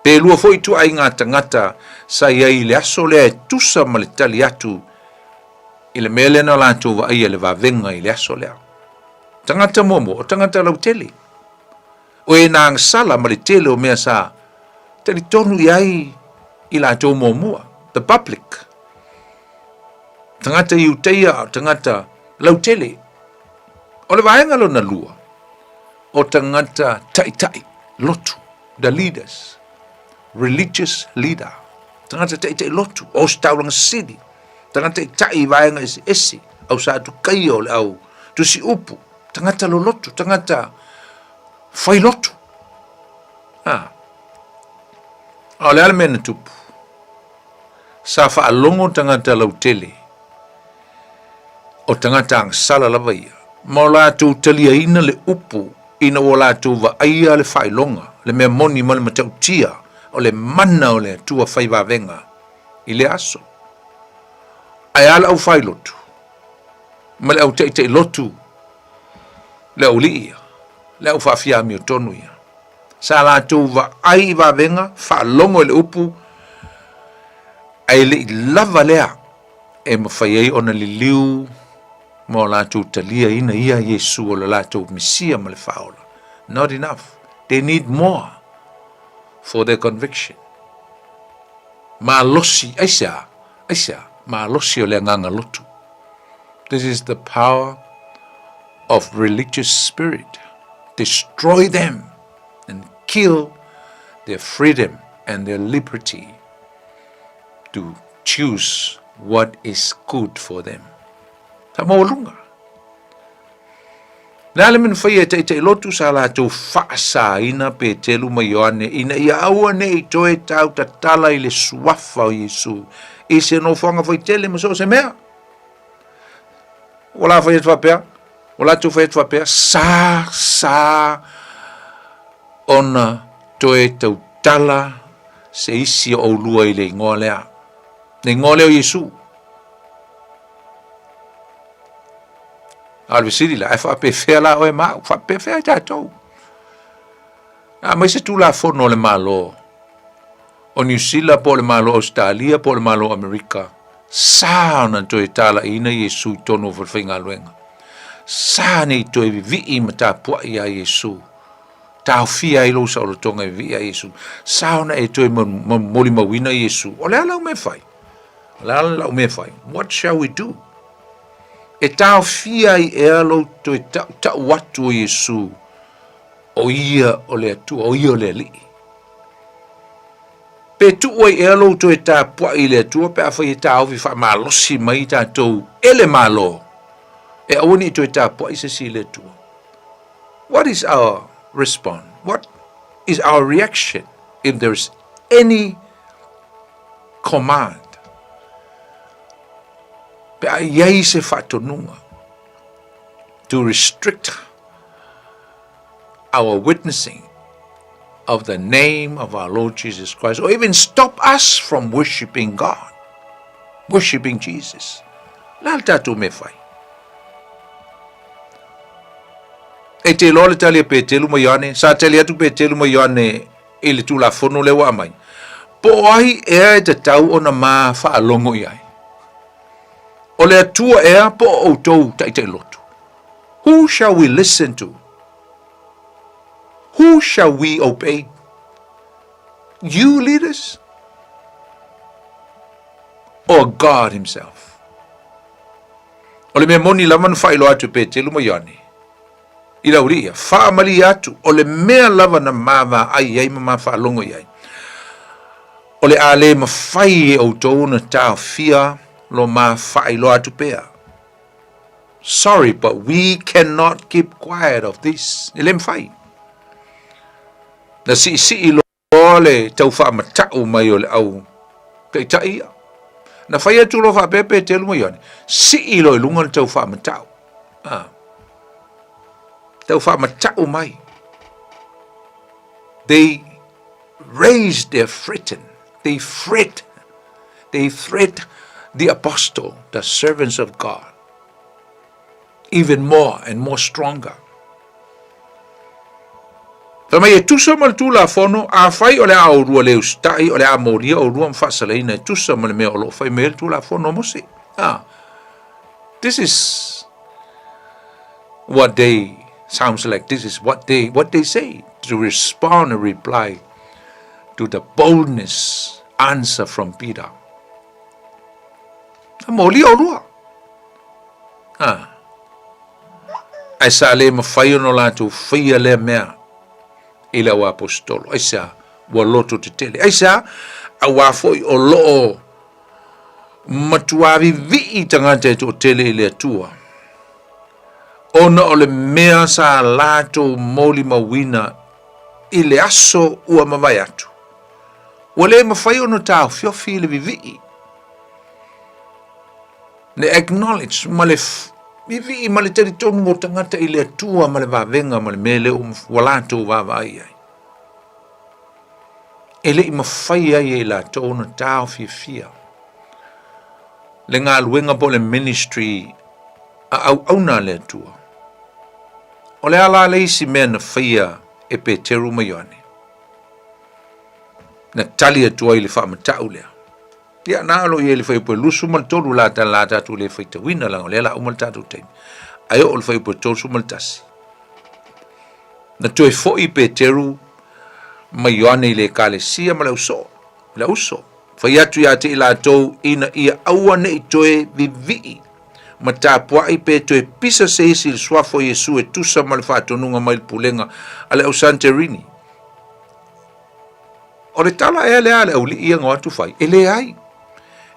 Pe lua foi ituaiga tagata sa i ai i le aso lea e tusa ma le tali atu i le mea lea na latou vaaia i le vavega i le aso lea. Tagata muamua, o tagata lautele. O e na agasala ma le tele o mea sa talitonu i ai i latou muamua, the public. Tagata Iutaia, tagata lautele. O le vaega lona lua, o tagata taitai, lotu, the leaders, religious leader, tagata taitai lotu, o se taulaga sili, tagata taitai i vaega eseese, au Satukaia o le au tusi upu, tagata lolotu, tagata fai lotu. Ah. A o le a le mea na tupu? Sa faalogo tagata lautele o tagata agasala lava ia, ma o latou taliaina le upu ina ua latou vaaia le faailoga, le mea moni ma le matautia o le mana o le Atua fai vavega i lea aso. Ae a le aufailotu ma le autaitailotu, le aualii ia, le au faafiamiotonu ia, sa latou vaai i vavega, faalogo i le upu, ae le i lava lea e mafai ai ona liliu ma o latou taliaina ia Iesu o le latou Mesia ma le Faaola. Not enough. They need more for their conviction. Malosi, aisea, aisea, malosi o le agaga lotu. This is the power of religious spirit. Destroy them and kill their freedom and their liberty to choose what is good for them. Sa maualuga. Le a le mea na faia e taitai lotu sa latou faasaina Petelu ma Ioane ina ia aua ne i toe tau tatala i le suafa o Iesu i se nofoaga faitele ma so o se mea. Ua la fai atu faapea, ua latou fai atu faapea, sa, sa ona toe tautala se isi o ʻolua i le igoa lea, le igoa lea o Iesu. A o le fesili la, e faapefea la oe ma au, faapefea i tatou? A mai se tulafono o le Malo o Niu Sila po o le Malo o Ausetalia po o le Malo o Amerika, sa ona toe talaiina Iesu i tonu o falefaigaluega. Sa ne i toe vivii ma tapuai iā Iesu. Taofia ai lou saolotoga e vivii iā Iesu. Sa ona e toe molimauina Iesu. O le a lau mea e fai? O le a lau mea e fai? What shall we do? E taofia ai ea lou toe tautau atu o Iesu, o ia o le Atua, o ia o le Alii? Pe tuu ai ea lou toe tapuai i le Atua pe afai e taofi faamalosi mai tatou e le Malo? E aua ne i toe tapuai se isi i le Atua. What is our response? What is our reaction if there is any command? Pe a i ai se faatonuga to restrict our witnessing of the name of our Lord Jesus Christ, or even stop us from worshiping God, worshiping Jesus. La le tatou mea fai. E te loa le tali a Petelu ma Ioane, sa tali atu Petelu ma Ioane i le Tulafono lea ua aumai, po o ai ea e tatau ona ma faalogo i ai? O le Atua ea po o outou taitai lotu? Who shall we listen to? Who shall we obey? You leaders? Or God himself? O le mea moni lava na faailoa atu e Petelu ma Ioane i le aualii ia, faamalie atu, o le mea lava na ma vaai ai ma ma faalogo i ai, o le a le mafai e outou ona taofia lo ma faailoa atu pea. Sorry, but we cannot keep quiet of this. E le mafai. Na siisii loa le tau faamatau mai o le au taitai ia. Na fai atu loa faapea Petelu ma Ioane, sii loa i luga le tau faamatau. Ah. Tau faamatau mai. They raised their threaten. They threat. They threat the apostle, the servants of God, even more and more stronger. Fai mai e tusa ma le Tulafono, afai o le a oulua le usitai, o le a molia oulua ma faasalaina e tusa ma le mea o lo o fai mai ai le Tulafono a Mose. Ah, this is what they sounds like. This is what they what they say to respond and reply to the boldness answer from Peter. Na molia oulua. Ah. Ae sa le mafai ona latou faia lea mea i le auaposetolo. Aisea? Ua loto tetele. Aisea? Auā foi o lo o matuā vivii tagata e toatele i le Atua, ona o le mea sa latou molimauina i le aso ua mavae atu. Ua le mafai ona taofiofi i le vivii. Le acknowledge ma le vivii ma le talitonu o tagata i le Atua ma le vavega ma le mea lea ua latou vaavaai ai. E le i mafai ai e i latou ona taofiofia le galuega po o le ministry a auauna a le Atua. O le a la le isi mea na faia e Peteru ma Ioane? Na tali atu ai le faamatau lea. Ia, na alo i ai le fuaiupu e 23 la tala la tatou le faitauina leaga o lea la uma le tatou taimi. Ae oo le fuaiupu e 31. Na toe foi Peteru ma Ioane i le ekalesia ma le ausoo, le auso, fai atu ia te i latou ina ia aua ne i toe vivii ma tapuai pe toe pisa se isi i le suafa o Iesu e tusa ma le faatonuga mai le pulega a le au Santerini. O le tala ea lea a le aualii ia na o atu fai? E leai.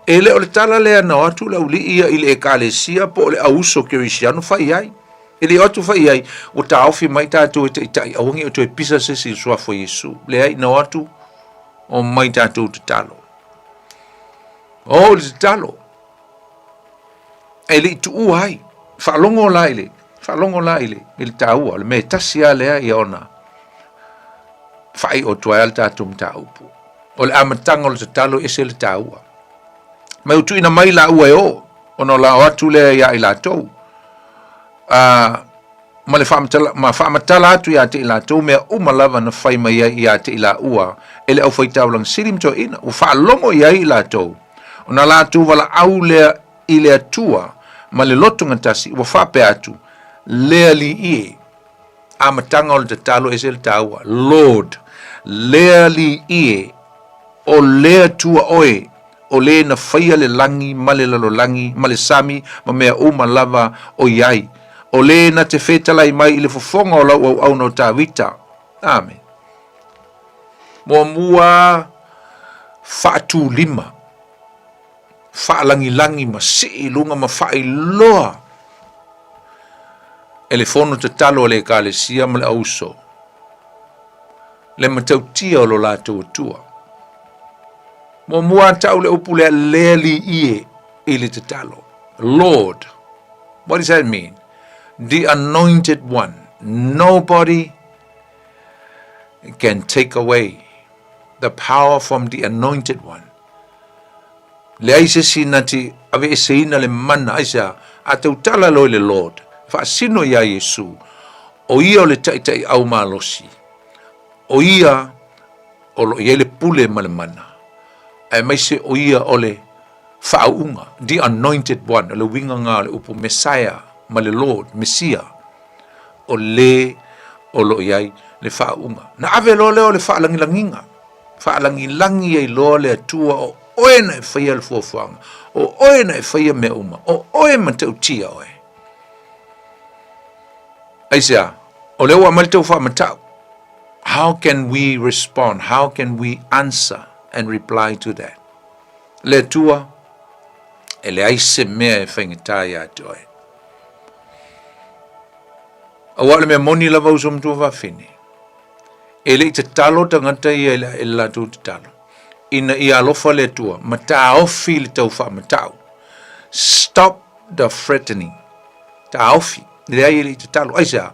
E le o le tala lea na o atu le aualii ia i le ekalesia po o le auuso kerisiano fai ai. E le o atu fai ai, ua taofi mai tatou e taitai, aua ne i toe pisa se isi i le suafa o Iesu. Leai, na o atu, omai tatou tatalo. O le tatalo. E le i tuua ai. Faalogo la i le, faalogo la i le, i le taua, o le mea e tasi lava lea ia ona faaiu atu ai lava le tatou mataupu. O le amataga o le tatalo e ese le taua. Ma ua tuuina mai laua e o, ona o la o atu lea ia i latou. A, ma le faamatala, ma faamatala atu ia te i latou mea uma lava na fai mai ai ia te i laua e le aufaitaulaga sili ma toeaiina, ua faalogo i ai i latou, ona latou valaau lea i le Atua ma le lotogatasi, ua faapea atu, Le Alii e, amataga o le tatalo ese le taua, Lord, Le Alii e, o le Atua oe, o le na faia le lagi ma le lalolagi ma le sami ma mea uma lava o i ai, o le na te fetalai mai i le fofoga o lau auauna o Tavita. Amene. Muamua faatulima, faalagilagi ma sii i luga ma faailoa. E le fono tatalo a le Ekalesia ma le auuso, le matautia o lo latou Atua. Muamua a tau le upu lea le Alii e i le tatalo. Lord. What does that mean? The anointed one. Nobody can take away the power from the anointed one. Leai se isi na te aveeseina le mana, aisea, a tautala loa i le Lord, faasino iā Iesu, o ia o le Taitaiau malosi, o ia o lo o i ai le pule ma le mana, aemaise o ia o le Faauuga, the Anointed One, o le uiga ngā o le upu Messiah ma le Lord, Mesia, o le o lo o i ai le Faauuga. Na ave loa lea o le faalagilagiga. Faalagilagi ai loa le Atua o oe na e faia le fuafuaga, o oe na e faia mea uma, o oe matautia oe. Aisea, o lea ua aumai le tau faamatau. How can we respond? How can we answer and reply to that? Le Atua, e leai se mea e faigata iā te oe. Aua o le mea moni lava uso matua fafine, E le i tatalo tagata ia i le latou tatalo, ina ia alofa le Atua ma taofi le tau faamatau. Stop the threatening. Taofi. Leai e le i tatalo. Aisea?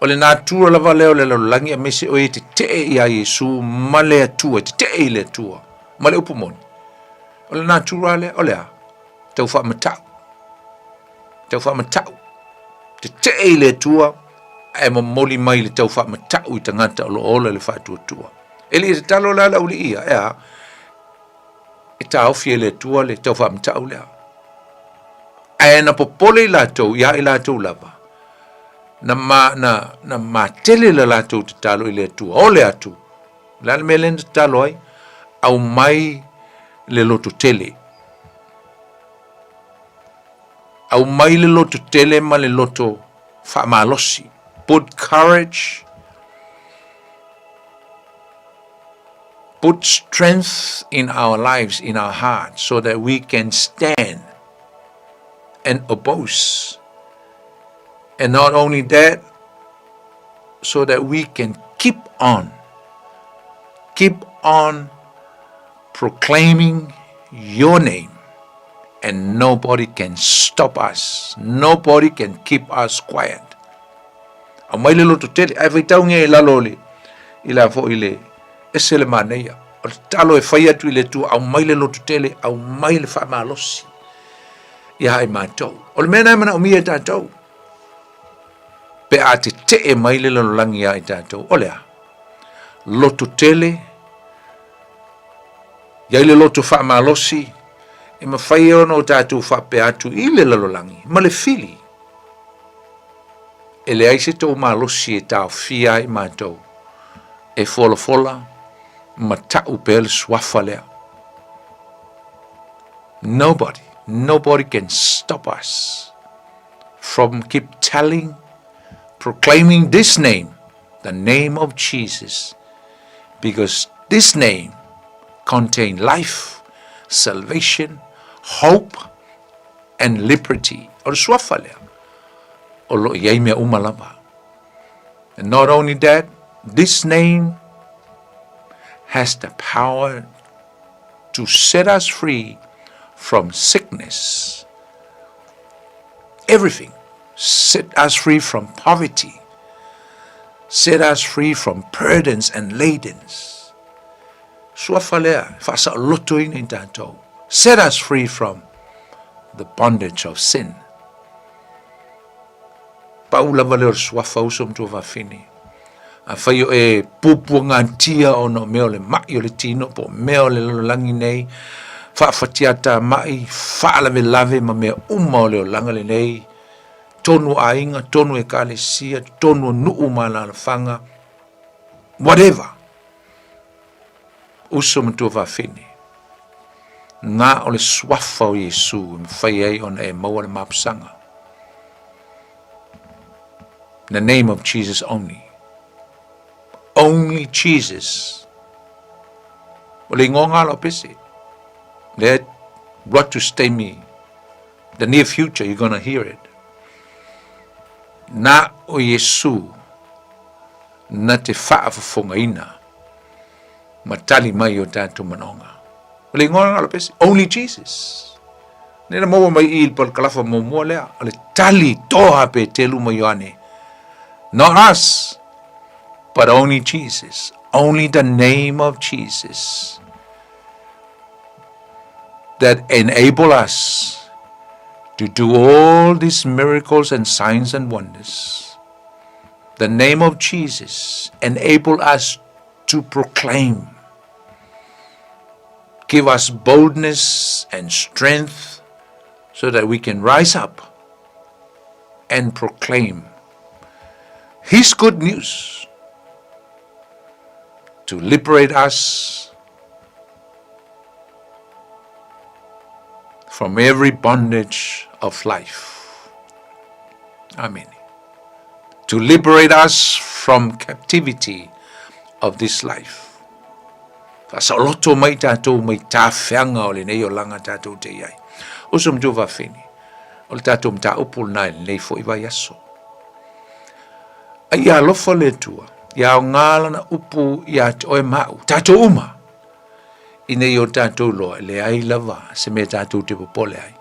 O le natura lava lea o le lalolagi aemaise o e tetee iā Iesu ma le Atua, e tetee i le Atua ma le upu moni. O le natura lea, o le a? Tau faamatau. Tau faamatau. Tetee i le Atua ae momoli mai le tau faamatau i tagata o lo o ola i le faatuatua. E le i tatalo la le aualii ia, e a? E taofi e le Atua le tau faamatau lea. Ae na popole i latou, iā i latou lava, na, ma, na, na matele le latou tatalo i le Atua. O le atu, le a le mea lea na tatalo ai? Aumai le loto tele. Aumai le loto tele ma le loto faamalosi. Put courage, put strength in our lives, in our hearts, so that we can stand and oppose. And not only that, so that we can keep on, keep on proclaiming your name and nobody can stop us. Nobody can keep us quiet. Aumai le loto tele, ae faitaungia i lalo o le, i la foi le, ese le manaia. O le tatalo e fai atu i le Atua, aumai le loto tele, aumai le faamalosi ia i matou. O le mea lena e manaomia e tatou. Pe a tetee mai le lalolagi ia i tatou, o le a? Loto tele, Iai le loto faamalosi e mafai ona o tatou faapea atu i le lalolagi ma le fili. E leai se tou malosi e taofia ai matou e folafola ma ta'u pea le suafa lea. Nobody, nobody can stop us from keep telling, proclaiming this name, the name of Jesus, because this name contain life, salvation, hope and liberty. O le suafa lea, o lo o i ai mea uma lava. And not only that, this name has the power to set us free from sickness, everything. Set us free from poverty. Set us free from burdens and ladens. Suafa lea, e faasaolotoina i tatou. Set us free from the bondage of sin. Pau lava lea o le suafa uso ma tuafafine. Afai o e puapuagatia ona o mea o le ma'i o le tino po o mea o le lalolagi nei, faafatiata ma'i, faalavelave ma mea uma o le olaga lenei, tonu o aiga, tonu o ekalesia, tonu o nuu ma alaalafaga, whatever. Uso ma tuafafine, na o le suafa o Iesu e mafai ai ona e maua le mapusaga. In the name of Jesus only. Only Jesus. O le ingoa ngā lau pese. Lea what to stay me. The near future, you're gonna hear it. Na o Iesu na te faafofogaina ma tali mai o tatou manaoga. O le igoa lena o le pese, Only Jesus. Lea na maua mai i i le palakalafa muamua lea, o le tali toa a Petelu ma Ioane. Not us, but only Jesus. Only the name of Jesus that enable us to do all these miracles and signs and wonders. The name of Jesus enable us to proclaim. Give us boldness and strength so that we can rise up and proclaim His good news to liberate us from every bondage of life. Amen. To liberate us from captivity of this life. Faasaoloto mai tatou mai tafeaga o lenei olaga tatou te i ai. Uso ma tuafafine, o le tatou mataupu lena i lenei foi vaiaso. A ia alofa le Atua, ia aoga lana upu ia te oe ma au, tatou uma, ina ia o tatou iloa e leai lava se mea tatou te popole ai.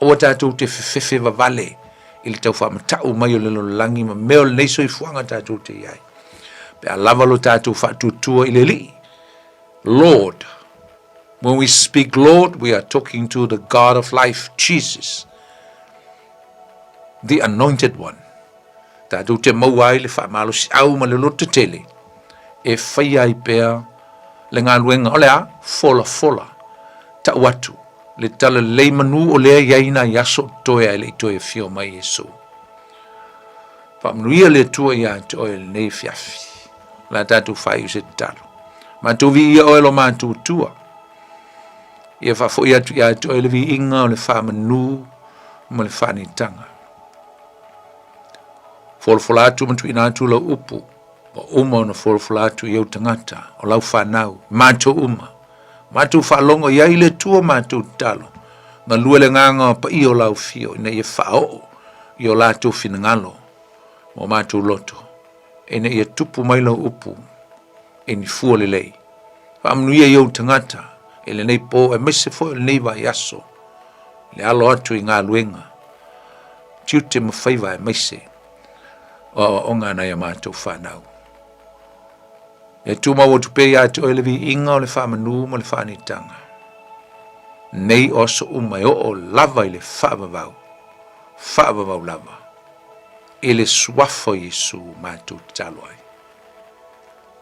Aua tatou te fefefe vavale i le tau faamatau mai o le lalolagi ma mea o lenei soifuaga tatou te i ai. Pe a lava lo tatou faatuatua i le Alii. Lord. When we speak Lord, we are talking to the God of life, Jesus, the anointed one. Tatou te maua ai le faamalosiau ma le lototetele e faia ai pea le galuega o le a folafola tau atu le talalelei manu o lea i ai nai aso o totoe ae le i toe afio mai Iesu. Faamanuia le Atua ia te oe lenei afiafi. O le a tatou faaiu se tatalo. Matou viia oe lo matou Atua. Ia faafoi atu ia te oe le viiga o le faamanu ma le faanitaga. Folafola atu ma tuuina atu lau upu, ua uma ona folafola atu i ou tagata, o lau fanau, matou uma. Matou faalogo i ai le Atua matou tatalo, galue le agaga o paia o lau afio ina ia faaoo i o latou finagalo ma o matou loto, ina ia tupu mai lau upu i ni fua lelei. Faamanuia i ou tagata i lenei po aemaise foi o lenei vaiaso, le alo atu i galuega, tiute ma faiva aemaise o aoaoga a nai a matou fanau. E tumau atu pea ia te oe le viiga o le faamanu ma le faanitaga. Nei o aso uma e oo lava i le faavavau, faavavau lava, i le suafa o Iesu matou tatalo ai.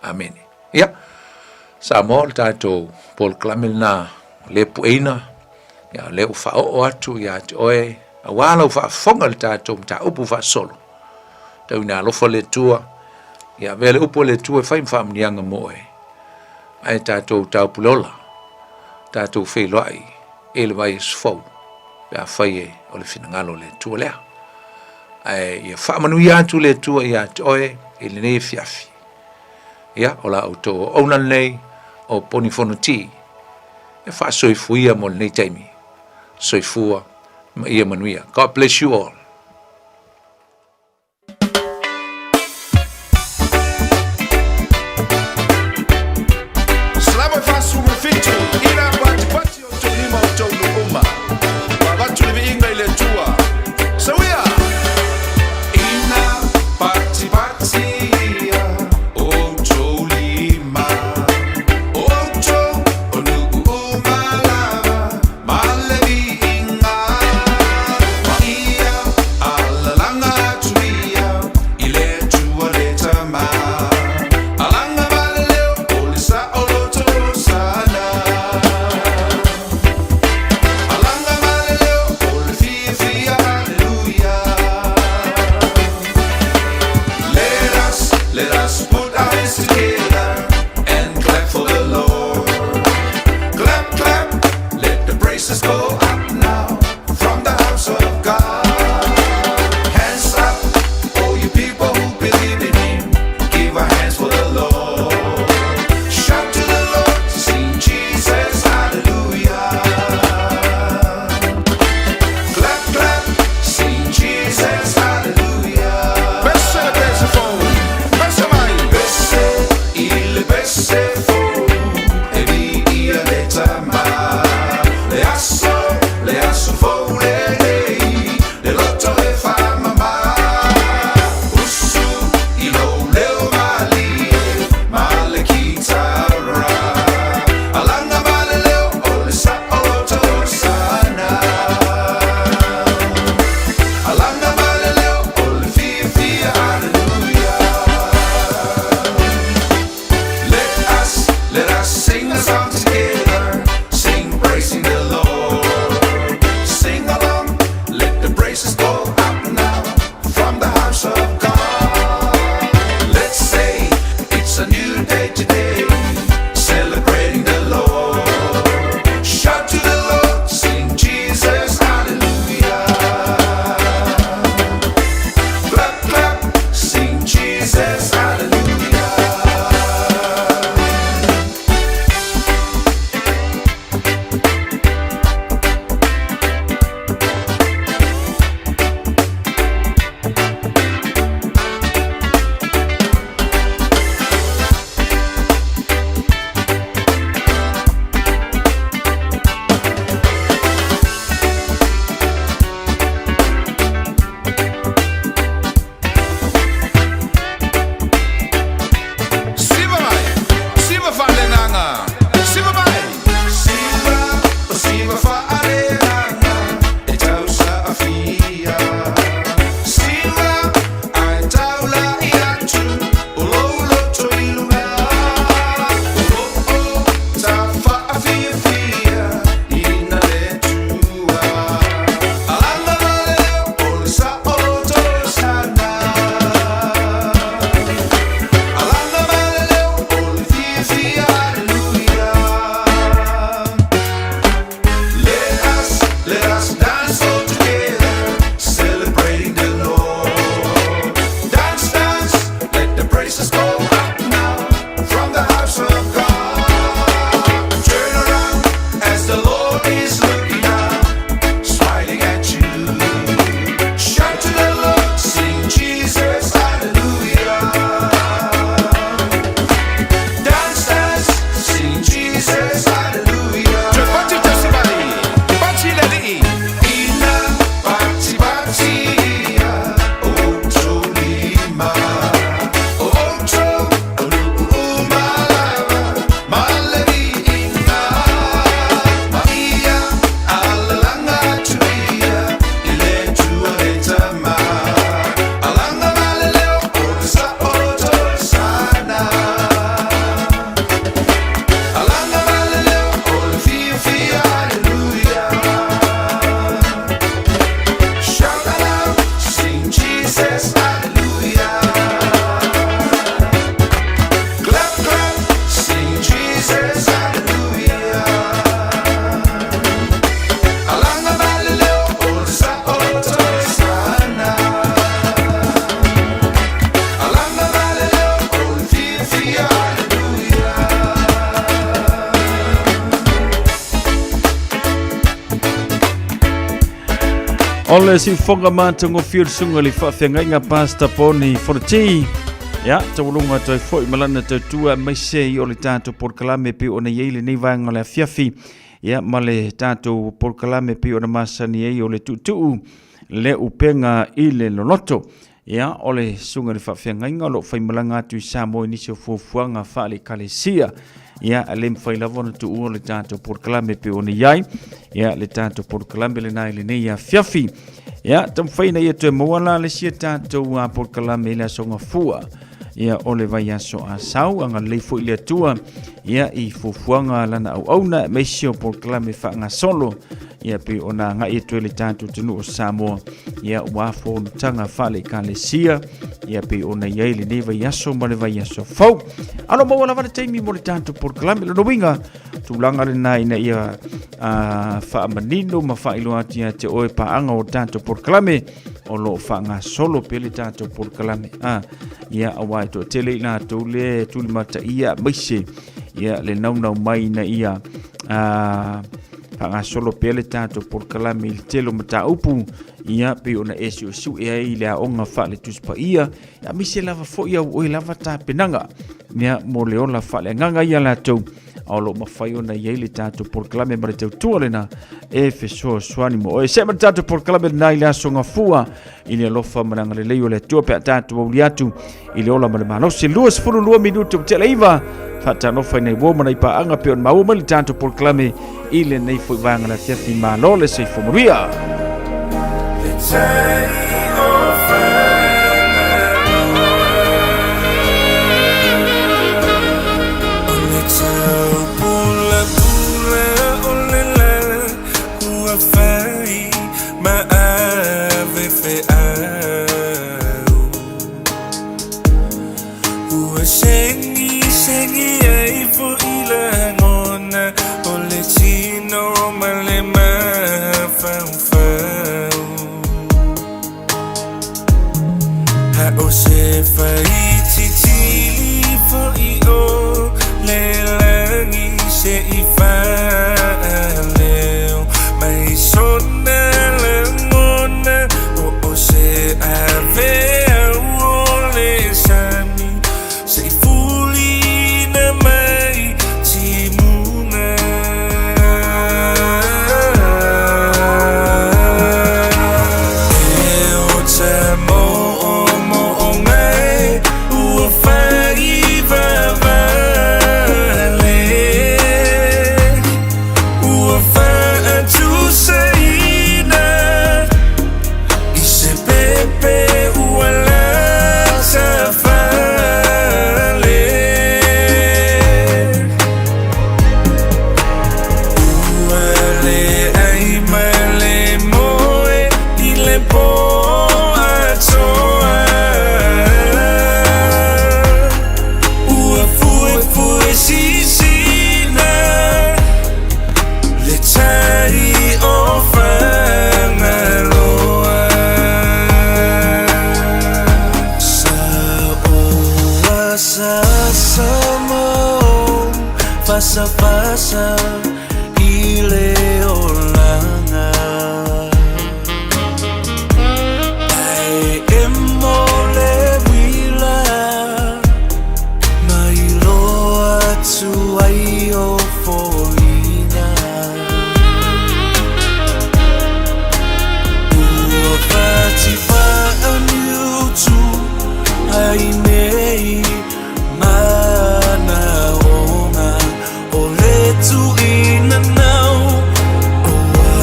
Amene. Ia, Samoa o le tatou polokalame lena le pueina, ia o lea ua faaoo atu ia te oe, aua lau faafofoga i le tatou mataupu faasolo. Tau ina alofa le Atua, ia avea le upu a le Atua e fai ma faamanuiaga mo oe. Ae tatou taupuleola, tatou feiloai i le vaiaso fou, pe afai e o le finagalo o le Atua lea. Ae ia faamanuia atu le Atua ia te oe i lenei afiafi. Ia, o la outou auauna lenei o Poni Fonoti e faasoifuia mo lenei taimi. Soifua ma ia manuia. God bless you all. us all together, sing praising the Lord. Sing along, let the praises go up now from the house of God. Let's say it's a new day today, celebrating the Lord. Shout to the Lord, sing Jesus, hallelujah. Clap, clap, sing Jesus, hallelujah. Siva mai, siva fa'alegaga, siva mai. Siva, o siva fa'alegaga, e tausa'afia. Siva, ae taula'i atu, o lou loto i luga. O lo'o tafa'afiafia, ina le Atua. Alaga ma le leo, o le sa'olotosana. Let us, let us dance all together, celebrating the Lord. Dance, dance, let the praises go up now from the house of God. Turn around as the Lord is looking up, smiling at you. Shout to the Lord, sing Jesus, hallelujah. Dance, dance, sing Jesus, hallelujah. Pati tasi mai, pati le li'i. Ina pati pati ia, o lima. O oto, ulu'u malava, malari ina. Ma ia, alalanga atu ia, ile tua le tama. Alanga maleleo, o le sa'oto sana. Alanga maleleo, o le fia fia, hallelujah. Shout aloud, sing Jesus, hallelujah. Clap, clap, sing Jesus, hallelujah. Alanga maleleo, o le sa'oto sana. Alanga maleleo, o le fia fia, hallelujah. O le siufoga matagofie o le susuga i le faafeagaiga Pastor Poni Fonoti. Ia, taualuga atu ai foi ma lana tautua aemaise i o le tatou polokalame e pei ona i ai lenei vaega o le afiafi. Ia, ma le tatou polokalame e pei ona masani ai o le tuutuu le upega i le loloto. Ia, o le susuga i le faafeagaiga o lo o faimalaga atu i Samoa i nisi o fuafuaga faale-ekalesia. Ia, e le mafai lava ona tuua le tatou polokalame e pei ona i ai. Ia, le tatou polokalame lena i lenei afiafi. Ia, taumafai ina ia toe maua la le isi a tatou polokalame i le aso Gafua. Ia, o le vaiaso Asau, agalelei foi le Atua, ia, i fuafuaga a lana auauna, aemaise o polokalame faagasolo, ia, pei ona agai atu ai le tatou atunuu o Samoa, ia, ua fonotaga faale-ekalesia, ia, pei ona i ai lenei vaiaso ma le vaiaso fou. A o lo o maua lava le taimi mo le tatou polokalame. Lona uiga, tulaga lena ina ia faamanino ma faailoa atu ia te oe paaga o tatou polokalame o lo o faagasolo pea le tatou polokalame. Ia, aua e toatele i latou le tulimataia aemaise ia le naunau mai ina ia faagasolo pea le tatou polokalame i le tele o mataupu, ia pei ona e suesue ai i le aoga faale-Tusi Paia, aemaise lava foi au oe lava tapenaga ia mo le ola faaleagaga ia latou, a o lo o mafai ona i ai le tatou polokalame ma le tautua lena e fesoasoani mo oe. Se ma le tatou polokalame lena i le aso Gafua i le alofa ma le agalelei o le Atua pe a tatou auli atu i le ola ma le malosi. 22 minute ua tea le 9, faatalofa i nai uo ma nai paaga pei ona maua mai le tatou polokalame i lenei foi vaega o le afiafi. Malo le soifua manuia. Fasafasa i le olaga. Ae emo le uila ma iloa atu ai o foliga. Ua fatifaaniutu ai nei manaoga o le tuinanau o ua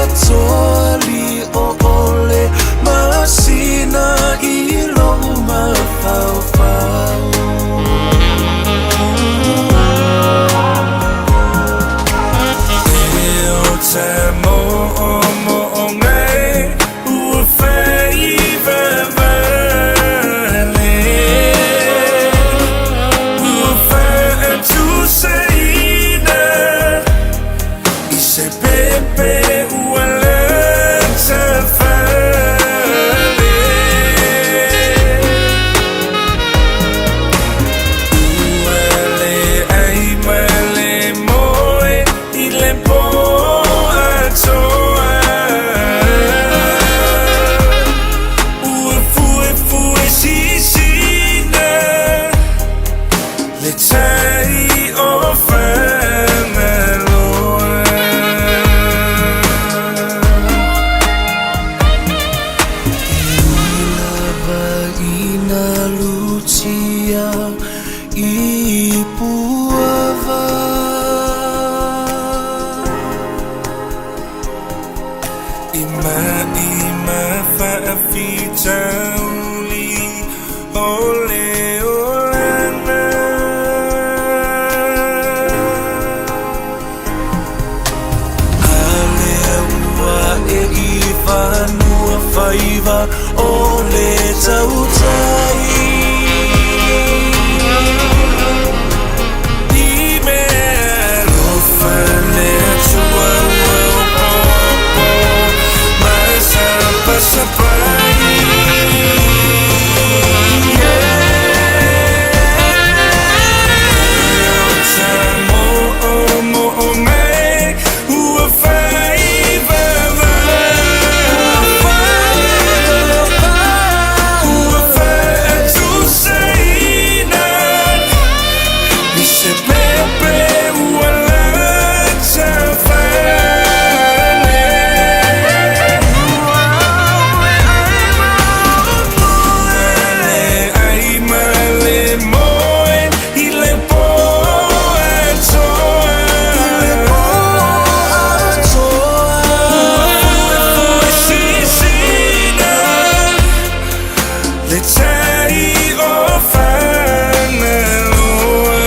atoa lio o le masina i lou mafaufau. E o ta mo'omo'oga e ua faivavale, ua fa'atusaina i se pepe ua latafale. Ua leai ma le moe i le pō atoa, ua fuefue sisina le tai o Fagaloa. E ui lava ina lutia i Puava, i ma'i ma fa'afitauli o le olaga. A lea ua e i fanua faiva o le tautai i mea alofa le Atua ua opopo ma sapasapai. E o ta mo'omo'oga e ua faivavale, ua fa'atusaina i se pepe ua latafale. Ua leai ma le moe i le pō atoa, ua fuefue sisina le tai o Fagaloa.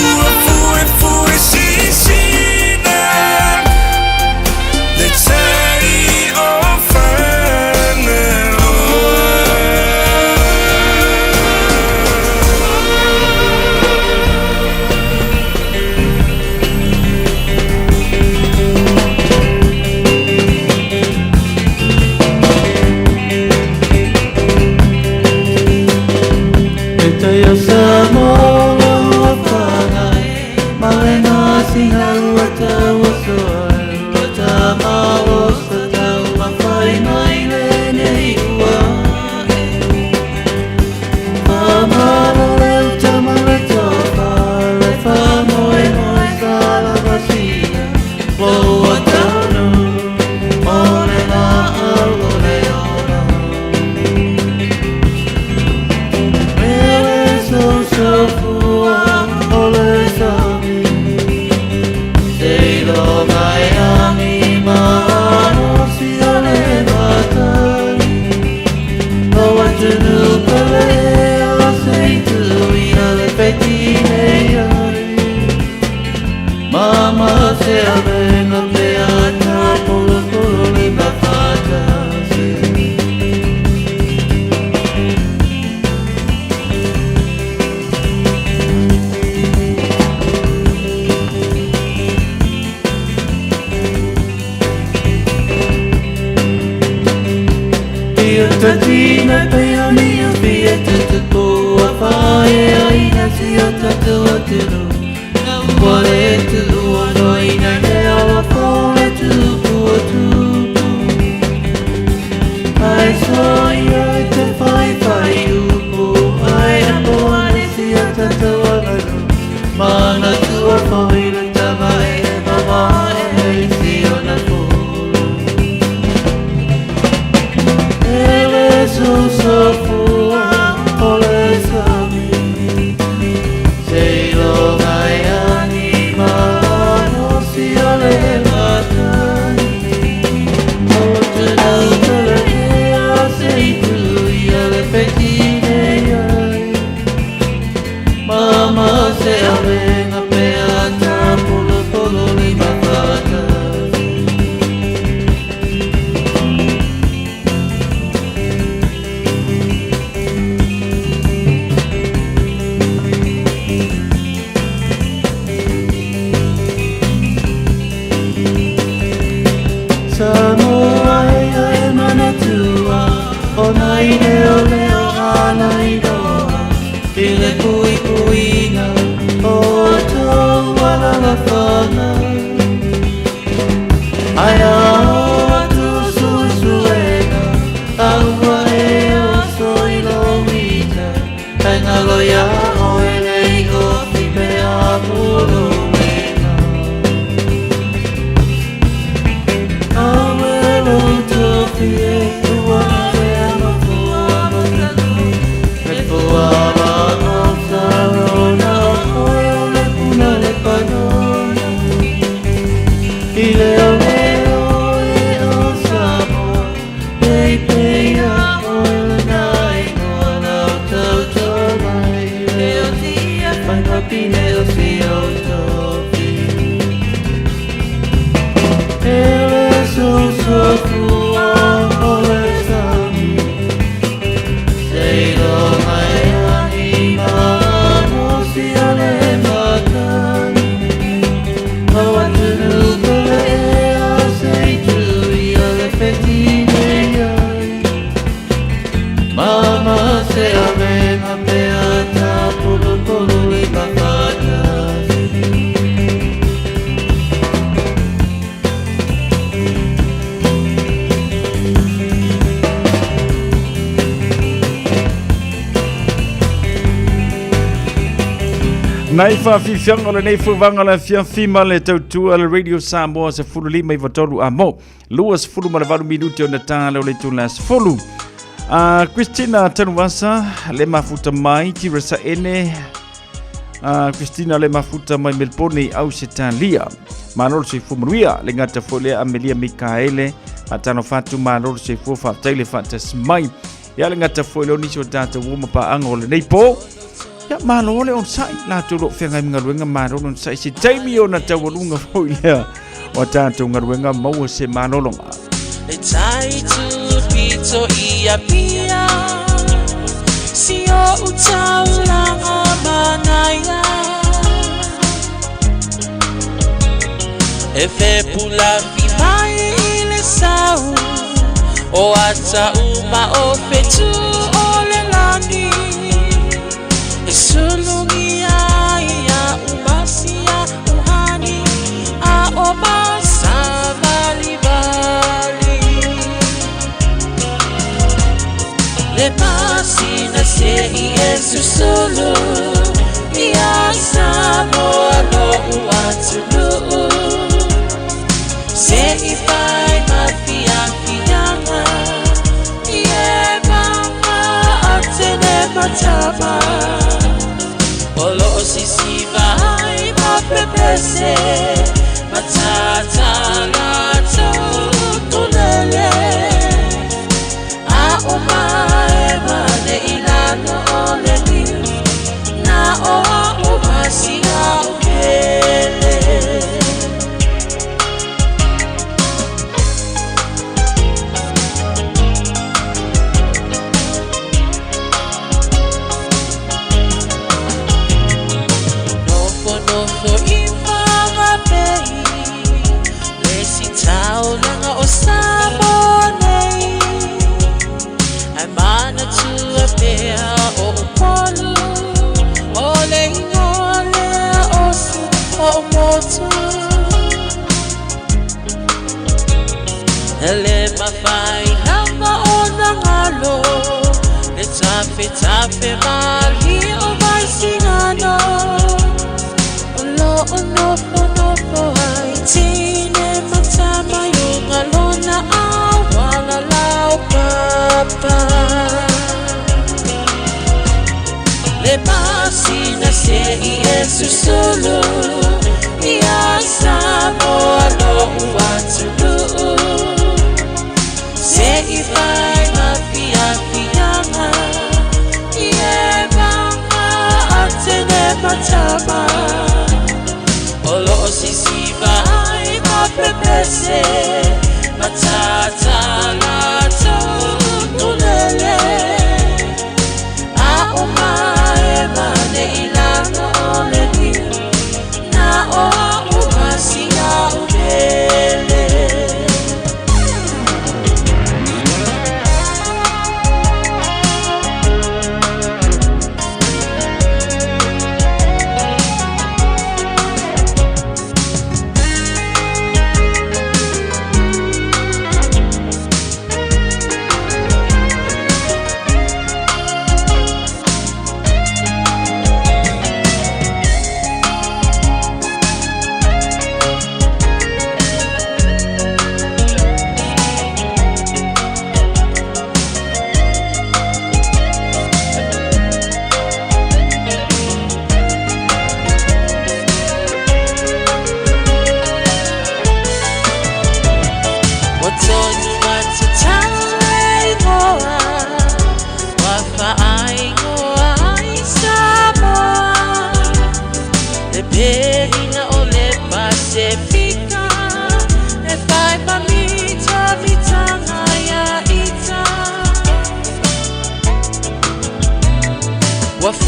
Ua fuefue sisina le tai o Fagaloa. E tai o Samoa ua whangai ma le gasina ua tauoso ai ua tamalo sa taumafai mai lenei ua ae. Whamalo le uta ma le tofa le whamoemoe sa lavasia lo ua taunu o le laau o le ola. Mele sosofua o le sami seiloga e agi malosi o le matai o atunuu pele o se ituia le feti nei ai. Mama se avega pe ata polopolo le mafatasi. Ia tatina pe o ni o fia tutupu a whae. Tatalo ia oe nei o fipea puluina. Awe lo tofi e ua ea mafua matanu. Le fua ma o sarona o koe o le puna le panona. I leo leo e o Samoa, pei pei a oe le nai noa lau tauto mai. Leo tia whaipapine o si o tofi. Ele so so fua o le sami. Seilo mai ahi ma si o le matani. O atunu pele e a sei tui o le whetine ai. Mama se avenga pe a tā pulu pulu i mawhatasi. Nai faafiafiaga o lenei fuvaga o le afiafi ma le tautua le Radio Samoa 15 93 a mo 28 minute ona tā leo le itula 10. Christina Tanuvasa le mafuta mai Tirasa ene Christina le mafuta mai Melbourne au Ausetalia. Malo le soifua manuia le gata foi lea Amelia Mikaele faatano fatu malo le soifua faafetai le faatasi mai. Ia le gata foi leo nisi o tatou ua ma paaga o lenei po. Ia malo le onosai latou lo o feagai ma galuega malo le onosai se taimi ona taualuga foi lea o a tatou galuega maua se malologa. Le tai tu pito ia pia Si o utaulanga manaia E fe pula fi mai i le sau O ata uma o fetu o le lani E sulungi ai ia umasia uhani A o masa vali vali Le pasina se i e susulu Ia Samoa lo uatunuu Se i fai ma fia fianga I e mama a tene matama O lo o sisiva ai ma pepese Matata la tau tulele A o mae mane i lano o le niu Na o a o masinga o kele. Nofo nofo i whangapei Le si taulanga o Samoa nei Ai mana tua pea o upolu O le ingoa lea o si o motu Ele mawhai lava o nangalo Le tafe tafe mali o vai singano O lo o nofo nofo ai tine matama yo ngalona a wala lau papa Le pasina se i e susulu Ia Samoa lo uatunuu Se i fai ma fia fianga I e mama a tene matama O lo o sisiva ai ma pepese Matata la tau tulele A o mae mane i lano o le niu Na o a o masinga o pele.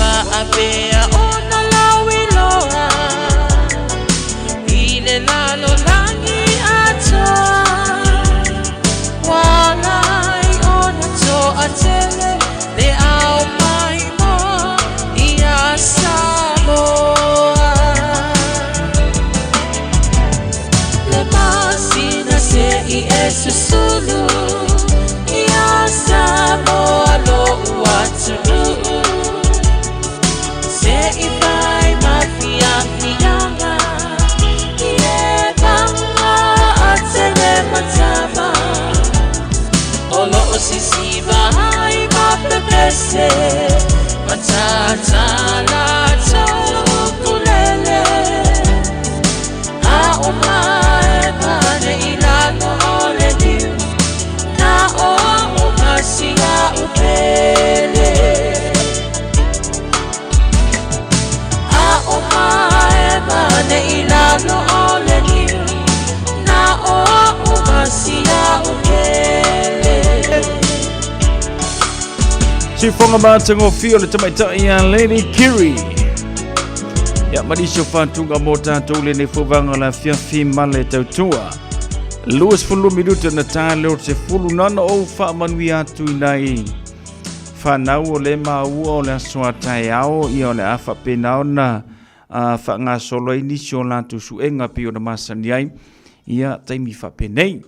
Faapea ona lauiloa i le lalolagi atoa. Ua ala ai ona toatele le au maimoa ia Samoa. Le masina se i e susulu ia Samoa lo'u atunuu. Se i fai mafiafiaga i e paga atele matava o loo sisiva ai ma pepese matata latou ukulele. A o mae pane i lalo o le liu na o au ma si a'u pele. A o mae pane i lalo o le liu na o au ma si a'u pele. Siufoga matagofie o le tamaitai a Lady Kiri. Ia ma nisi o fatuga mo tatou lenei fovaga la afiafi ma le tautua. 22 minuta na tā le o te fulu nana ou faamanuia atu i nai fanau o le maua o le aso a taeao ia o le a faapena ona faagasolo ai nisi o latou suega pei ona masani ai ia taimi faapenei.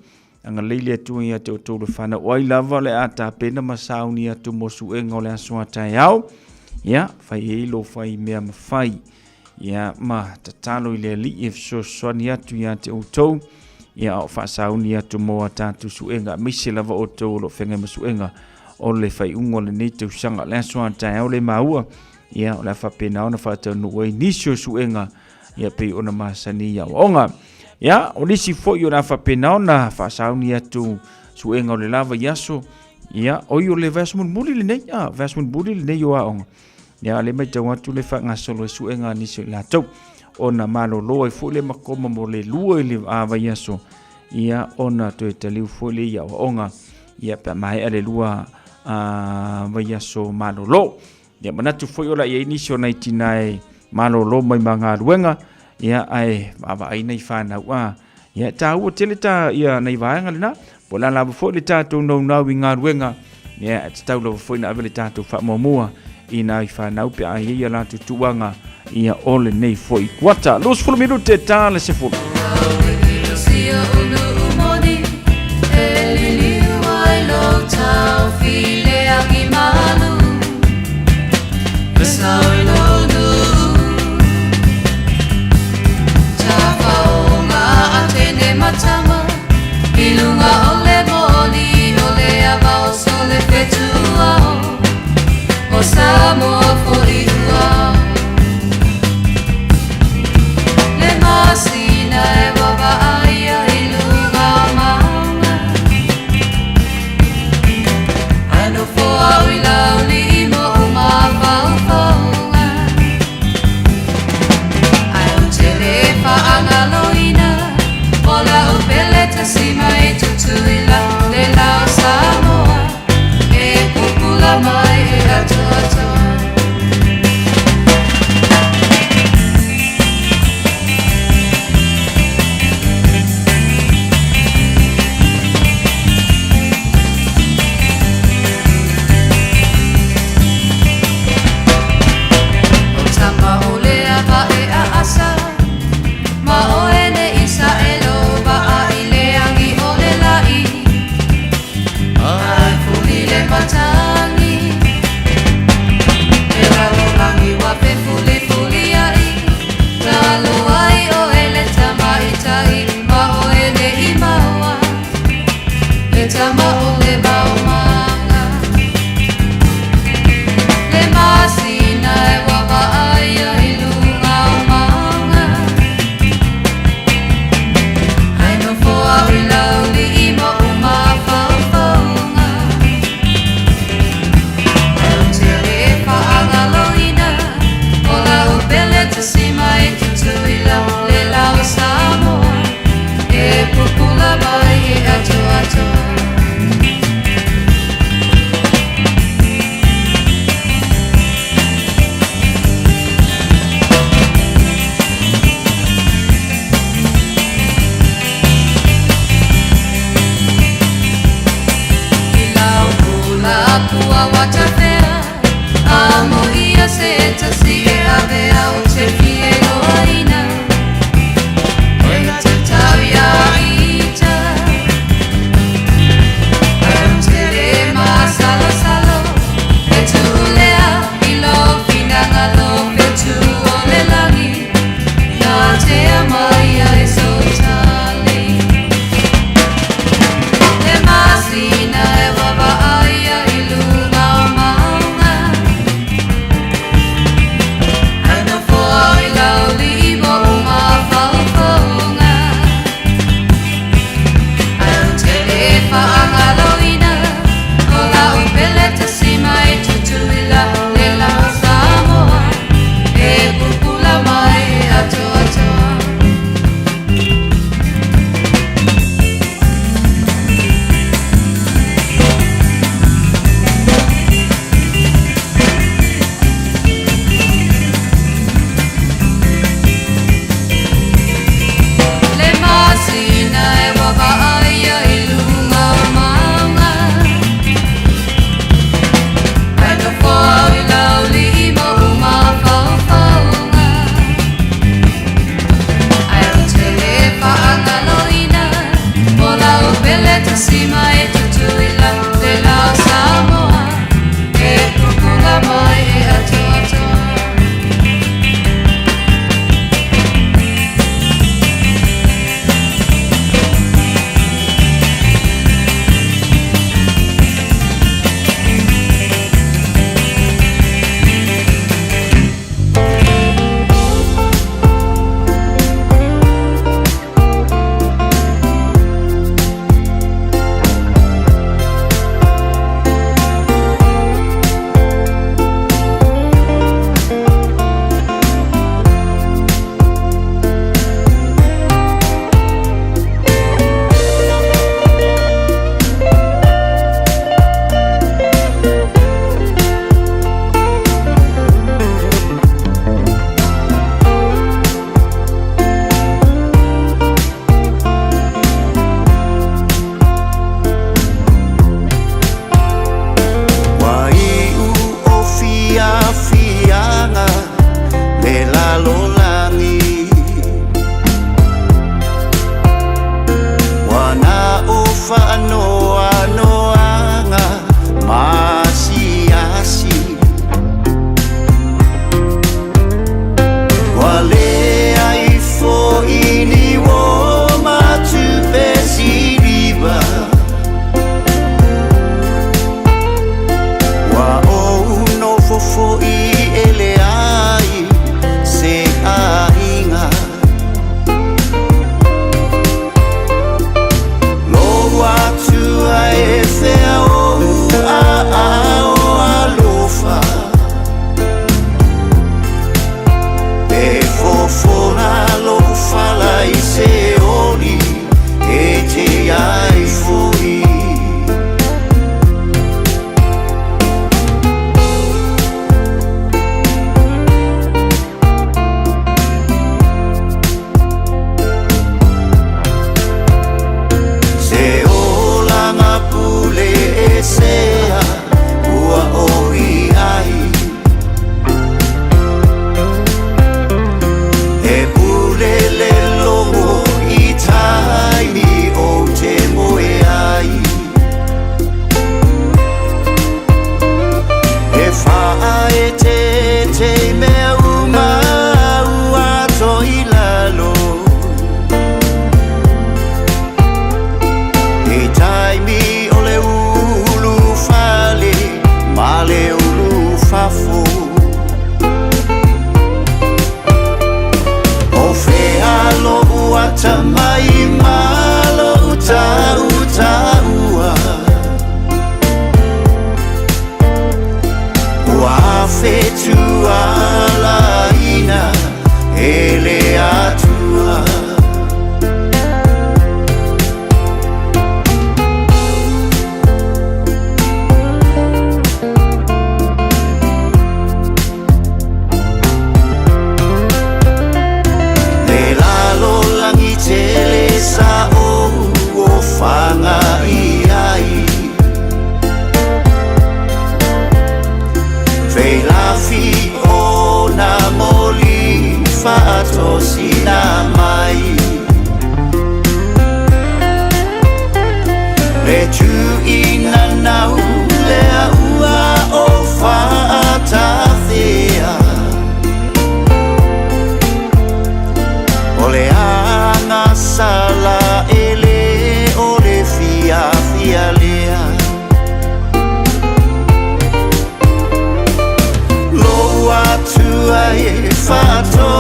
Agalelei le Atua ia te outou le fanau o ai lava o le a tapena ma sauni atu mo suega o le aso a taeao. Ia, fai ai lo fai mea ma fai. Ia, ma tatalo i le Alii e fesoasoani atu ia te outou. Ia, a o faasauni atu mo a tatou suega, aemaise lava outou o lo o feagai ma suega o le faaiuga o lenei tausaga. Le aso a taeao le maua, ia, o le a faapena ona faataunuu ai nisi o suega ia pei ona masani i aoaoga. Ia, o nisi foi o le a faapena ona faasauni atu suega o le la vaiaso, ia, oi o le vaiaso mulimuli lenei, a, vaiaso mulimuli lenei o aoga. Ia, le matau atu le faagasolo ai suega a nisi o i latou. Ona malolo ai foi le makoma mo le lua i le vaiaso, ia, ona toe taliu foi le i aoaoga, ia, pe a maea le lua vaiaso malolo. Ia manatu foi o la i ai nisi o nai tina e malolo mai ma galuega, ia ae vaavaai nai fanau a. Ia e taua tele ta ia nai vaega lena. Po o le a lava foi le tatou naunau i galuega, ia e tatau lava foi na ave le tatou faamuamua i nai fanau pe a i ai a latou tuaga ia o lenei foi kuata. 20 minute ta le 10. Samoa foi ua Le masina e vaavaaia i luga o mauga Ae nofo au i laulii ma ou mafaufauga.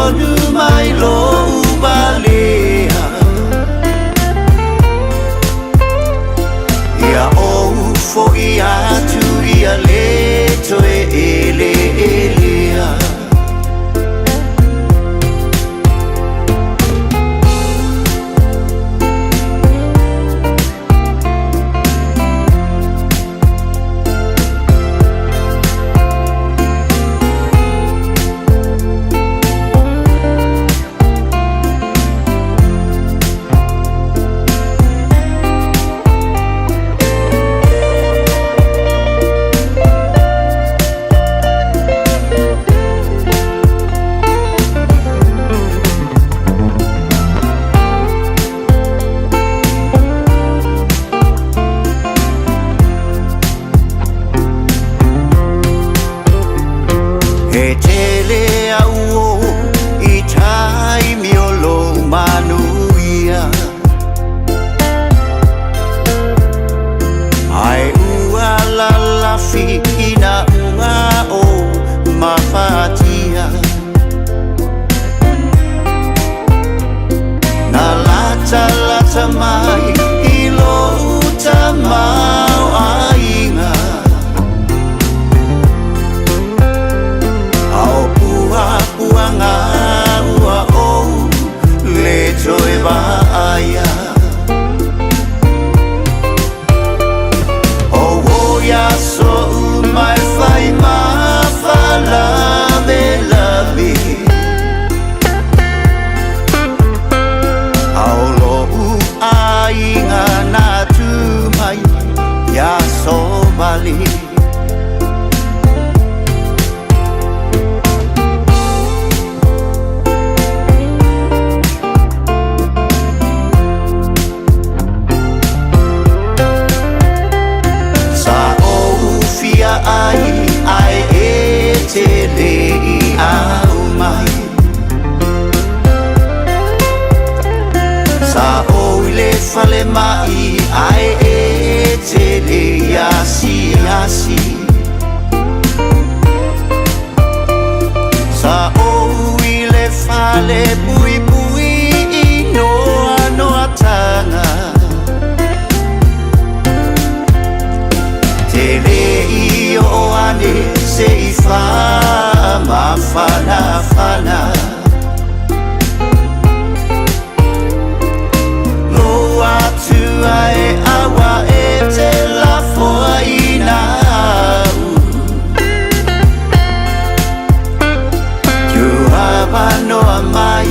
tonu mai lou valea. Ia ou fo'i atu ia le toe eleelea. E tele au o i taimi o lou manuia. Ae ua lalafi ina ua ou mafatia. Na latalata mai i lou tamaoaiga. A o puapuaga ua ou le toe vaaia. O o ia so'u uma e fai ma faalavelave. A o lo'u aiga na tu mai ia Sovale. Sa ou fia ai ae e te le i au mai. Sa ou i le falemai ae e te le i asiasi. Sa ou i le fale puipui i noanoatanga. Te le i oo ane se i faamafanafana. Lou atua e aua e te lafoaina au. Tuavanoa mai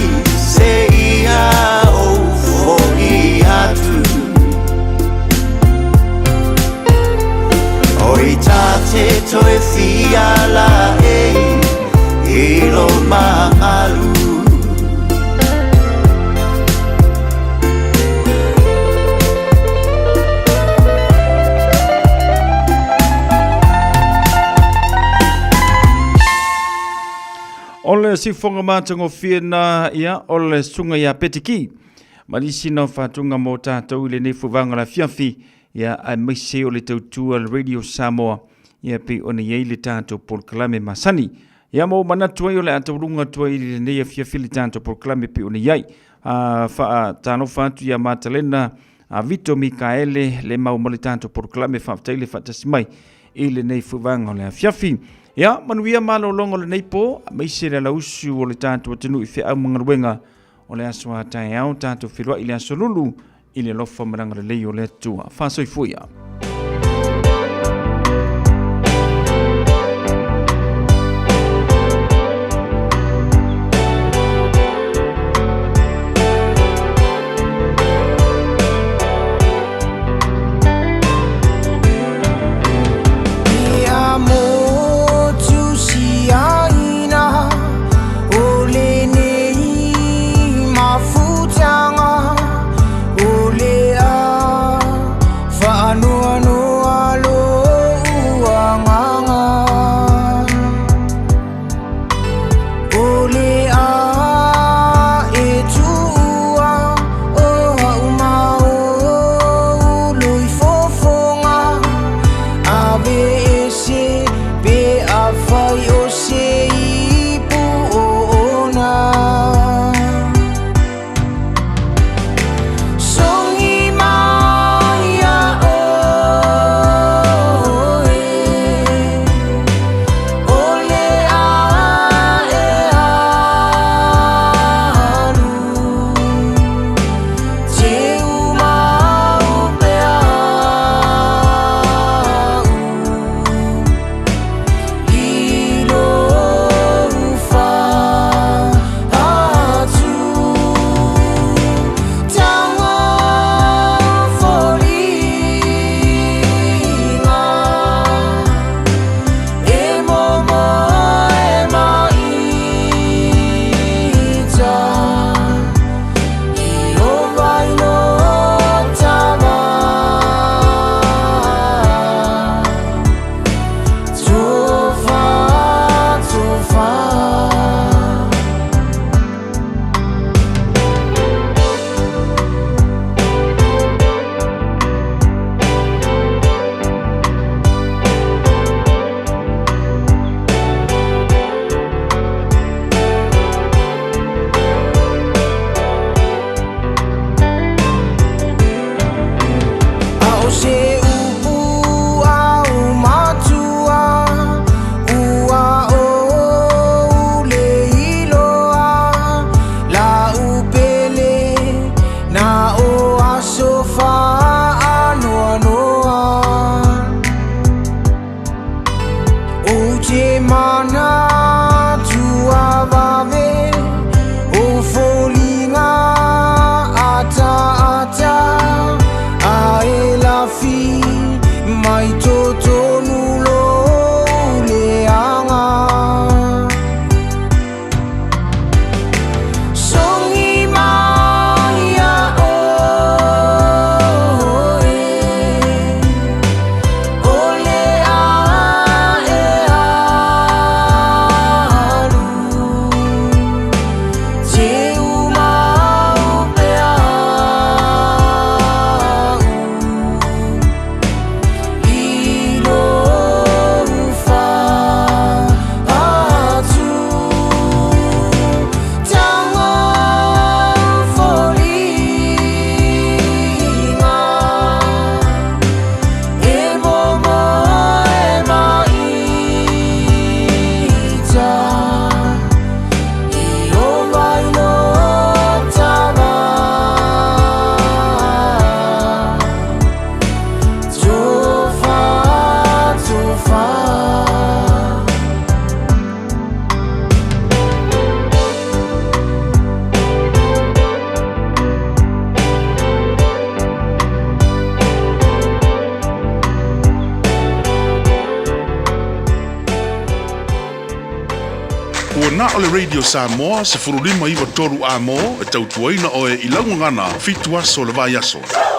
seia ou fo'i atu. O i ta te toe fia laei i lo mamalu. O le siufofoga matagofie na ia o le susuga ia Petiki ma nisi na faatuga mo tatou i lenei fuvaga o le afiafi ia aemaise o le tautua le Radio Samoa ia pei ona i ai le tatou polokalame masani. Ia ma ua manatu ai o le a tauluga atu ai i lenei afiafi le tatou polokalame pei ona i ai. A faatalofa atu ia Matalena a Vito Mikaele le mau ma le tatou polokalame faafetai le faatasi mai i lenei fuvaga o le afiafi. Ia, manuia malologa o lenei po, aemaise le alausu o le tatou atunuu i feau ma galuega o le aso a taeao, tatou feiloai i le aso lulu i le alofa ma le agalelei o le Atua. Faasoifua ia. Na o le Radio Samoa 1593 Amo e tautuaina oe i lau gagana 7 aso o le vaiaso.